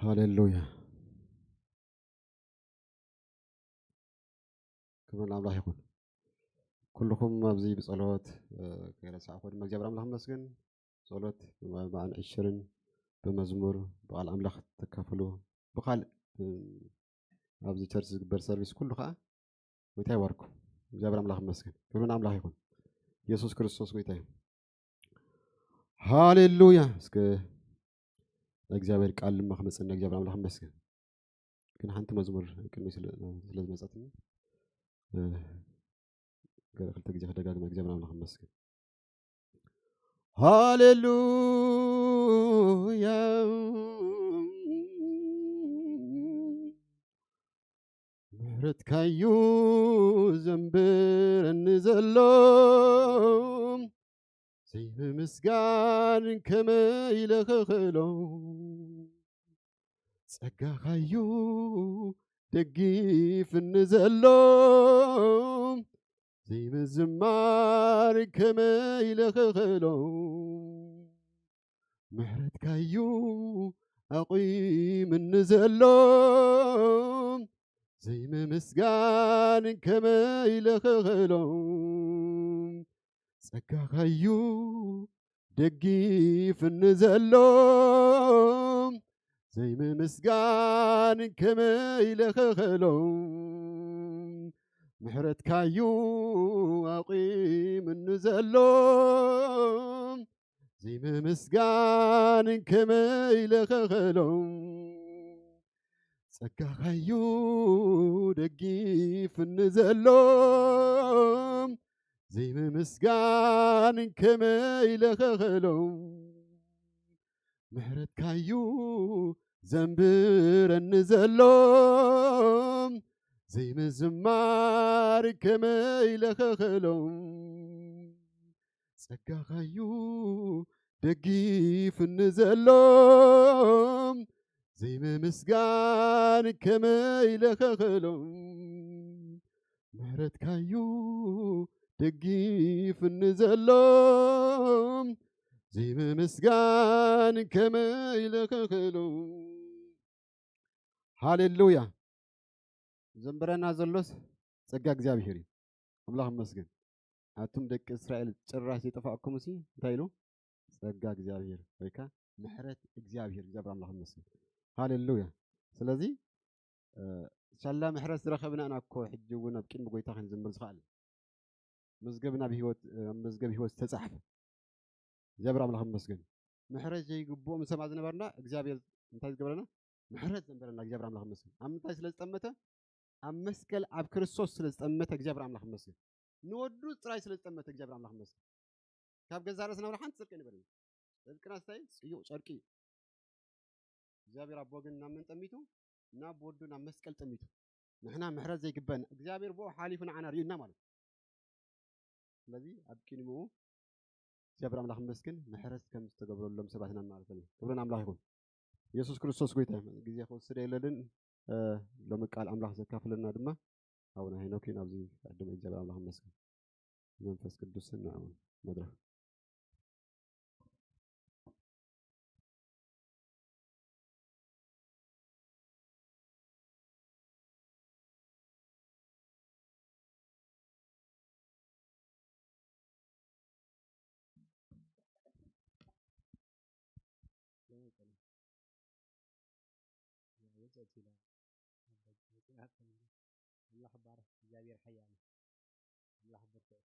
ሃሌሉያ። ክብሪ ንኣምላኽ ይኹን። ኩልኹም ኣብዚ ብጸሎት፣ እ፣ ከይረሳዕኹ ድማ እግዚኣብሔር ኣምላኽ ይመስገን። ጸሎት ብመባእን ዕሽርን ብመዝሙር ብቓል ኣምላኽ ትካፈሉ፣ ብኻልእ፣ እ፣ ኣብዚ ቸርች ዝግበር ሰርቪስ ኩሉ ኸዓ ጎይታ ይባርኩም። እግዚኣብሔር ኣምላኽ ይመስገን። ክብሪ ንኣምላኽ ይኹን። ኢየሱስ ክርስቶስ ጎይታ እዩ። ሃሌሉያ። እስከ ናይ እግዚኣብሔር ቃል ድማ ክመጽና እግዚኣብሔር ኣምላኽ ይመስገን። ግን ሓንቲ መዝሙር ቅድሚ ስለ፣ ስለ ዝመጸትኒ፣ እ፣ ገለ ክልተ ግዜ ክደጋግማ እግዚኣብሔር ኣምላኽ ይመስገን። ሃሌሉያ። ምሕረትካዩ ዘንብረኒ ዘሎ፣ ዘይምምስጋን ከመይ ኢለ ክኽእሎ? ጸጋኻዩ ደጊፍኒ ዘሎ፣ ዘይምዝማር ከመይ ኢለ ክኽእሎ? ምሕረትካዩ ኣቑምኒ ዘሎ፣ ዘይምምስጋን ከመይ ኢለ ክኽእሎ? ጸጋኻዩ ደጊፍኒ ዘሎ፣ ዘይምምስጋን ከመይ ኢለ ክኽእሎ? ምሕረትካዩ ኣቑምኒ ዘሎ፣ ዘይምምስጋን ከመይ ኢለ ክኽእሎ? ጸጋኻዩ ደጊፍኒ ዘሎ፣ ዘይምምስጋን ከመይ ኢለ ክኽእሎ? ምሕረትካዩ ዘንብረኒ ዘሎ፣ ዘይምዝማር ከመይ ኢለ ክኽእሎ? ጸጋኻዩ ደጊፍኒ ዘሎ፣ ዘይምምስጋን ከመይ ኢለ ክኽእሎ? ምሕረትካዩ ደጊፍኒ ዘሎ፣ ዘይምምስጋን ከመይ ኢለ ክኽእሎ? ሃሌሉያ። ዘንበረና ዘሎስ ጸጋ እግዚኣብሔር እዩ። ኣምላኽ ይመስገን። ኣቱም ደቂ እስራኤል ጭራሽ ዝጠፋእኩምሲ እንታይ ኢሉ? ጸጋ እግዚኣብሔር ወይ ከኣ ምሕረት እግዚኣብሔር፣ እግዚኣብሔር ኣምላኽ ይመስገን። ሃሌሉያ። ስለዚ፣ እ፣ ሳላ ምሕረት ዝረኸብና ኢና እኮ ሕጂ እውን ኣብ ቅድሚ ጎይታ ክንዝምር ዝኸኣል። መዝገብና ብህይወት፣ እ፣ ኣብ መዝገብ ህይወት ዝተጻሕፈ። እግዚኣብሔር ኣምላኽ ይመስገን። ምሕረት ዘይግብኦም ሰባት ዝነበርና እግዚኣብሔር እንታይ ዝገብረና? ምሕረት ዘንበረና እግዚኣብሔር ኣምላኽ ይመስገን። ኣብ ምንታይ ስለ ዝጠመተ? ኣብ መስቀል ኣብ ክርስቶስ ስለ ዝጠመተ እግዚኣብሔር ኣምላኽ ይመስገን። ንወዱ ጥራይ ስለ ዝጠመተ እግዚኣብሔር ኣምላኽ ይመስገን። ካብ ገዛእ ርእስና ወላ ሓንቲ ጽድቂ ኣይነበረን። ጽድቅና ስታይ ጽዩቕ ጨርቂ እዩ። እግዚኣብሔር ኣቦ ግን ናብ መን ጠሚቱ? ናብ ወዱ ናብ መስቀል ጠሚቱ። ንሕና ምሕረት ዘይግበን እግዚኣብሔር ብኡ ሓሊፉ ንዓና ርእዩና ማለት እዩ። ስለዚ ኣብ ቅድሚኡ እግዚኣብሔር ኣምላኽ ይመስገን ምሕረት ከም ዝተገብረሎም ሰባት ኢና ማለት እዩ። ክብሪ ንኣምላኽ ይኹን። ኢየሱስ ክርስቶስ ጎይታ እዩ። ግዜ ክወስድ የለንን። እ፣ ሎሚ ቃል ኣምላኽ ዘካፍለና ድማ ኣቡነ ሄኖክ እዩ። ናብዚ ዕድመ እግዚኣብሔር ኣምላኽ ይመስገን። መንፈስ ቅዱስ ንዕኡ መድረኽ ኣምላኽ ባርኽ። እግዚኣብሔር ሓያል እዩ። ኣምላኽ ብርቱዕ እዩ።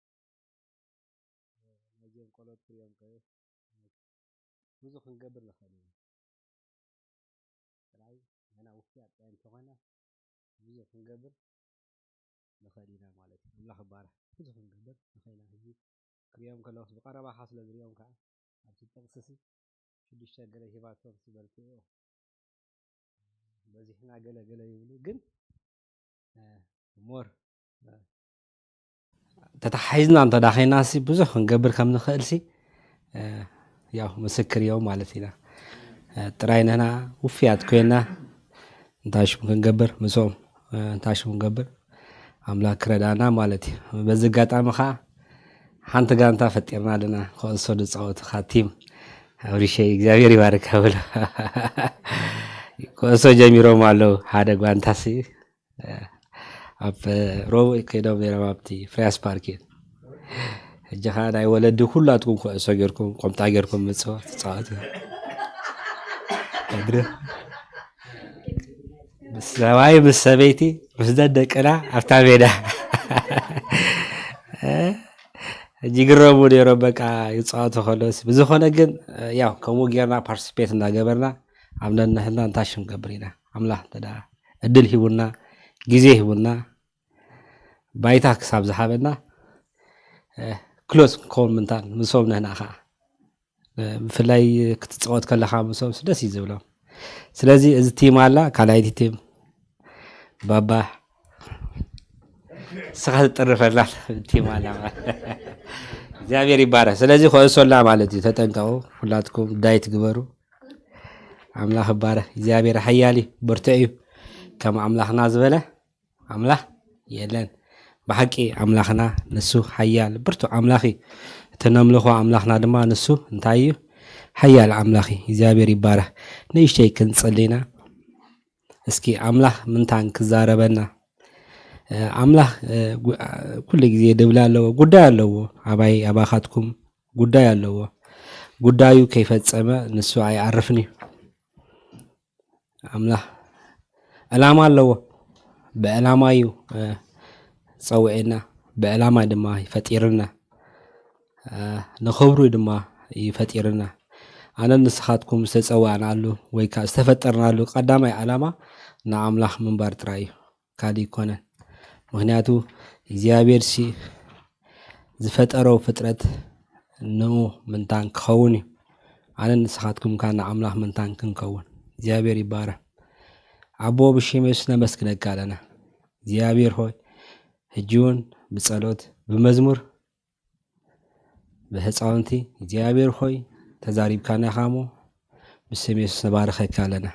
ናይዚኦም ቆልዑት ክርእዮም ከ ብዙ ክንገብር ንኽእል ኢና። ጥራይ ንሕና ውፉያት ጥራይ እንተኾይና ብዙ ክንገብር ንኽእል ኢና ማለት እዩ። ኣምላኽ ይባረኽ። ብዙ ክንገብር ንኽእል ኢና። ሕጂ ክርእዮም ከለኹስ ብቐረባኻ ስለ ዝርእዮም ከዓ ኣብቲ ጥቕስሲ ሽዱሽተ ገለ ሂባቶም ሲ በርትዑ በዚሕና ገለ ገለ ይብሉ፣ ግን፣ እ፣ ሞር፣ እ፣ ተታሓሒዝና እንተ ደኣ ኸይናሲ ብዙሕ ክንገብር ከም ንኽእልሲ፣ እ፣ ያው ምስክር እዮም ማለት ኢና። እ፣ ጥራይ ንሕና ውፍያት ኮይና እንታይ ሽም ክንገብር ምስኦም፣ እ፣ እንታይ ሽም ክንገብር ኣምላኽ ክረዳና ማለት እዩ። በዚ ኣጋጣሚ ኸዓ ሓንቲ ጋንታ ፈጢርና ኣለና፣ ኩዕሶ ዝጻወቱ ኸዓ ቲም ኣብሪሸይ እግዚኣብሔር ይባርክ ብሎ። ኩዕሶ ጀሚሮም ኣለዉ። ሓደ ጓንታሲ ኣብ ሮቡዕ ከይዶም ነይሮም ኣብቲ ፍርያስ ፓርክ እዩ። ሕጂ ኸዓ ናይ ወለዲ ኩላትኩም ኩዕሶ ጌርኩም፣ ቁምጣ ጌርኩም ምጽዋ ትጻወቱ። እግሪ ምስ ሰብኣይ ምስ ሰበይቲ ምስ ደደቅና ኣብታ ሜዳ ሕጂ ግረሙ ነይሮም፣ በቃ ይጻወቱ ከለውስ። ብዝኾነ ግን ያው ከምኡ ጌርና ፓርቲስፔት እናገበርና ኣብ ነንሕና እንታይ ሽም ገብር ኢና። ኣምላኽ እንተ ደኣ ዕድል ሂቡና፣ ግዜ ሂቡና፣ ባይታ ክሳብ ዝሃበና ክሎዝ ክኸውን ምንታን ምስኦም ንህና ኸዓ ብፍላይ ክትፃወት ከለኻ ምስኦም ደስ እዩ ዝብሎም። ስለዚ እዚ ቲም ኣላ፣ ካልኣይቲ ቲም ባባ ስኻ ትጥርፈላ ቲም ኣላ ማለት። እግዚኣብሔር ይባረክ። ስለዚ ኩዕሶ ኣላ ማለት እዩ። ተጠንቀቁ፣ ኩላትኩም ዳይት ግበሩ። ኣምላኽ ይባረክ። እግዚኣብሔር ሓያል እዩ፣ ብርቱዕ እዩ። ከም ኣምላኽና ዝበለ ኣምላኽ የለን። ብሓቂ ኣምላኽና ንሱ ሓያል ብርቱዕ ኣምላኽ እዩ። እቲ ነምልኾ ኣምላኽና ድማ ንሱ እንታይ እዩ? ሓያል ኣምላኽ እዩ። እግዚኣብሔር ይባረክ። ንእሽተይ ክንጽሊ ኢና። እስኪ ኣምላኽ ምንታን ክዛረበና። እ፣ ኣምላኽ፣ እ፣ ጉ-፣ እ፣ ኩሉ ግዜ ድብል ኣለዎ፣ ጉዳይ ኣለዎ። ኣባይ ኣባኻትኩም ጉዳይ ኣለዎ። ጉዳዩ ከይፈጸመ ንሱ ኣይዓርፍን እዩ። ኣምላኽ ዕላማ ኣለዎ። ብዕላማ እዩ፣ እ፣ ጸውዔና፣ ብዕላማ ድማ ይፈጢርና። እ፣ ንኽብሩ ድማ እዩ ፈጢርና። ኣነን ንስኻትኩም ዝተጸዋዕናሉ ወይ ከኣ ዝተፈጠርናሉ ቀዳማይ ዕላማ ንኣምላኽ ምንባር ጥራይ እዩ፣ ካልእ ኣይኮነን። ምኽንያቱ እግዚኣብሔር ሲ ዝፈጠሮ ፍጥረት ንኡ ምንታን ክኸውን እዩ። ኣነን ንስኻትኩም ከኣ ንኣምላኽ ምንታን ክንከውን። እግዚኣብሔር ይባረክ። ኣቦ ብሽም የሱስ ነመስግነካ ኣለና። እግዚኣብሔር ሆይ፣ ሕጂ እውን ብጸሎት፣ ብመዝሙር፣ ብህፃውንቲ እግዚኣብሔር ሆይ ተዛሪብካና ኢኻ እሞ ብስም የሱስ ንባርኸካ ኣለና።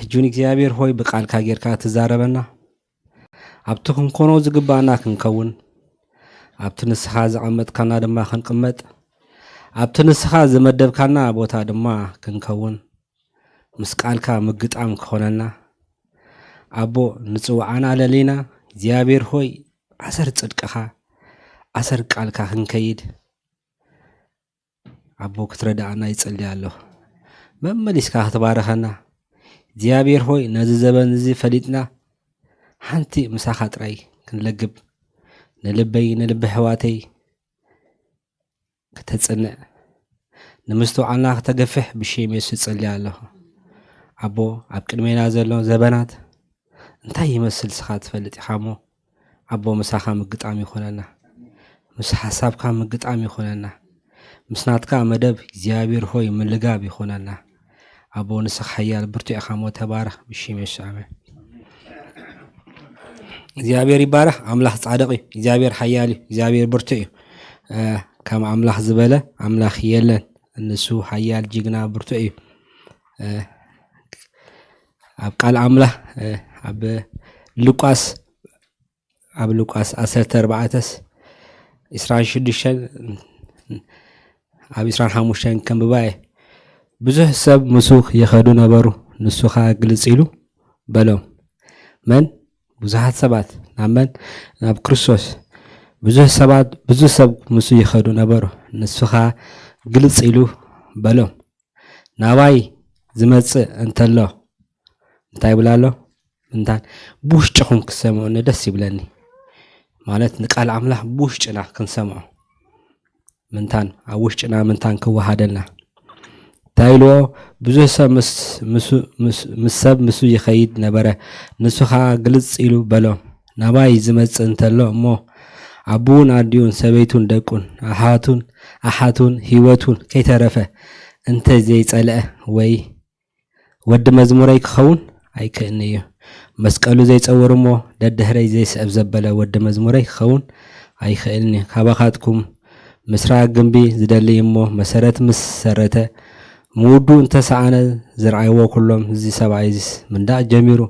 ሕጂ እውን እግዚኣብሔር ሆይ ብቃልካ ጌርካ ትዛረበና፣ ኣብቲ ክንኮኖ ዝግባኣና ክንከውን፣ ኣብቲ ንስኻ ዘቐመጥካና ድማ ክንቅመጥ፣ ኣብቲ ንስኻ ዝመደብካና ቦታ ድማ ክንከውን፣ ምስ ቃልካ ምግጣም ክኾነና፣ ኣቦ ንጽውዓና ለሊና እግዚኣብሔር ሆይ ኣሰር ጽድቅኻ ኣሰር ቃልካ ክንከይድ ኣቦ ክትረዳኣና ይጸሊ ኣለኹ። መመሊስካ ክትባርኸና እግዚኣብሔር ሆይ ነዚ ዘበን እዚ ፈሊጥና ሓንቲ ምሳኻ ጥራይ ክንለግብ ንልበይ ንልቢ ኣሕዋተይ ከተጽንዕ ንምስትውዓልና ከተገፍሕ ብሽም የሱስ እጸሊ ኣለኹ። ኣቦ ኣብ ቅድሜና ዘሎ ዘበናት እንታይ ይመስል ስኻ ትፈልጥ ኢኻ እሞ ኣቦ ምሳኻ ምግጣም ይኾነና፣ ምስ ሓሳብካ ምግጣም ይኾነና፣ ምስ ናትካ መደብ እግዚኣብሔር ሆይ ምልጋብ ይኾነና። ኣቦ ንስኻ ሓያል ብርቱዕ ኢኻ እሞ ተባረኽ ብሽም የሱስ ኣሜን። እግዚኣብሔር ይባረኽ። ኣምላኽ ጻድቕ እዩ። እግዚኣብሔር ሓያል እዩ። እግዚኣብሔር ብርቱዕ እዩ። እ፣ ከም ኣምላኽ ዝበለ ኣምላኽ የለን። ንሱ ሓያል ጅግና ብርቱዕ እዩ። እ፣ ኣብ ቃል ኣምላኽ፣ እ፣ ኣብ ሉቃስ ኣብ ሉቃስ ዓሰርተ ኣርባዕተስ ዕስራን ሽዱሽተን ኣብ ዕስራን ሓሙሽተን ከንብባ እየ። ብዙሕ ሰብ ምስኡ ይኸዱ ነበሩ፣ ንሱ ኸኣ ግልጽ ኢሉ በሎም። መን? ብዙሓት ሰባት። ናብ መን? ናብ ክርስቶስ። ብዙሕ ሰባት፣ ብዙሕ ሰብ ምስኡ ይኸዱ ነበሩ፣ ንሱ ኸኣ ግልጽ ኢሉ በሎም። ናባይ ዝመጽእ እንተሎ እንታይ ይብል ኣሎ? ምንታን ብውሽጥኹም ክሰምዑኒ ደስ ይብለኒ። ማለት ንቃል ኣምላኽ ብውሽጥና ክንሰምዖ ምንታን ኣብ ውሽጥና ምንታን ክወሃደልና እንታይ ኢልዎ? ብዙሕ ሰብ ምስ፣ ምስ፣ ምስ፣ ምስ ሰብ ምስኡ ይኸይድ ነበረ፣ ንሱ ኸኣ ግልጽ ኢሉ በሎም፣ ናባይ ዝመጽእ እንተሎ እሞ ኣቡኡን ኣዲኡን ሰበይቱን ደቁን ኣሓቱን ኣሓቱን ህይወቱን ከይተረፈ እንተ ዘይጸልአ ወይ ወዲ መዝሙረይ ክኸውን ኣይክእልን እዩ። መስቀሉ ዘይጸውር እሞ ደድሕረይ ዘይስዕብ ዘበለ ወዲ መዝሙረይ ክኸውን ኣይክእልን እዩ። ካባኻትኩም ምስራ ግንቢ ዝደሊ እሞ መሰረት ምስ ሰረተ ምውዱ እንተሰኣነ ዝረኣይዎ ኩሎም እዚ ሰብኣይስ ምንዳእ ጀሚሩ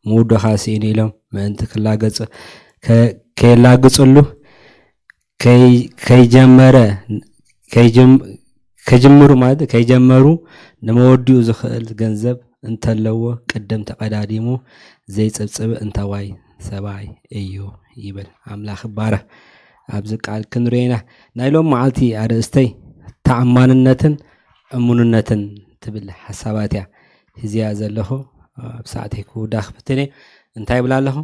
ምውዱ ኸኣ ስኢኑ ኢሎም ምእንቲ ክላገጹ ከ-፣ ከየላግጽሉ ከይ-፣ ከይጀመረ፣ ከይጀም-፣ ከጅምሩ ማለት ከይጀመሩ ንመወዲኡ ዝኽእል ገንዘብ እንተለዎ ቅድም ተቐዳዲሙ ዘይጽብጽብ እንተዋይ ሰብኣይ እዩ ይብል። ኣምላኽ ይባረኽ። ኣብዚ ቃል ክንሪኦ ኢና። ናይ ሎም መዓልቲ ኣርእስተይ ተኣማንነትን እሙንነትን ትብል ሓሳባት እያ ሒዝያ ዘለኹ። ኣብ ሰዓተይ ክውዳ ክፍትን እየ። እንታይ ይብላ ኣለኹ?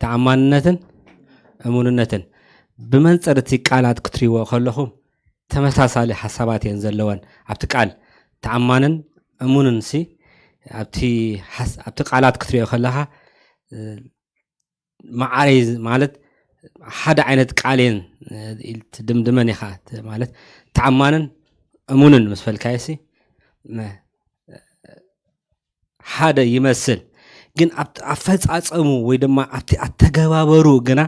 ተኣማንነትን እሙንነትን። ብመንጽር እቲ ቃላት ክትሪዎ ከለኹም ተመሳሳሊ ሓሳባት እየን ዘለወን። ኣብቲ ቃል ተኣማንን እሙንን ሲ ኣብቲ ሓስ-፣ ኣብቲ ቃላት ክትሪኦ ከለኻ፣ እ፣ መዓረይ ዝ-፣ ማለት ሓደ ዓይነት ቃል እየን፣ እ፣ ኢል-፣ ትድምድመን ኢኻ። ት-፣ ማለት ተኣማንን እሙንን ምስ በልካዮ ሲ መ-፣ ሓደ ይመስል፣ ግን ኣብቲ ኣፈጻጸሙ ወይ ድማ ኣብቲ ኣተገባበሩ ግና፣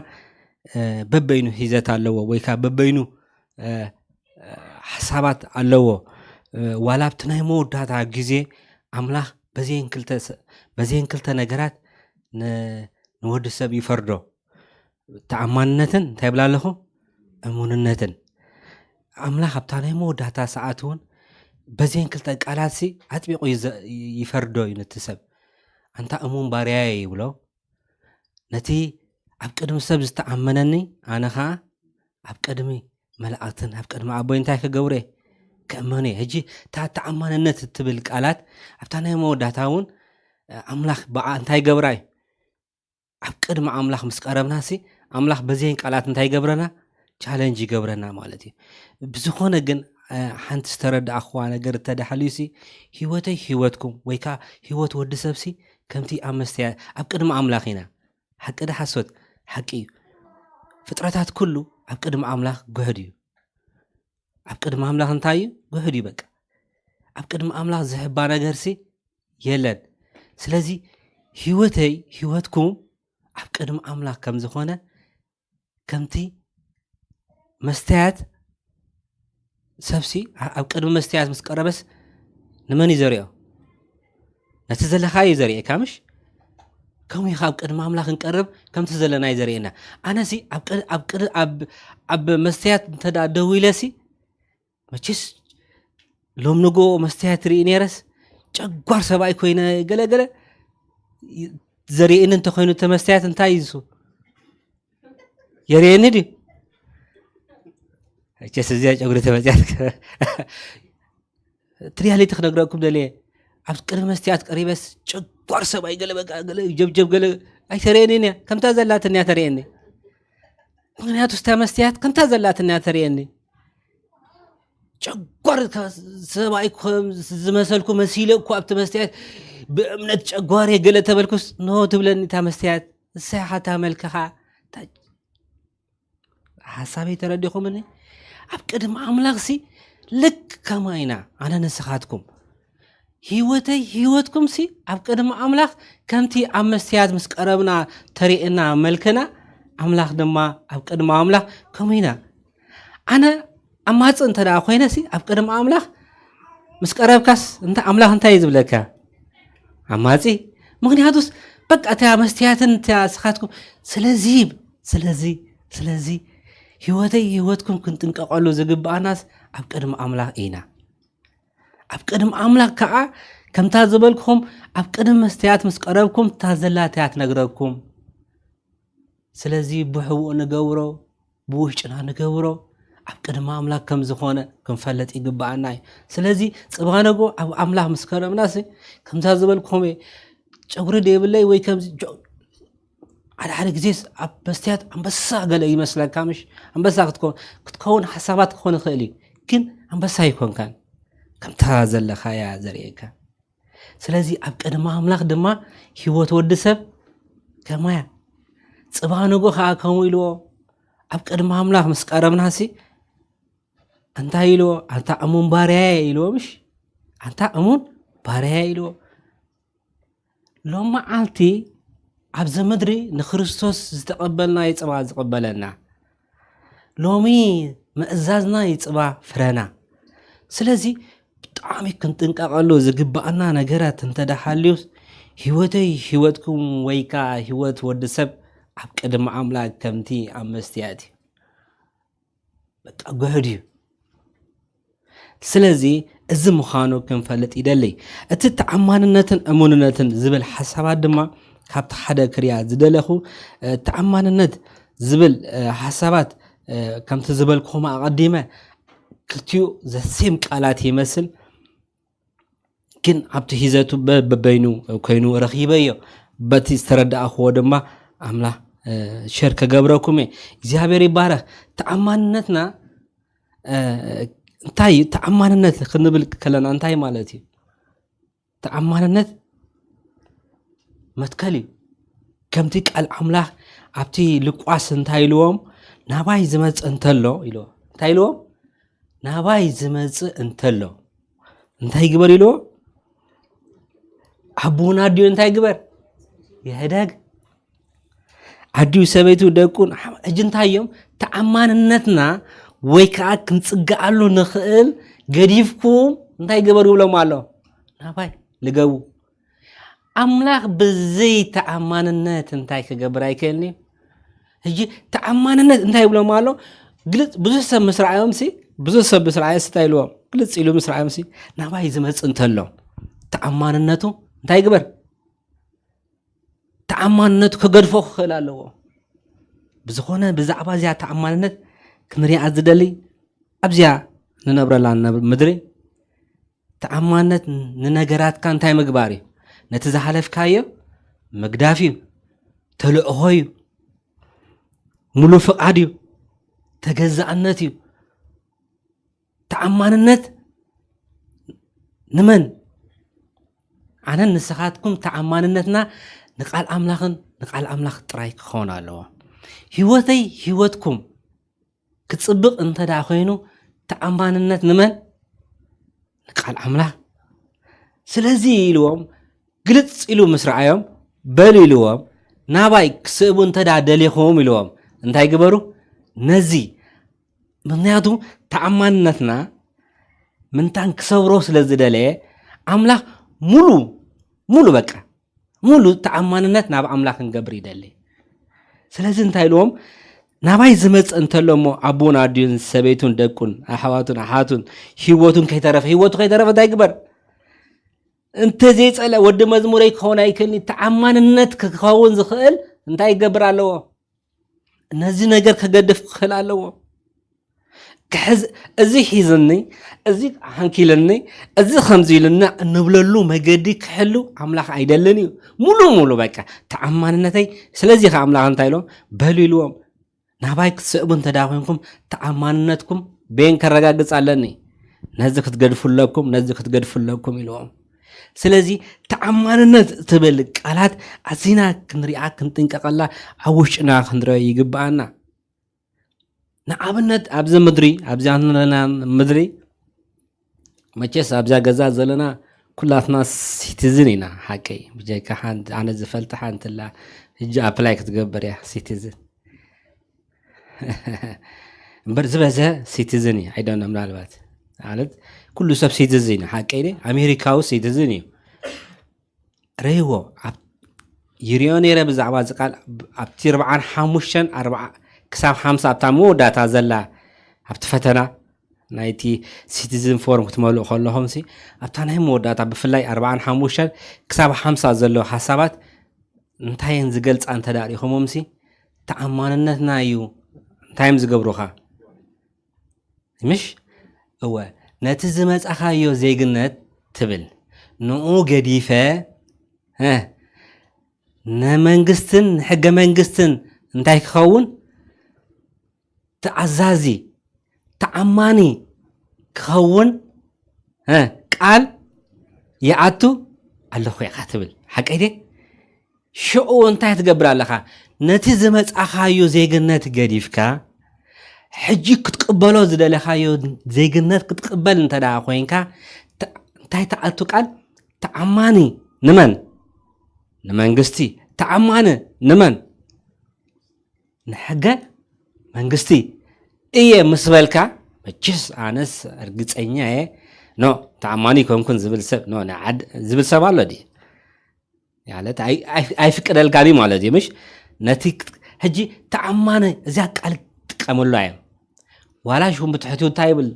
እ፣ በበይኑ ሂዘት ኣለዎ ወይ ከኣ በበይኑ፣ እ፣ እ፣ ሓሳባት ኣለዎ። እ፣ ዋላ ኣብቲ ናይ መወዳእታ ግዜ ኣምላኽ በዘን ክልተ ሰ-፣ በዘን ክልተ ነገራት ን-፣ ንወዲ ሰብ ይፈርዶ። ተኣማንነትን እንታይ ይብላ ኣለኹ? እሙንነትን። ኣምላኽ ኣብታ ናይ መወዳእታ ሰዓት እውን በዘን ክልተ ቃላት ሲ ኣጥቢቑ ይዘ-፣ ይፈርዶ እዩ ነቲ ሰብ። ኣንታ እሙን ባርያየ ይብሎ። ነቲ ኣብ ቅድሚ ሰብ ዝተኣመነኒ ኣነ ኸኣ ኣብ ቅድሚ መላእክትን ኣብ ቅድሚ ኣቦይ እንታይ ክገብሮ እየ? ክእመኖ እየ። ሕጂ እታ ተኣማንነት እትብል ቃላት ኣብታ ናይ መወዳእታ እውን ኣምላኽ ብኣ እንታይ ይገብራ እዩ? ኣብ ቅድሚ ኣምላኽ ምስ ቀረብና ሲ ኣምላኽ በዘን ቃላት እንታይ ይገብረና? ቻለንጅ ይገብረና ማለት እዩ። ብዝኾነ ግን፣ እ፣ ሓንቲ ዝተረዳእኽዋ ነገር እተዳሓልዩ ሲ ህይወተይ ህይወትኩም ወይ ከኣ ህይወት ወዲ ሰብ ሲ ከምቲ ኣብ መስተያ ኣብ ቅድሚ ኣምላኽ ኢና። ሓቂ ዶ ሓሶት? ሓቂ እዩ። ፍጥረታት ኩሉ ኣብ ቅድሚ ኣምላኽ ጉሕድ እዩ። ኣብ ቅድሚ ኣምላኽ እንታይ እዩ? ጉሕድ እዩ በቃ። ኣብ ቅድሚ ኣምላኽ ዝሕባ ነገር ሲ የለን። ስለዚ ህይወተይ ህይወትኩም ኣብ ቅድሚ ኣምላኽ ከም ዝኾነ ከምቲ መስተያት ሰብሲ ኣ-፣ ኣብ ቅድሚ መስተያት ምስ ቀረበስ ንመን እዩ ዘሪኦ? ነቲ ዘለኻዮ እዩ ዘርእየካ ምሽ? ከምኡ ኢኻ ኣብ ቅድሚ ኣምላኽ ክንቀርብ ከምቲ ዘለና እዩ ዘርእየና። ኣነሲ ኣብ ቅድ-፣ ኣብ ቅድ-፣ ኣብ፣ ኣብ መስተያት እንተ ደኣ ደው ኢለሲ መቸስ ሎም ንጎ መስተያት ርኢ ነይረስ ጨጓር ሰብኣይ ኮይነ ገለ ገለ ይ-፣ ዘርእየኒ እንተኾይኑ እቲ መስተያት እንታይ እዩ እሱ? የርእየኒ ድዩ? መቸስ እዚኣ ጨጉሪ ተመፅያት ትሪያለይቲ ክነግረኩም ደልየ። ኣብ ቅድሚ መስትያት ቀሪበስ ጨጓር ሰብኣይ ገለ በቃ ገለ ጀብጀብ ገለ ኣይተርእየንን እያ። ከምታ ዘላትንያ ተርእየኒ። ምኽንያቱ ስታ መስትያት ከምታ ዘላትንያ ተርእየኒ። ጨጓር ከ-፣ ሰብኣይ ከም ዝመሰልኩ መሲለ እኮ ኣብቲ መስትያት ብእምነት ጨጓር ገለ ተበልኩስ ኖ ትብለኒ እታ መስትያት። እሳ ኢኻ እታ መልክኻ። እታ ሓሳበይ ተረዲኹምኒ? ኣብ ቅድሚ ኣምላኽሲ ልክ ከማይ ኢና ኣነ ንስኻትኩም። ህይወተይ ህይወትኩምሲ ኣብ ቅድሚ ኣምላኽ ከምቲ ኣብ መስትያት ምስ ቀረብና ተርእየና መልክና፣ ኣምላኽ ድማ ኣብ ቅድሚ ኣምላኽ ከምኡ ኢና። ኣነ ኣማጽእ እንተ ደኣ ኮይነሲ ኣብ ቅድሚ ኣምላኽ ምስ ቀረብካስ እንተ-፣ ኣምላኽ እንታይ እዩ ዝብለካ? ኣማጺ። ምኽንያቱስ በቃ እታ መስትያትን እታ ስኻትኩም። ስለዚ፣ ስለዚ፣ ስለዚ ህይወተይ ህይወትኩም ክንጥንቀቐሉ ዝግብኣናስ ኣብ ቅድሚ ኣምላኽ ኢና። ኣብ ቅድሚ ኣምላኽ ከኣ ከምታ ዝበልኩኹም ኣብ ቅድሚ መስትያት ምስ ቀረብኩም እታ ዘላትያ ትነግረኩም። ስለዚ ብሕቡእ ንገብሮ፣ ብውሽጥና ንገብሮ፣ ኣብ ቅድሚ ኣምላኽ ከም ዝኾነ ክንፈልጥ ይግብኣና እዩ። ስለዚ ጽባነጎ ኣብ ኣምላኽ ምስ ከረምናሲ፣ ከምዛ ዝበልኩኹም እየ፣ ጨጉሪ ደይብለይ ወይ ከምዚ ጆ-፣ ሓደ ሓደ ግዜስ ኣብ መስትያት ኣንበሳ ገለ ይመስለካ፣ ምሽ? ኣንበሳ ክትኮ-፣ ክትከውን ሓሳባት ክኾን ይኽእል እዩ፣ ግን ኣንበሳ ኣይኮንካን። ከምታ ዘለኻያ ዘርእየካ። ስለዚ ኣብ ቅድሚ ኣምላኽ ድማ ህይወት ወዲ ሰብ ከማያ። ጽባነጎ ኸኣ ከምኡ ኢልዎ፣ ኣብ ቅድሚ ኣምላኽ ምስ ቀረብናሲ፣ እንታይ ኢልዎ? ኣንታ እሙን ባርያየ ኢልዎ፣ ምሽ? ኣንታ እሙን ባርያየ ኢልዎ። ሎም መዓልቲ ኣብዚ ምድሪ ንክርስቶስ ዝተቐበልናዮ ጽባ ዝቕበለና፣ ሎሚ ምእዛዝና እዩ ጽባ ፍረና። ስለዚ ብጣዕሚ ክንጥንቀቐሉ ዝግብኣና ነገራት እንተ ደኣ ሃልዩስ፣ ህይወተይ ህይወትኩም ወይ ከኣ ህይወት ወዲ ሰብ ኣብ ቅድሚ ኣምላኽ ከምቲ ኣብ መስትያት እዩ። በቃ ጉሕድ እዩ። ስለዚ እዚ ምዃኑ ክንፈልጥ ይደሊ። እቲ ተኣማንነትን እሙንነትን ዝብል ሓሳባት ድማ ካብቲ ሓደ ክርያ ዝደለኹ፣ እ፣ ተኣማንነት ዝብል፣ እ፣ ሓሳባት፣ እ፣ ከምቲ ዝበልኩኹም ኣቐዲመ ክልቲኡ ዘሴም ቃላት ይመስል፣ ግን ኣብቲ ሂዘቱ በ-፣ በበይኑ ኮይኑ ረኺበዮ። በቲ ዝተረዳእኽዎ ድማ ኣምላኽ፣ እ፣ ሸር ከገብረኩም እየ። እግዚኣብሔር ይባረኽ። ተኣማንነትና፣ እ፣ እንታይ እዩ? ተኣማንነት ክንብል ከለና እንታይ ማለት እዩ? ተኣማንነት መትከል እዩ። ከምቲ ቃል ኣምላኽ ኣብቲ ሉቃስ እንታይ ኢልዎም? "ናባይ ዝመጽእ እንተሎ" ኢልዎም። እንታይ ኢልዎም? "ናባይ ዝመጽእ እንተሎ እንታይ ይግበር?" ኢልዎም። ኣቦን ኣዲኡ እንታይ ይግበር? ይሕደግ። ኣዲኡ፣ ሰበይቱ፣ ደቁን፣ ሕጂ እንታይ እዮም? ተኣማንነትና ወይ ከዓ ክንጽግኣሉ ንኽእል ገዲፍኩም እንታይ ግበሩ ይብሎም ኣሎ? ናባይ ልገቡ። ኣምላኽ ብዘይ ተኣማንነት እንታይ ክገብር ኣይክእልን እዩ። ሕጂ ተኣማንነት እንታይ ይብሎም ኣሎ? ግልጽ፣ ብዙሕ ሰብ ምስ ረኣዮም ሲ፣ ብዙሕ ሰብ ምስ ረኣዮ ሲ እንታይ ኢልዎም? ግልጽ ኢሉ ምስ ረኣዮም ሲ፣ "ናባይ ዝመጽእ እንተሎ ተኣማንነቱ እንታይ ይግበር?" ተኣማንነቱ ክገድፎ ክኽእል ኣለዎ። ብዝኾነ ብዛዕባ እዚኣ ተኣማንነት ክንሪኣ ዝደሊ ኣብዚኣ ንነብረላ ነብ-፣ ምድሪ ተኣማንነት ንነገራትካ እንታይ ምግባር እዩ? ነቲ ዝሓለፍካዮ ምግዳፍ እዩ። ተልእኾ እዩ። ሙሉ ፍቓድ እዩ። ተገዛእነት እዩ። ተኣማንነት ንመን? ኣነን ንስኻትኩም ተኣማንነትና ንቃል ኣምላኽን ንቃል ኣምላኽ ጥራይ ክኸውን ኣለዎ። ህይወተይ ህይወትኩም ክጽብቕ እንተ ደኣ ኮይኑ ተኣማንነት ንመን? ንቃል ኣምላኽ። ስለዚ ኢልዎም ግልጽ ኢሉ ምስ ረኣዮም በሉ ኢልዎም ናባይ ክስእቡ እንተ ደኣ ደሊኹም ኢልዎም እንታይ ግበሩ? ነዚ ምኽንያቱ ተኣማንነትና ምንታን ክሰብሮ ስለ ዝደለየ ኣምላኽ ሙሉ፣ ሙሉ በቃ፣ ሙሉ ተኣማንነት ናብ ኣምላኽ ክንገብር ይደሊ። ስለዚ እንታይ ኢልዎም? ናባይ ዝመጽእ እንተሎ እሞ ኣቦን ኣዲኡን ሰበይቱን ደቁን ኣሕዋቱን ኣሓቱን ህይወቱን ከይተረፈ፣ ህይወቱ ከይተረፈ እንታይ ይግበር? እንተዘይጸለ ወዲ መዝሙረይ ክኸውን ኣይክእልን። ተኣማንነት ክኸውን ዝኽእል እንታይ ይገብር ኣለዎ? ነዚ ነገር ክገድፍ ክኽእል ኣለዎ። ክሕዝ፣ እዚ ሒዝኒ፣ እዚ ሓንኪልኒ፣ እዚ ከምዚ ኢሉኒ እንብለሉ መገዲ ክሕሉ ኣምላኽ ኣይደልን እዩ። ሙሉ ሙሉ በቃ ተኣማንነተይ። ስለዚ ከ ኣምላኽ እንታይ ኢሎም? በሉ ኢልዎም። ናባይ ክትስእቡ እንተ ደኣ ኮንኩም ተኣማንነትኩም በየን ከረጋግጽ ኣለኒ? ነዚ ክትገድፉ ኣለኩም፣ ነዚ ክትገድፉ ኣለኩም ኢልዎም። ስለዚ ተኣማንነት ትብል ቃላት ኣዚና ክንሪኣ ክንጥንቀቐላ ኣብ ውሽጥና ክንሪኦ ይግብኣና። ንኣብነት ኣብዚ ምድሪ፣ ኣብዚኣ ንረና ምድሪ መቸስ ኣብዚኣ ገዛ ዘለና ኩላትና ሲቲዝን ኢና። ሓቀይ ብጀካ ሓንቲ ኣነ ዝፈልጥ ሓንቲ ኣላ፣ ሕጂ ኣፕላይ ክትገብር እያ ሲቲዝን። እምበር ዝበዝሐ ሲቲዝን እዩ። ኣይደነ ምናልባት ማለት ኩሉ ሰብ ሲቲዝን እዩ። ሓቀይ ኣሜሪካዊ ሲቲዝን እዩ። ረይዎ ኣብ ይሪኦ ነይረ ብዛዕባ እዚ ቃል ኣብቲ ኣርባዓን ሓሙሽተን ኣርባዓ ክሳብ ሓምሳ ኣብታ መወዳእታ ዘላ ኣብቲ ፈተና ናይቲ ሲቲዝን ፎርም ክትመልኡ ከለኹም ሲ ኣብታ ናይ መወዳእታ ብፍላይ ኣርባዓን ሓሙሽተን ክሳብ ሓምሳ ዘለዉ ሓሳባት እንታይ እየን ዝገልጻ እንተ ደኣ ርኢኹሞም ሲ ተኣማንነትና እዩ እንታይ እዮም ዝገብሩኻ ምሽ እወ ነቲ ዝመጻኻዮ ዜግነት ትብል ንኡ ገዲፈ እ ንመንግስትን ንሕገ መንግስትን እንታይ ክኸውን ተኣዛዚ ተኣማኒ ክኸውን እ ቃል ይኣቱ ኣለኹ ኢኻ ትብል ሓቀይ ድየ ሽዑ እንታይ ትገብር ኣለኻ ነቲ ዝመጻኻዮ ዜግነት ገዲፍካ ሕጂ ክትቅበሎ ዝደለኻዮ ዜግነት ክትቅበል እንተ ደኣ ኮይንካ እንታይ ትኣቱ ቃል ተኣማኒ ንመን ንመንግስቲ ተኣማኒ ንመን ንሕገ መንግስቲ እየ ምስ በልካ መችስ ኣነስ እርግፀኛ እየ ኖ ተኣማኒ ይኮንኩን ዝብል ሰብ ኖ ዝብል ሰብ ኣሎ ድዩ ማለት ኣይፍቅደልካን ማለት እዩ ምሽ ነቲ ሕጂ ተኣማኒ እዚኣ ቃል ጥቀመሉ እዮም ዋላ ሽኹም ብትሕትኡ እንታይ ይብል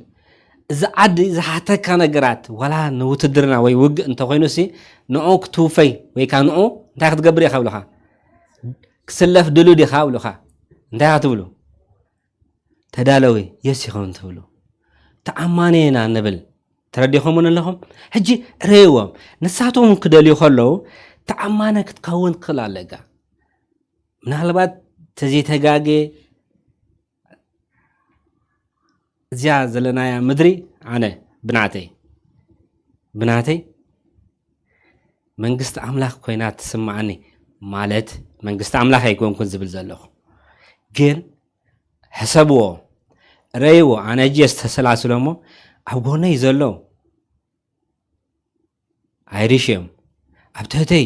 እዚ ዓዲ ዝሓተካ ነገራት፣ ዋላ ንውትድርና ወይ ውግእ እንተኾይኑ ሲ፣ ንዑ ክትውፈይ ወይ ከዓ ንዑ እንታይ ክትገብር ኢኻ ብሉኻ? ክስለፍ ድሉ ዲኻ ብሉኻ? እንታይ ኢኻ ትብሉ? ተዳለዊ የስ ይኸውን ትብሉ። ተኣማኒ ኢና ንብል። ተረዲኹምን ኣለኹም? ሕጂ ርእይዎም። ንሳቶም ክደልዩ ከለዉ ተኣማኒ ክትከውን ትኽእል ኣለካ። ምናልባት ተዘይተጋጌ እዚኣ ዘለናያ ምድሪ ኣነ ብናተይ ብናተይ መንግስቲ ኣምላኽ ኮይና ትስምዓኒ፣ ማለት መንግስቲ ኣምላኽ ኣይኮንኩን ዝብል ዘለኹ። ግን ሕሰብዎ፣ ረይዎ፣ ኣነ እጅ ዝተሰላስሎ እሞ ኣብ ጎነይ ዘለዉ ኣይሪሽ እዮም። ኣብ ትሕተይ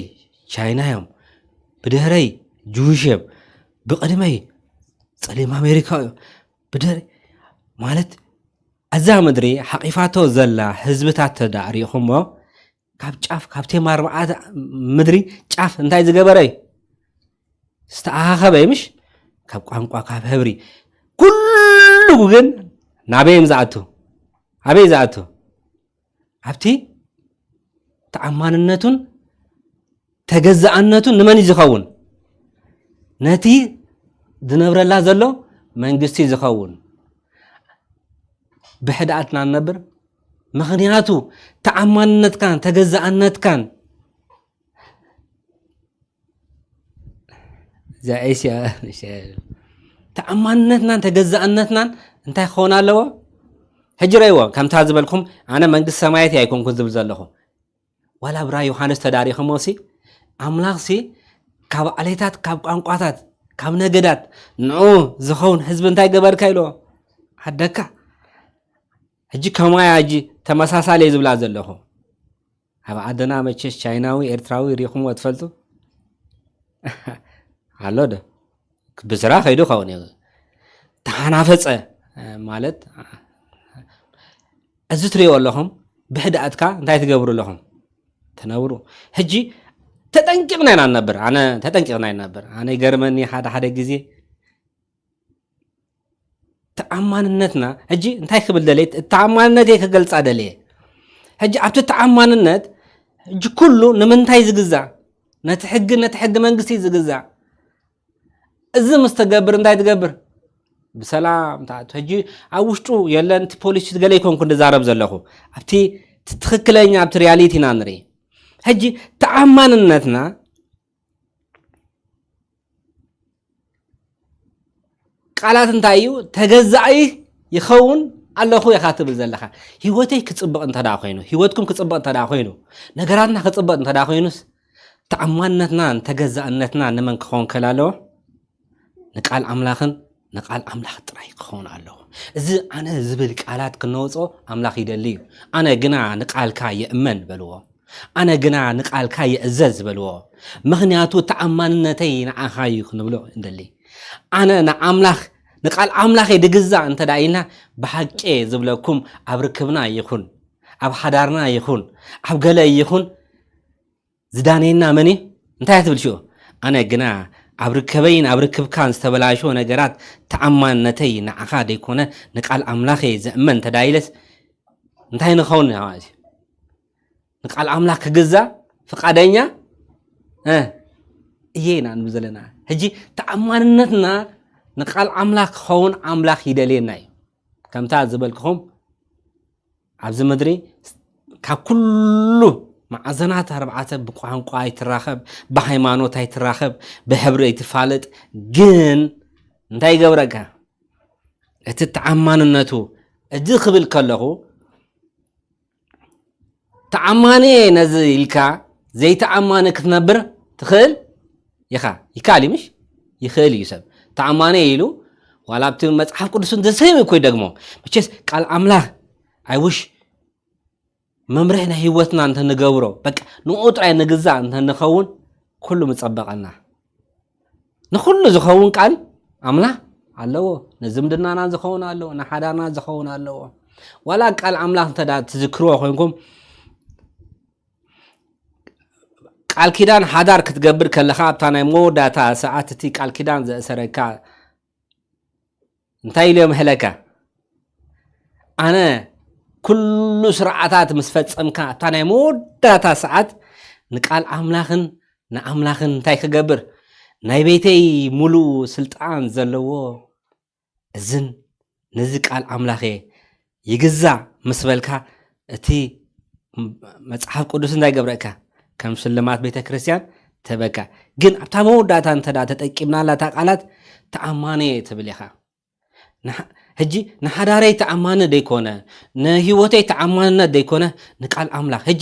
ቻይና እዮም። ብድህረይ ጅዊሽ እዮም። ብቕድመይ ጸሊም ኣሜሪካ እዮም። ብድህረይ ማለት እዛ ምድሪ ሓቒፋቶ ዘላ ህዝብታት ተዳእሪኹሞ ካብ ጫፍ ካብ ቴማ ኣርባዕተ ምድሪ ጫፍ እንታይ ዝገበረ እዩ? ዝተኣኻኸበ እዩ ምሽ? ካብ ቋንቋ ካብ ሕብሪ ኩሉ ግን ናበይ እዮም ዝኣቱ? ኣበይ ዝኣቱ? ኣብቲ ተኣማንነቱን ተገዛእነቱን ንመን እዩ ዝኸውን? ነቲ ዝነብረላ ዘሎ መንግስቲ እዩ ዝኸውን። ብሕድኣትና ንነብር። ምኽንያቱ ተኣማንነትካን ተገዛእነትካን እዛ ኤስያ ተኣማንነትናን ተገዛእነትናን እንታይ ክኸውን ኣለዎ? ሕጂ ረእይዎ፣ ከምታ ዝበልኩም ኣነ መንግስቲ ሰማያት ኣይኮንኩን ዝብል ዘለኹ። ዋላ ብራ ዮሃንስ ተዳሪኹሞ ሲ ኣምላኽ ሲ ካብ ዓሌታት ካብ ቋንቋታት ካብ ነገዳት ንዑ ዝኸውን ህዝቢ እንታይ ገበርካ ኢልዎ? ዓደካ። ሕጂ ከማያ ሕጂ ተመሳሳሊ ዝብላ ዘለኹ ኣብ ዓድና መቸስ ቻይናዊ ኤርትራዊ ሪኹምዎ ትፈልጡ? ኣሎ ዶ? ብስራ ከይዱ ኸውን እዩ። ተሓናፈጸ ማለት እዚ ትሪእዎ ኣለኹም። ብሕድኣትካ እንታይ ትገብሩ ኣለኹም? ትነብሩ። ሕጂ ተጠንቂቕና ኢና ንነብር። ኣነ ተጠንቂቕና ኢና ንነብር። ኣነ ይገርመኒ ሓደ ሓደ ግዜ ተኣማንነትና ሕጂ እንታይ ክብል ደልየ? ተኣማንነተይ ክገልጻ ደልየ። ሕጂ ኣብቲ ተኣማንነት ሕጂ ኩሉ ንምንታይ ዝግዛእ? ነቲ ሕጊ ነቲ ሕጊ መንግስቲ ዝግዛእ። እዚ ምስ ተገብር እንታይ ትገብር? ብሰላም ትኣቱ። ሕጂ ኣብ ውሽጡ የለን እቲ ፖሊሲ ገለ ይኮንኩ ንዛረብ ዘለኹ ኣብቲ ትኽክለኛ ኣብቲ ሪያሊቲ ኢና ንርኢ። ሕጂ ተኣማንነትና ቃላት እንታይ እዩ? ተገዛኢ ይኸውን ኣለኹ ኢኻ ትብል ዘለኻ። ህይወተይ ክጽብቕ እንተ ደኣ ኮይኑ፣ ህይወትኩም ክጽብቕ እንተ ደኣ ኮይኑ፣ ነገራትና ክጽብቕ እንተ ደኣ ኮይኑስ ተኣማንነትና ተገዛእነትና ንመን ክኸውን ከል ኣለዎ? ንቃል ኣምላኽን ንቃል ኣምላኽ ጥራይ ክኸውን ኣለዎ። እዚ ኣነ ዝብል ቃላት ክነወጾ ኣምላኽ ይደሊ እዩ። ኣነ ግና ንቃልካ ይእመን በልዎ። ኣነ ግና ንቃልካ ይእዘዝ በልዎ። ምኽንያቱ ተኣማንነተይ ንዓኻ እዩ ክንብሎ እንደሊ። ኣነ ንኣምላኽ ንቃል ኣምላኽ ድግዛእ እንተ ደኣ ኢልና ብሓቂ ዝብለኩም ኣብ ርክብና ይኹን ኣብ ሓዳርና ይኹን ኣብ ገለ ይኹን ዝዳነየና መን እዩ? እንታይ እያ ትብል ሽኡ? ኣነ ግና ኣብ ርከበይን ኣብ ርክብካን ዝተበላሸወ ነገራት ተኣማንነተይ ንዓኻ ደይኮነ ንቃል ኣምላኽ እየ ዝእመን እንተ ደኣ ኢለስ እንታይ ንኸውን ማለት እዩ? ንቃል ኣምላኽ ክግዛእ ፍቓደኛ እ እየ ኢና ንብል ዘለና። ሕጂ ተኣማንነትና ንቃል ኣምላኽ ክኸውን ኣምላኽ ይደልየና እዩ። ከምታ ዝበልክኹም ኣብዚ ምድሪ ካብ ኩሉ መዓዘናት ኣርባዕተ ብቋንቋ ኣይትራኸብ፣ ብሃይማኖት ኣይትራኸብ፣ ብሕብሪ ኣይትፋለጥ። ግን እንታይ ይገብረካ? እቲ ተኣማንነቱ እዚ ክብል ከለኹ ተኣማኒ እየ ነዚ ኢልካ ዘይተኣማኒ ክትነብር ትኽእል ኢኻ። ይከኣል እዩ ምሽ? ይኽእል እዩ ሰብ ተኣማኒ እየ ኢሉ ዋላ ኣብቲ መጽሓፍ ቅዱስ እንተሰይሙ እኮ ይደግሞ። መቸስ ቃል ኣምላኽ ኣይውሽ መምርሒ ናይ ህይወትና እንተንገብሮ በቃ ንኡ ጥራይ ንግዛእ እንተንኸውን ኩሉ ምጸበቐና። ንኹሉ ዝኸውን ቃል ኣምላኽ ኣለዎ። ንዝምድናና ዝኸውን ኣለዎ፣ ንሓዳርና ዝኸውን ኣለዎ። ዋላ ቃል ኣምላኽ እንተ ደኣ ትዝክርዎ ኮይንኩም ቃል ኪዳን ሓዳር ክትገብር ከለኻ ኣብታ ናይ መወዳእታ ሰዓት እቲ ቃል ኪዳን ዘእሰረካ እንታይ ኢሉ የምሕለካ? ኣነ ኩሉ ስርዓታት ምስ ፈጸምካ፣ ኣብታ ናይ መወዳእታ ሰዓት ንቃል ኣምላኽን ንኣምላኽን እንታይ ክገብር? ናይ ቤተይ ሙሉእ ስልጣን ዘለዎ እዝን ነዚ ቃል ኣምላኽ እየ ይግዛእ ምስ በልካ፣ እቲ መጽሓፍ ቅዱስ እንታይ ይገብረካ? ከም ሽልማት ቤተ ክርስቲያን ትህበካ። ግን ኣብታ መወዳእታ እንተ ደኣ ተጠቂምናላ እታ ቃላት፣ ተኣማኒ እየ ትብል ኢኻ። ንሓ-፣ ሕጂ ንሓዳረይ ተኣማኒ ደይኮነ፣ ንህይወተይ ተኣማንነት ደይኮነ፣ ንቃል ኣምላኽ። ሕጂ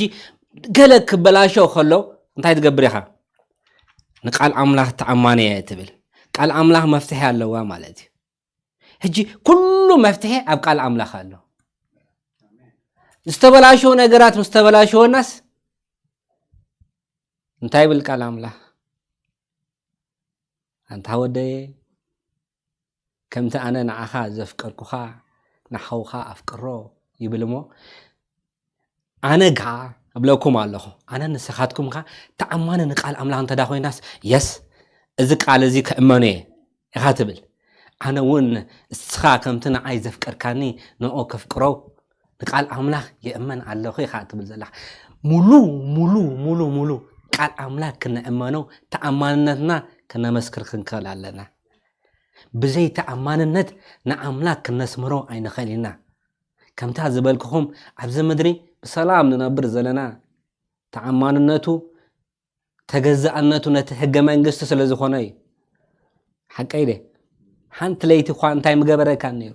ገለ ክበላሾ ከሎ እንታይ ትገብር ኢኻ? ንቃል ኣምላኽ ተኣማኒ እየ ትብል። ቃል ኣምላኽ መፍትሒ ኣለዋ ማለት እዩ። ሕጂ ኩሉ መፍትሒ ኣብ ቃል ኣምላኽ ኣሎ። ዝተበላሸወ ነገራት ምስ ተበላሸወናስ እንታይ ይብል ቃል ኣምላኽ? ኣንታ ወደየ፣ ከምቲ ኣነ ንዓኻ ዘፍቀርኩኻ ንሓውኻ ኣፍቅሮ ይብል እሞ፣ ኣነ ከኣ እብለኩም ኣለኹ፣ ኣነ ንስኻትኩም ከኣ ተኣማኒ ንቃል ኣምላኽ እንተ ደኣ ኮይናስ፣ የስ፣ እዚ ቃል እዚ ክእመኖ እየ ኢኻ ትብል። ኣነ እውን እስኻ ከምቲ ንዓይ ዘፍቀርካኒ ንኦ ከፍቅሮ ንቃል ኣምላኽ ይእመን ኣለኹ ኢኻ ትብል ዘለኻ። ሙሉ፣ ሙሉ፣ ሙሉ፣ ሙሉ ቃል ኣምላኽ ክንእመኖ ተኣማንነትና ክነመስክር ክንክእል ኣለና። ብዘይ ተኣማንነት ንኣምላኽ ክነስምሮ ኣይንኽእል ኢና። ከምታ ዝበልኩኹም ኣብዚ ምድሪ ብሰላም ንነብር ዘለና ተኣማንነቱ፣ ተገዛእነቱ ነቲ ሕገ መንግስቲ ስለ ዝኾነ እዩ። ሓቀይ ድየ? ሓንቲ ለይቲ እኳ እንታይ ምገበረካ ነይሩ?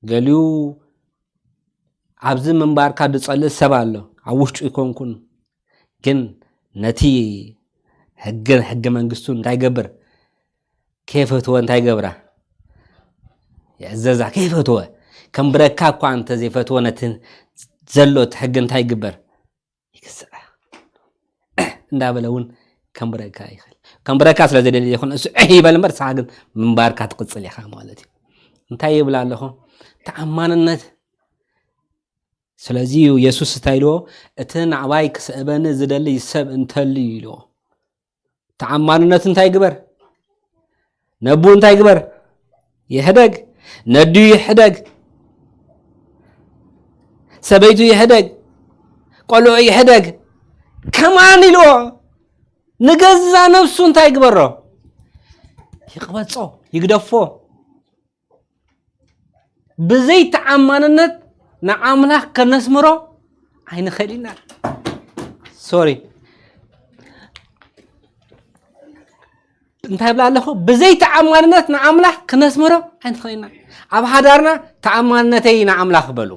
ገሊኡ ኣብዚ ምንባርካ ዝጸልእ ሰብ ኣሎ፣ ኣብ ውሽጡ ይኮንኩን። ግን ነቲ ሕግን ሕገ መንግስቱን እንታይ ይገብር? ከይፈትወ እንታይ ይገብራ? ይዕዘዛ። ከይፈትወ፣ ከም ብረካ እኳ እንተ ዘይፈትወ፣ ነቲ ዘሎ እቲ ሕጊ እንታይ ይግበር? ይግዛእ። እንዳበለ እውን ከም ብረካ ይኽእል። ከም ብረካ ስለ ዘደልየ ይኹን፣ እሱ ዕህ ይበል እምበር፣ ንስኻ ግን ምንባርካ ትቕጽል ኢኻ ማለት እዩ። እንታይ ይብል ኣለኹ? ተኣማንነት። ስለዚ እዩ የሱስ እንታይ ኢልዎ? "እቲ ናዕባይ ክስእበኒ ዝደሊ ሰብ እንተልዩ" ኢልዎ። ተኣማንነት እንታይ ግበር? ነቡ እንታይ ግበር? ይሕደግ። ነዱ ይሕደግ። ሰበይቱ ይሕደግ። ቆልዑ ይሕደግ። ከማን ኢልዎ። ንገዛ ነብሱ እንታይ ግበሮ? ይቕበጾ፣ ይግደፎ። ብዘይ ተኣማንነት ንኣምላኽ ከነስምሮ ኣይንኽእል ኢና። ሶሪ። እንታይ እብላ ኣለኹ? ብዘይ ተኣማንነት ንኣምላኽ ክነስምሮ ኣይንኽእል ኢና። ኣብ ሓዳርና ተኣማንነተይ ንኣምላኽ በሉ።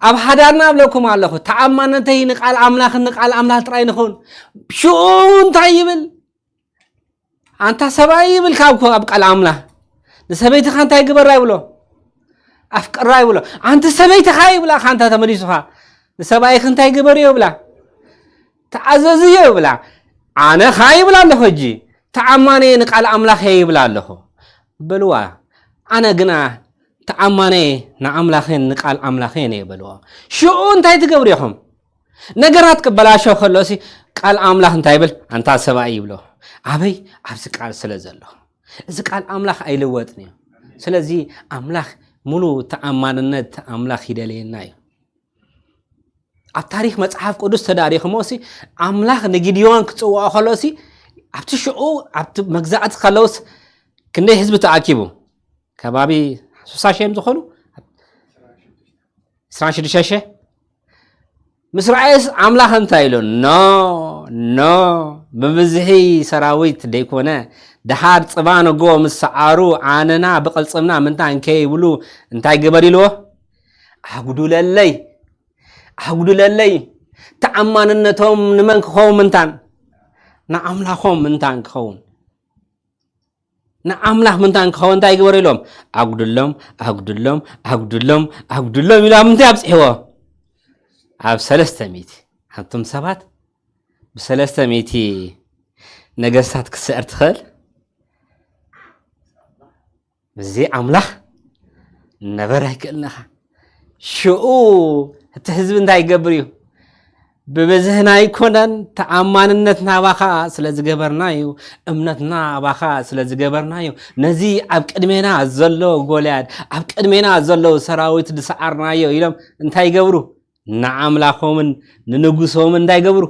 ኣብ ሓዳርና እብለኩም ኣለኹ፣ ተኣማንነተይ ንቃል ኣምላኽን ንቃል ኣምላኽ ጥራይ ንኹን። ሽዑ እንታይ ይብል? ኣንታ ሰብኣይ ይብል ካብ ኮ-፣ ኣብ ቃል ኣምላኽ ንሰበይትኻ እንታይ ግበራ ይብሎ? ኣፍቅራ ይብሎ። ኣንቲ ሰበይትኻ ይብላ፣ ካንታ ተመሊሱኻ ንሰብኣይክ እንታይ ግበርዮ ይብላ? ተኣዘዝዮ ይብላ። ኣነ ኸኣ ይብላ ኣለኹ፣ ሕጂ ተኣማኒ ንቃል ኣምላኽ እየ ይብላ ኣለኹ። በልዋ፣ ኣነ ግና ተኣማኒ ንኣምላኽን ንቃል ኣምላኽን እየ በልዎ። ሽዑ እንታይ ትገብሩ ኢኹም? ነገራት ክበላሾ ከሎ ሲ ቃል ኣምላኽ እንታይ ይብል? ኣንታ ሰብኣይ ይብሎ። ኣበይ? ኣብዚ ቃል ስለ ዘሎ። እዚ ቃል ኣምላኽ ኣይልወጥን እዩ። ስለዚ ኣምላኽ ሙሉ ተኣማንነት ኣምላኽ ይደልየና እዩ። ኣብ ታሪኽ መጽሓፍ ቅዱስ ተዳሪኽሞ ሲ ኣምላኽ ንጊድዮን ክጽውዖ ከሎ ሲ ኣብቲ ሽዑ ኣብቲ መግዛእቲ ከለውስ ክንደይ ህዝቢ ተኣኪቡ? ከባቢ ሱሳ ሽሕ እዮም ዝኾኑ? ዕስራን ሽዱሽተ ሽሕ? ምስ ረኣየስ ኣምላኽ እንታይ ኢሉ? ኖ፣ ኖ፣ ብብዝሒ ሰራዊት ደይኮነ፣ ደሓር ጽባ ንጎ ምስ ሰዓሩ፣ ኣነና ብቕልጽምና ምንታ እንከይብሉ እንታይ ግበር ኢልዎ? ኣጉዱለለይ፣ ኣጉዱለለይ። ተኣማንነቶም ንመን ክኸውን ምንታን? ንኣምላኾም ምንታን ክኸውን? ንኣምላኽ ምንታን ክኸውን እንታይ ይግበሩ ኢሎም? ኣጉድሎም፣ ኣጉድሎም፣ ኣጉድሎም፣ ኣጉድሎም ኢሉ ኣብ ምንታይ ኣብጽሕዎ? ኣብ ሰለስተ ሚእቲ። ኣንቱም ሰባት፣ ብሰለስተ ሚእቲ ነገስታት ክትስዕር ትኽእል? ብዘይ ኣምላኽ ነበር ኣይክእልን ኢኻ። ሽኡ እቲ ህዝቢ እንታይ ይገብር እዩ? ብብዝህና ኣይኮነን፣ ተኣማንነትና ኣባኻ ስለ ዝገበርና እዩ፣ እምነትና ኣባኻ ስለ ዝገበርና እዩ። ነዚ ኣብ ቅድሜና ዘሎ ጎልያድ፣ ኣብ ቅድሜና ዘለዉ ሰራዊት ዝሰዓርናዮ ኢሎም እንታይ ይገብሩ? ንኣምላኾምን ንንጉሶምን እንታይ ይገብሩ?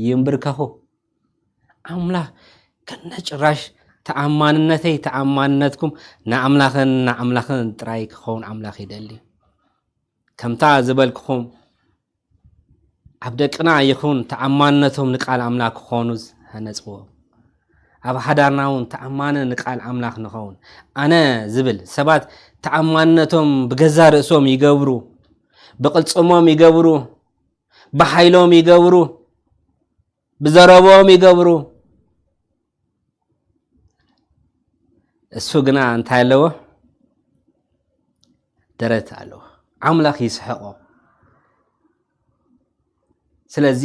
ይንብርከኹ። ኣምላኽ ከነ ጭራሽ ተኣማንነተይ ተኣማንነትኩም ንኣምላኽን ንኣምላኽን ጥራይ ክኸውን ኣምላኽ ይደሊ። ከምታ ዝበልክኹም ኣብ ደቅና ይኹን ተኣማንነቶም ንቃል ኣምላኽ ክኾኑ ዝሃነጽዎ። ኣብ ሓዳርና እውን ተኣማኒ ንቃል ኣምላኽ ንኸውን። ኣነ ዝብል ሰባት ተኣማንነቶም ብገዛ ርእሶም ይገብሩ፣ ብቕልጽሞም ይገብሩ፣ ብሓይሎም ይገብሩ፣ ብዘረቦም ይገብሩ። እሱ ግና እንታይ ኣለዎ? ደረት ኣለዎ። ኣምላኽ ይስሕቆ። ስለዚ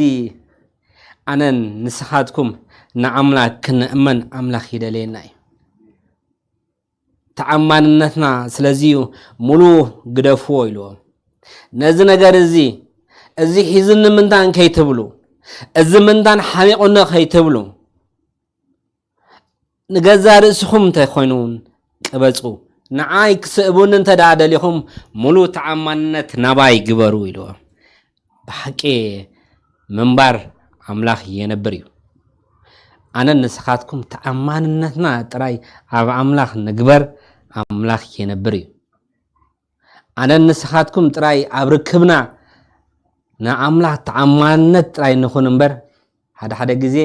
ኣነን ንስኻትኩም ንኣምላኽ ክንእመን ኣምላኽ ይደልየና እዩ። ተኣማንነትና ስለዚ እዩ። ሙሉ ግደፍዎ ኢልዎም። ነዚ ነገር እዚ፣ እዚ ሒዝኒ ምንታን ከይትብሉ፣ እዚ ምንታን ሓሚቑኒ ከይትብሉ፣ ንገዛ ርእስኹም እንተኾይኑ እውን ቅበጹ። ንዓይ ክስእቡኒ እንተ ደኣ ደሊኹም፣ ሙሉ ተኣማንነት ናባይ ግበሩ ኢልዎም። ብሓቂ ምንባር ኣምላኽ የነብር እዩ። ኣነን ንስኻትኩም ተኣማንነትና ጥራይ ኣብ ኣምላኽ ንግበር፣ ኣምላኽ የነብር እዩ። ኣነን ንስኻትኩም ጥራይ ኣብ ርክብና ንኣምላኽ ተኣማንነት ጥራይ ንኹን እምበር፣ ሓደ ሓደ ግዜ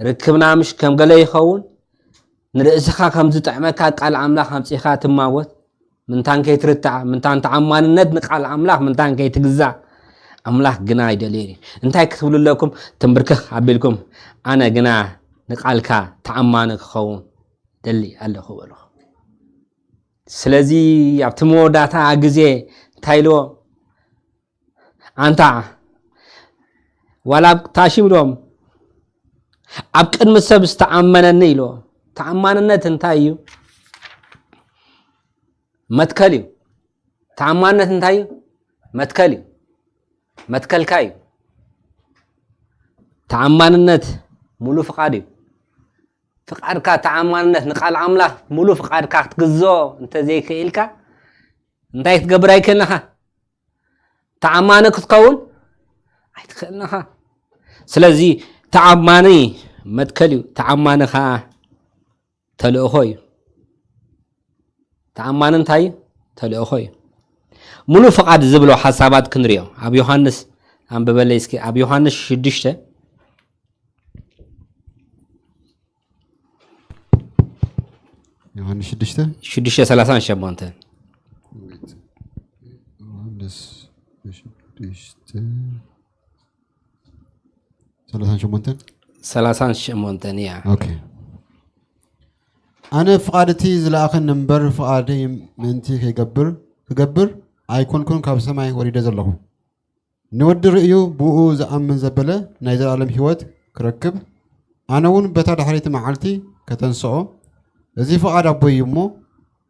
ርክብና ምሽ ከም ገለ ይኸውን፣ ንርእስኻ ከም ዝጥዕመካ ቃል ኣምላኽ ኣምጺኻ ትማወት፣ ምንታን ከይትርታዕ፣ ምንታን ተኣማንነት ንቃል ኣምላኽ ምንታን ከይትግዛእ፣ ኣምላኽ ግና ኣይደልዮን እዩ። እንታይ ክትብሉ ኣለኩም? ትንብርክኽ ኣቢልኩም፣ ኣነ ግና ንቃልካ ተኣማኒ ክኸውን ደሊ ኣለኹ በልኹ። ስለዚ ኣብቲ መወዳእታ ግዜ እንታይ ኢልዎ? ኣንታ ዋላ ኣብ ታሽም ኢልዎም፣ ኣብ ቅድሚ ሰብ ዝተኣመነኒ ኢልዎ። ተኣማንነት እንታይ እዩ? መትከል እዩ። ተኣማንነት እንታይ እዩ? መትከል እዩ። መትከልካ እዩ። ተኣማንነት ሙሉ ፍቓድ እዩ። ፍቓድካ፣ ተኣማንነት ንቃል ኣምላኽ ሙሉ ፍቓድካ ክትግዝኦ እንተዘይክኢልካ፣ እንታይ ክትገብር ኣይክእልንኻ? ተኣማኒ ክትከውን ኣይትኽእልንኻ። ስለዚ ተኣማኒ መትከል እዩ፣ ተኣማኒ ኸዓ ተልእኾ እዩ። ተኣማኒ እንታይ እዩ? ተልእኾ እዩ። ሙሉ ፍቓድ ዝብሎ ሓሳባት ክንሪኦ። ኣብ ዮሃንስ ኣንብበለይ እስኪ። ኣብ ዮሃንስ ሽዱሽተ፣ ዮሃንስ ሽዱሽተ፣ ሽዱሽተ ሰላሳን ሸሞንተን። ዮሃንስ ሽዱሽተ፣ ሰላሳን ሸሞንተን። ሰላሳን ሸሞንተን እያ። ኦኬ። ኣነ ፍቓድ እቲ ዝለኣኸኒ እምበር ፍቓደይ ምእንቲ ከይገብር፣ ክገብር ኣይኮንኩን ካብ ሰማይ ወሪደ ዘለኹ። ንወዲ ርእዩ ብኡ ዝኣምን ዘበለ ናይ ዘለኣለም ህይወት ክረክብ፣ ኣነ እውን በታ ዳሕረይቲ መዓልቲ ከተንስኦ፣ እዚ ፍቓድ ኣቦይ እዩ እሞ፣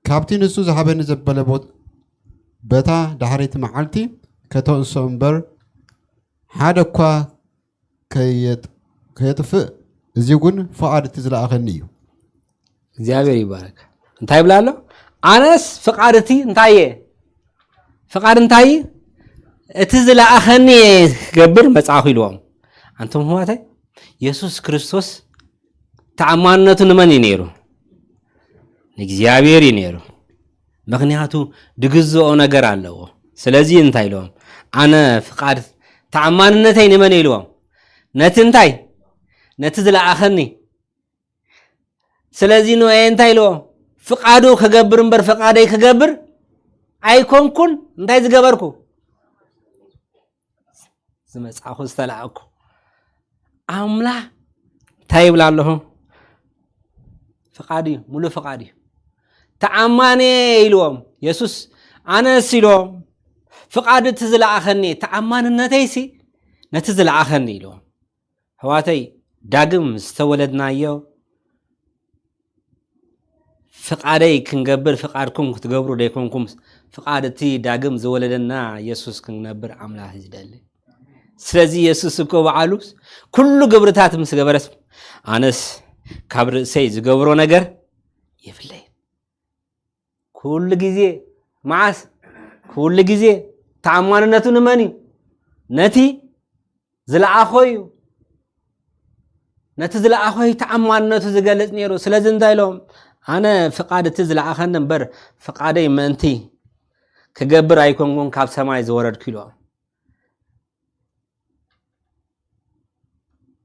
ካብቲ ንሱ ዝሃበኒ ዘበለ ቦት-፣ በታ ዳሕረይቲ መዓልቲ ከተንስኦ እምበር፣ ሓደ እኳ ከየጥ-፣ ከየጥፍእ፣ እዚ እውን ፍቓድ እቲ ዝለኣኸኒ እዩ። እግዚኣብሔር ይባረክ። እንታይ ይብላ ኣሎ? ኣነስ ፍቓድ እቲ እንታይ እየ? ፍቓድ እንታይ? እቲ ዝለኣኸኒ እየ ክገብር መጻእኹ ኢልዎም። ኣንቱም ኣሕዋተይ፣ የሱስ ክርስቶስ ተኣማንነቱ ንመን እዩ ነይሩ? ንእግዚኣብሔር እዩ ነይሩ። ምኽንያቱ ድግዝኦ ነገር ኣለዎ። ስለዚ እንታይ ኢልዎም? ኣነ ፍቓድ ተኣማንነተይ ንመን ኢልዎም? ነቲ እንታይ? ነቲ ዝለኣኸኒ። ስለዚ ኖኤ እንታይ ኢልዎ? ፍቓዱ ክገብር እምበር ፍቓደይ ክገብር ኣይኮንኩን። እንታይ ዝገበርኩ? ዝመጻኹ፣ ዝተላእኩ። ኣምላኽ እንታይ ይብል ኣለኹ? ፍቓድ እዩ፣ ሙሉ ፍቓድ እዩ። ተኣማኒ ኢልዎም የሱስ። ኣነስ ኢልዎም፣ ፍቓድ እቲ ዝለኣኸኒ፣ ተኣማንነተይሲ ነቲ ዝለኣኸኒ ኢልዎም። ኣሕዋተይ፣ ዳግም ዝተወለድናዮ ፍቓደይ ክንገብር፣ ፍቓድኩም ክትገብሩ ደይኮንኩም፣ ፍቓድ እቲ ዳግም ዝወለደና የሱስ ክንነብር ኣምላኽ እዩ ዝደሊ። ስለዚ የሱስ እኮ በዓሉ ኩሉ ግብርታት ምስ ገበረስ፣ ኣነስ ካብ ርእሰይ ዝገብሮ ነገር የብለይ። ኩሉ ግዜ፣ መዓስ? ኩሉ ግዜ። ተኣማንነቱ ንመን እዩ? ነቲ ዝለኣኾ እዩ። ነቲ ዝለኣኾ እዩ ተኣማንነቱ ዝገልጽ ነይሩ። ስለዚ እንታይ ኢሎም? ኣነ ፍቓድ እቲ ዝለኣኸኒ እምበር፣ ፍቓደይ ምእንቲ ክገብር ኣይኮንኩን ካብ ሰማይ ዝወረድኩ ኢሎም።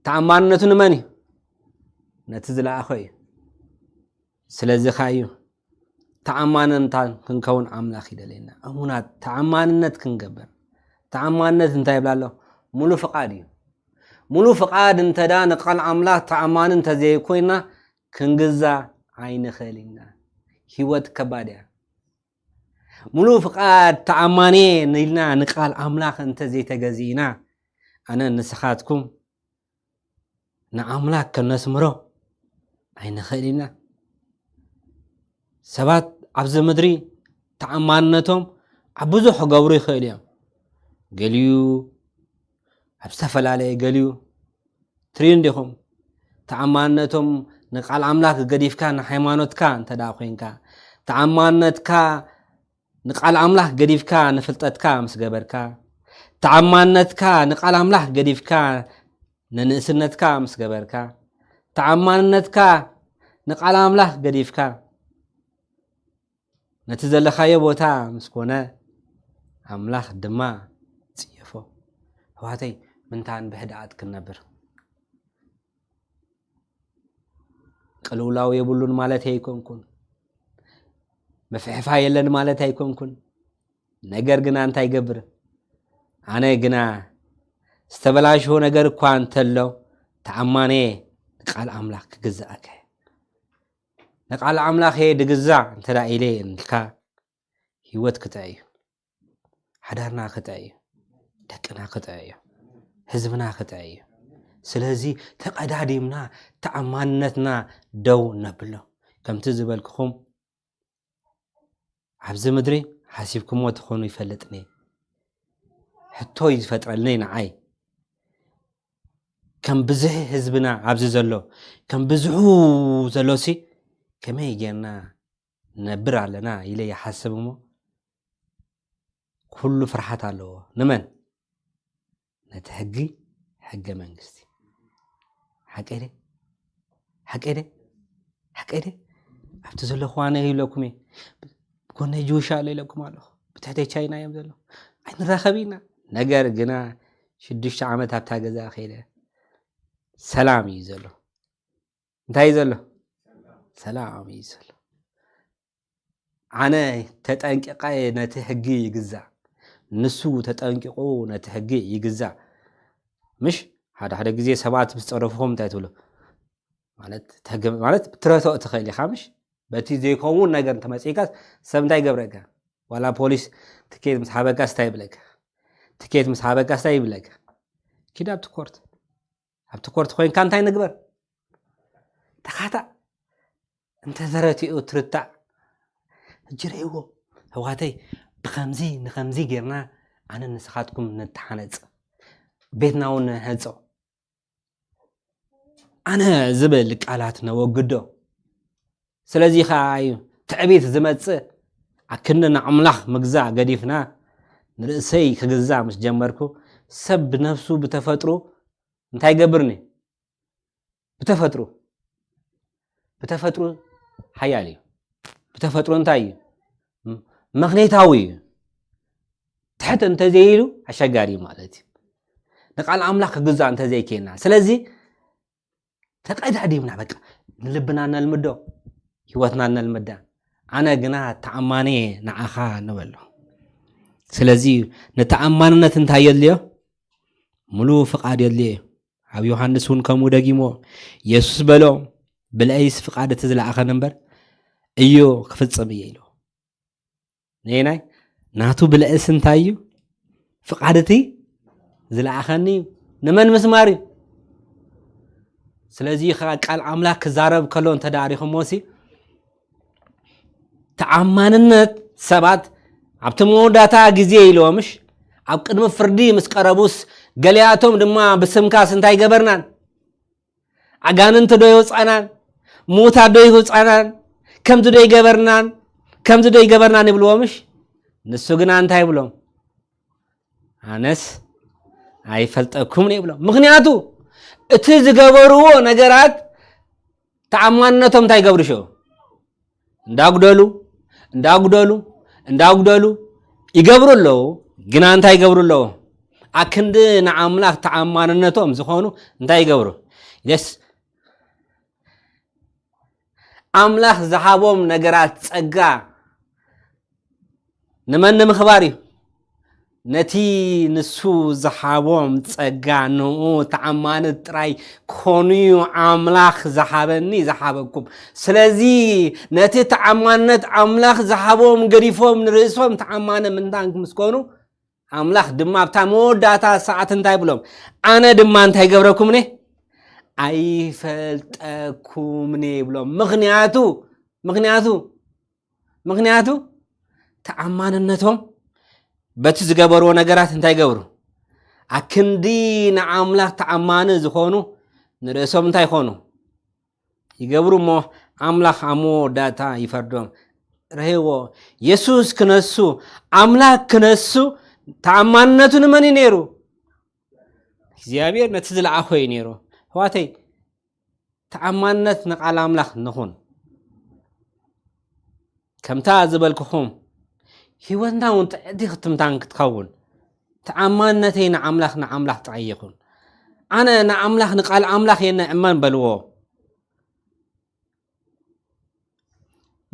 ተኣማንነቱ ንመን እዩ? ነቲ ዝለኣኾ እዩ። ስለዚ ኸኣ እዩ ተኣማንንታ ክንከውን ኣምላኽ ይደልየና። እሙናት ተኣማንነት ክንገብር። ተኣማንነት እንታይ ይብላ ኣሎ? ሙሉ ፍቓድ እዩ። ሙሉ ፍቓድ እንተ ደኣ ንቃል ኣምላኽ ተኣማኒ እንተ ዘይኮይና፣ ክንግዛእ ኣይንኽእል ኢና። ህይወት ከባድ እያ። ሙሉ ፍቓድ ተኣማኒ ኢልና ንቃል ኣምላኽ እንተ ዘይተገዚእና፣ ኣነ ንስኻትኩም ንኣምላኽ ከነስምሮ ኣይንኽእል ኢና። ሰባት ኣብዚ ምድሪ ተኣማንነቶም ኣብ ብዙሕ ክገብሩ ይኽእሉ እዮም። ገሊኡ ኣብ ዝተፈላለየ፣ ገሊኡ ትሪኡ እንዲኹም። ተኣማንነቶም ንቃል ኣምላኽ ገዲፍካ ንሃይማኖትካ እንተ ደኣ ኮይንካ፣ ተኣማንነትካ ንቃል ኣምላኽ ገዲፍካ ንፍልጠትካ ምስ ገበርካ፣ ተኣማንነትካ ንቃል ኣምላኽ ገዲፍካ ንንእስነትካ ምስ ገበርካ፣ ተኣማንነትካ ንቃል ኣምላኽ ገዲፍካ፣ ነቲ ዘለኻዮ ቦታ ምስ ኮነ፣ ኣምላኽ ድማ ጽየፎ። ኣሕዋተይ፣ ምንታን ብህድኣት ክንነብር። ቅልውላው የብሉን ማለት ኣይኮንኩን። ምፍሕፋ የለን ማለት ኣይኮንኩን። ነገር ግና እንታይ ይገብር? ኣነ ግና ዝተበላሽዎ ነገር እኳ እንተሎ፣ ተኣማንየ ንቃል ኣምላኽ ክግዛእ እየ። ንቃል ኣምላኽ እየ ድግዛእ እንተ ደኣ ኢለ እንልካ፣ ህይወት ክጥዕ እዩ። ሓዳርና ክጥዕ እዩ። ደቅና ክጥዕ እዩ። ህዝብና ክጥዕ እዩ። ስለዚ ተቐዳዲምና ተኣማንነትና ደው ነብሎ። ከምቲ ዝበልክኹም፣ ኣብዚ ምድሪ ሓሲብኩሞ ትኾኑ ይፈልጥኒ። ሕቶ እዩ ዝፈጥረልኒ ንዓይ። ከም ብዝሒ ህዝብና ኣብዚ ዘሎ፣ ከም ብዝሑ ዘሎሲ ከመይ ጌርና ንነብር ኣለና ኢለ ይሓስብ እሞ፣ ኩሉ ፍርሓት ኣለዎ። ንመን? ነቲ ሕጊ፣ ሕገ መንግስቲ። ሓቀይ ደ? ሓቀይ ደ? ሓቀይ ደ? ኣብቲ ዘለኹዋ ነይ ኢለኩም እየ። ብጎነይ ጅውሻ ኣሎ ኢለኩም ኣለኹ። ብትሕተይ ቻይና እዮም ዘለዉ። ኣይንራኸብ ኢና። ነገር ግና ሽዱሽተ ዓመት ኣብታ ገዛ ከይደ፣ ሰላም እዩ ዘሎ። እንታይ እዩ ዘሎ? ሰላም እዩ ዘሎ። ኣነ ተጠንቂቐ ነቲ ሕጊ ይግዛእ፣ ንሱ ተጠንቂቑ ነቲ ሕጊ ይግዛእ። ምሽ? ሓደ ሓደ ግዜ ሰባት ምስ ጸረፍኹም እንታይ ትብሉ? ማለት እቲ ሕጊ፣ ማለት ትረትኦ ትኽእል ኢኻ ምሽ? በቲ ዘይከውን ነገር እንተመጺእካስ ሰብ እንታይ ይገብረካ? ዋላ ፖሊስ ትኬት ምስ ሃበካስ እንታይ ይብለካ? ትኬት ምስ ሃበካስ እንታይ ይብለካ? ኪድ ኣብቲ ኮርት። ኣብቲ ኮርት ኮይንካ እንታይ ንግበር? ተኻታእ። እንተ ተረቲኡ ትርታዕ። ሕጂ ርእይዎ፣ ኣሕዋተይ፣ ብኸምዚ ንኸምዚ ጌርና ኣነ ንስኻትኩም ንተሓነጽ። ቤትና እውን ንህንጾ። ኣነ ዝብል ቃላት ነወግዶ። ስለዚ ኸኣ እዩ ትዕቢት ዝመጽእ። ኣክንዲ ንኣምላኽ ምግዛእ ገዲፍና ንርእሰይ ክግዛእ ምስ ጀመርኩ፣ ሰብ ብነፍሱ ብተፈጥሩ እንታይ ይገብርኒ? ብተፈጥሩ፣ ብተፈጥሩ ሓያል እዩ። ብተፈጥሩ እንታይ እዩ? ም-፣ መኽኔታዊ እዩ። ትሕት እንተዘይኢሉ ኣሸጋሪ እዩ ማለት እዩ። ንቃል ኣምላኽ ክግዛእ እንተዘይኬና። ስለዚ ተቀዳዲምና በቃ ንልብና ነልምዶ፣ ህይወትና ነልምዳ። ኣነ ግና ተኣማኒ እየ ንዓኻ ንበሎ። ስለዚ ንተኣማንነት እንታይ የድልዮ? ሙሉ ፍቓድ የድልዮ እዩ። ኣብ ዮሃንስ እውን ከምኡ ደጊሞ፣ የሱስ በሎ፣ "ብልዐይስ ፍቓድ እቲ ዝለኣኸኒ እምበር እዮ ክፍጽም እየ" ኢሉ። ነየናይ? ናቱ ብልዐስ እንታይ እዩ? ፍቓድ እቲ ዝለኣኸኒ እዩ። ንመን ምስማር እዩ? ስለዚ ኸዓ ቃል ኣምላኽ ክዛረብ ከሎ እንተ ደኣ ሪኹሞሲ፣ ተኣማንነት ሰባት ኣብቲ መወዳእታ ግዜ ኢልዎ ምሽ? ኣብ ቅድሚ ፍርዲ ምስ ቀረቡስ ገሊኣቶም ድማ ብስምካስ እንታይ ገበርናን? ኣጋንንቲ ዶ ይወፃናን? ምዉታት ዶ ይወፃናን? ከምዚ ዶ ይገበርናን? ከምዚ ዶ ይገበርናን ይብልዎ ምሽ? ንሱ ግና እንታይ ይብሎም? ኣነስ ኣይፈልጠኩም ይብሎም። ምክንያቱ እቲ ዝገበርዎ ነገራት ተኣማንነቶም እንታይ ይገብሩ ሽዑ? እንዳጉደሉ እንዳጉደሉ እንዳጉደሉ ይገብሩ ኣለዉ። ግና እንታይ ይገብሩ ኣለዉ? ኣክንዲ ንኣምላኽ ተኣማንነቶም ዝኾኑ እንታይ ይገብሩ? የስ ኣምላኽ ዝሃቦም ነገራት ጸጋ ንመን ንምኽባር እዩ? ነቲ ንሱ ዝሃቦም ጸጋ ንኡ ተኣማኒ ጥራይ ኮኑዩ ኣምላኽ ዝሃበኒ ዝሃበኩም። ስለዚ ነቲ ተኣማንነት ኣምላኽ ዝሃቦም ገዲፎም ንርእሶም ተኣማኒ ምንታን ምስ ኮኑ ኣምላኽ ድማ ኣብታ መወዳእታ ሰዓት እንታይ ብሎም? ኣነ ድማ እንታይ ገብረኩምኒ? ኣይፈልጠኩምኒ ይብሎም። ምኽንያቱ ምኽንያቱ ምኽንያቱ ተኣማንነቶም በቲ ዝገበርዎ ነገራት እንታይ ገብሩ? ኣክንዲ ንኣምላኽ ተኣማኒ ዝኾኑ ንርእሶም እንታይ ይኾኑ? ይገብሩ እሞ ኣምላኽ ኣብ መወዳእታ ይፈርዶም። ረሄዎ የሱስ ክነሱ ኣምላኽ ክነሱ ተኣማንነቱ ንመን እዩ ነይሩ? እግዚኣብሔር ነቲ ዝለኣኾ እዩ ነይሩ። ኣሕዋተይ ተኣማንነት ንቃል ኣምላኽ ንኹን። ከምታ ዝበልኩኹም ህይወትና እውን ጥዕቲ ክትምታን ክትኸውን ተኣማንነተይ ንኣምላኽ ንኣምላኽ ጥራይ ይኹን። ኣነ ንኣምላኽ ንቃል ኣምላኽ እየ ንእመን በልዎ።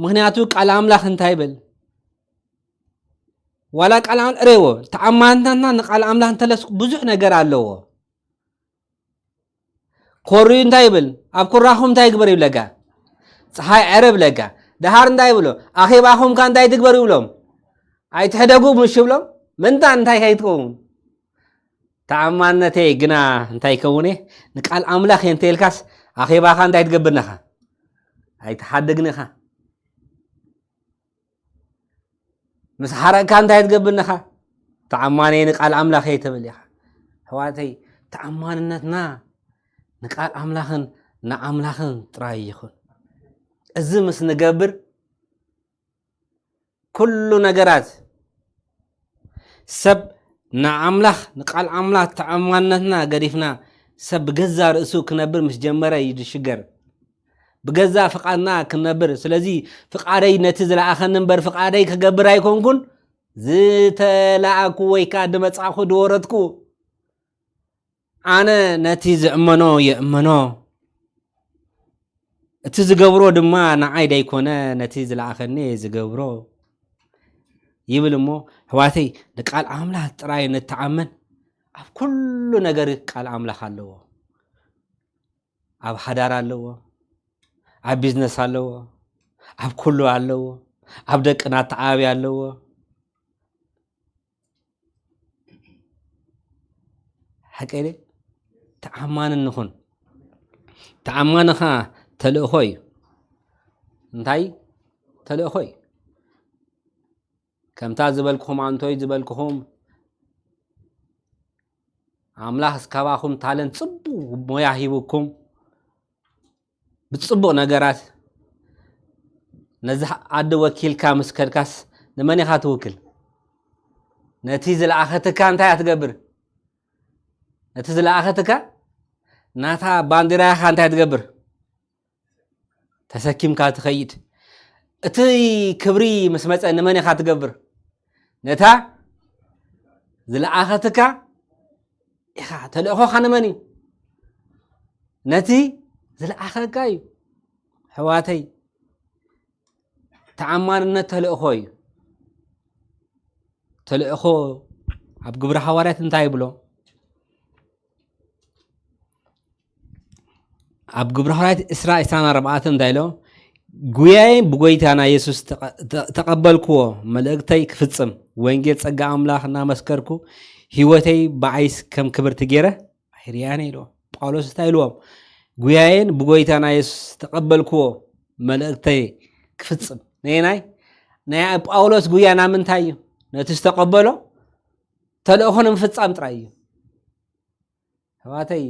ምኽንያቱ ቃል ኣምላኽ እንታይ ይብል? ዋላ ቃል ኣም- እሬዎ ተኣማንነትና ንቃል ኣምላኽ እንተለስ ብዙሕ ነገር ኣለዎ። ኮርዩ እንታይ ይብል? ኣብ ኩራኹም እንታይ ይግበር ይብለካ? ፀሓይ ዕረ ይብለካ። ደሃር እንታይ ይብሎ? ኣኼባኹም ከ እንታይ ትግበሩ ይብሎም? ኣይትሕደጉ ምሽ ይብሎም። ምንታ እንታይ ከይትከውን? ተኣማንነተይ ግና እንታይ ይከውን እየ? ንቃል ኣምላኽ እየ እንተ ኢልካስ ኣኼባኻ እንታይ ትገብር ነኻ? ኣይትሓድግን ኢኻ። ምስ ሓረቕካ እንታይ ትገብር ነኻ? ተኣማነይ ንቃል ኣምላኽ እየ ትብል ኢኻ። ኣሕዋተይ ተኣማንነትና ንቃል ኣምላኽን ንኣምላኽን ጥራይ ይኹን። እዚ ምስ ንገብር ኩሉ ነገራት ሰብ ንኣምላኽ ንቃል ኣምላኽ ተኣማንነትና ገዲፍና ሰብ ብገዛ ርእሱ ክነብር ምስ ጀመረ እዩ ዝሽገር። ብገዛ ፍቓድና ክንነብር። ስለዚ ፍቓደይ ነቲ ዝለኣኸኒ እምበር ፍቓደይ ክገብር ኣይኮንኩን ዝተላእኩ ወይ ከዓ ድመጻእኩ ድወረድኩ። ኣነ ነቲ ዝእመኖ የእመኖ፣ እቲ ዝገብሮ ድማ ንዓይ ደይኮነ ነቲ ዝለኣኸኒ ዝገብሮ ይብል። እሞ ኣሕዋተይ ንቃል ኣምላኽ ጥራይ ንተኣመን። ኣብ ኩሉ ነገር ቃል ኣምላኽ ኣለዎ። ኣብ ሓዳር ኣለዎ፣ ኣብ ቢዝነስ ኣለዎ፣ ኣብ ኩሉ ኣለዎ፣ ኣብ ደቅና ኣተዓባቢ ኣለዎ። ሓቀይ ተኣማኒ ንኹን። ተኣማኒ ኸዓ ተልእኾ እዩ። እንታይ ተልእኾ እዩ? ከምታ ዝበልኩኹም ኣንቶይ ዝበልኩኹም ኣምላኽ እስካባኹም ታለንት ጽቡቕ ሞያ ሂቡኩም ብጽቡቕ ነገራት ነዚ ዓዲ ወኪልካ ምስ ከድካስ ንመን ኢኻ ትውክል? ነቲ ዝለኣኸትካ እንታይ እያ ትገብር? ነቲ ዝለኣኸትካ ናታ ባንዲራ ኢኻ እንታይ ትገብር? ተሰኪምካ ትኸይድ። እቲ ክብሪ ምስ መጸ ንመን ኢኻ ትገብር? ነታ ዝለኣኸትካ ኢኻ። ተልእኾኻ ንመን እዩ? ነቲ ዝለኣኸካ እዩ። ኣሕዋተይ ተኣማንነት ተልእኾ እዩ። ተልእኾ ኣብ ግብሪ ሃዋርያት እንታይ ይብሎ? ኣብ ግብሪ ሃዋርያት ዕስራ ዕስራን ኣርባዕተን እንታይ ኢሎ? ጉያይ ብጎይታና የሱስ ተቐ- ተ- ተቐበልክዎ፣ መልእክተይ ክፍጽም ወንጌል ጸጋ ኣምላኽ እናመስከርኩ ህይወተይ ብዓይስ ከም ክብርቲ ገይረ ኣይርያን ኢልዎ። ጳውሎስ እንታይ ኢልዎም? ጉያየን ብጎይታና የሱስ ተቐበልክዎ መልእክተይ ክፍጽም። ነየናይ ናይ ጳውሎስ ጉያ ናብ ምንታይ እዩ? ነቲ ዝተቐበሎ ተልእኾ ንምፍጻም ጥራይ እዩ። ኣሕዋተይ፣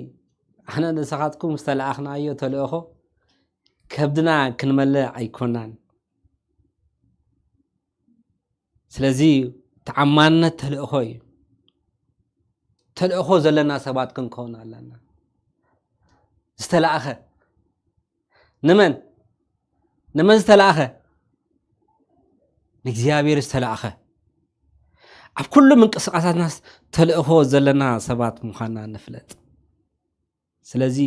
ኣነ ንስኻትኩም ዝተለኣኽናዮ ተልእኾ ከብድና ክንመልእ ኣይኮናን። ስለዚ ተዓማንነት ተልእኾ እዩ። ተልእኾ ዘለና ሰባት ክንከውን ኣለና። ዝተላእኸ ንመን? ንመን ዝተላእኸ? ንእግዚኣብሔር ዝተላእኸ። ኣብ ኩሉ ምንቅስቃሳትናስ ተልእኾ ዘለና ሰባት ምዃንና ንፍለጥ። ስለዚ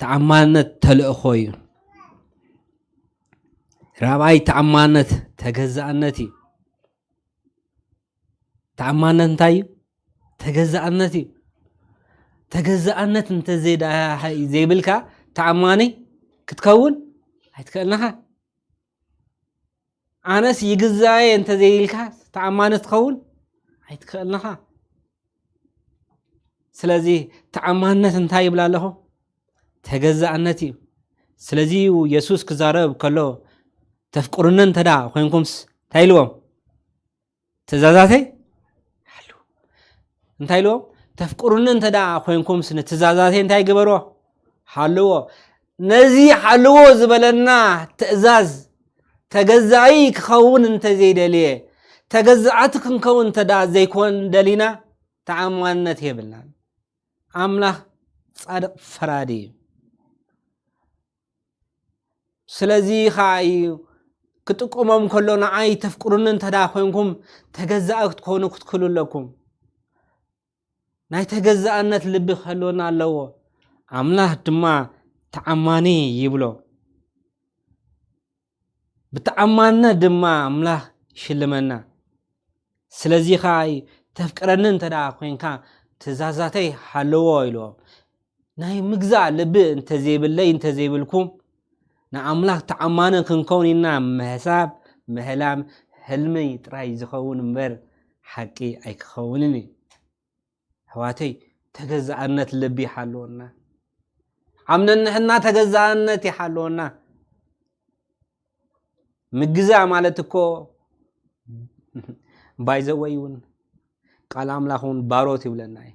ተዓማንነት ተልእኾ እዩ። ራብዓይ ተዓማንነት ተገዛእነት እዩ። ተዓማንነት እንታይ እዩ? ተገዛእነት እዩ። ተገዛእነት እንተዘይዳ-፣ ዘይብልካ ተዓማኒ ክትከውን ኣይትክእልንኻ። ኣነስ ይግዛየ እንተዘይኢልካ ተዓማኒ ትኸውን ኣይትክእልንኻ። ስለዚ ተዓማንነት እንታይ ይብል ኣለኹ? ተገዛእነት እዩ። ስለዚ እዩ የሱስ ክዛረብ ከሎ፣ "ተፍቅሩኒ እንተ ደኣ ኮይንኩምስ" እንታይ ኢልዎም? "ትእዛዛተይ ሓልዉ." እንታይ ኢልዎም? "ተፍቅሩኒ እንተ ደኣ ኮይንኩምስ ንትእዛዛተይ እንታይ ግበርዎ? ሓልዎ." ነዚ ሓልዎ ዝበለና ትእዛዝ ተገዛኢ ክኸውን እንተ ዘይደልየ፣ ተገዛእቲ ክንከውን እንተ ደኣ ዘይኮን ደሊና፣ ተዓማንነት የብልናን። ኣምላኽ ጻድቕ ፈራዲ እዩ። ስለዚ ኸኣ እዩ ክጥቅሞም ከሎ፣ "ንዓይ ተፍቅሩኒ እንተ ደኣ ኮይንኩም፣ ተገዛኢ ክትኮኑ ክትክእሉ ኣለኩም።" ናይ ተገዛእነት ልቢ ክህልወና ኣለዎ። ኣምላኽ ድማ ተዓማኒ ይብሎ። ብተዓማንነት ድማ ኣምላኽ ይሽልመና። ስለዚ ኸኣ እዩ፣ "ተፍቅረኒ እንተ ደኣ ኮይንካ፣ ትእዛዛተይ ሓልዎ" ኢልዎም። ናይ ምግዛእ ልቢ እንተዘይብለይ እንተዘይብልኩም፣ ንኣምላኽ ተዓማኒ ክንከውን ኢና ምሕሳብ፣ ምህላም፣ ሕልሚ ጥራይ ዝኸውን እምበር፣ ሓቂ ኣይክኸውንን እዩ። ኣሕዋተይ፣ ተገዛእነት ልቢ ይሓልወና። ኣብ ነንሕና ተገዛእነት ይሓልወና። ምግዛእ ማለት እኮ፣ ባይዘወይ እውን ቃል ኣምላኽ እውን ባሮት ይብለና እዩ።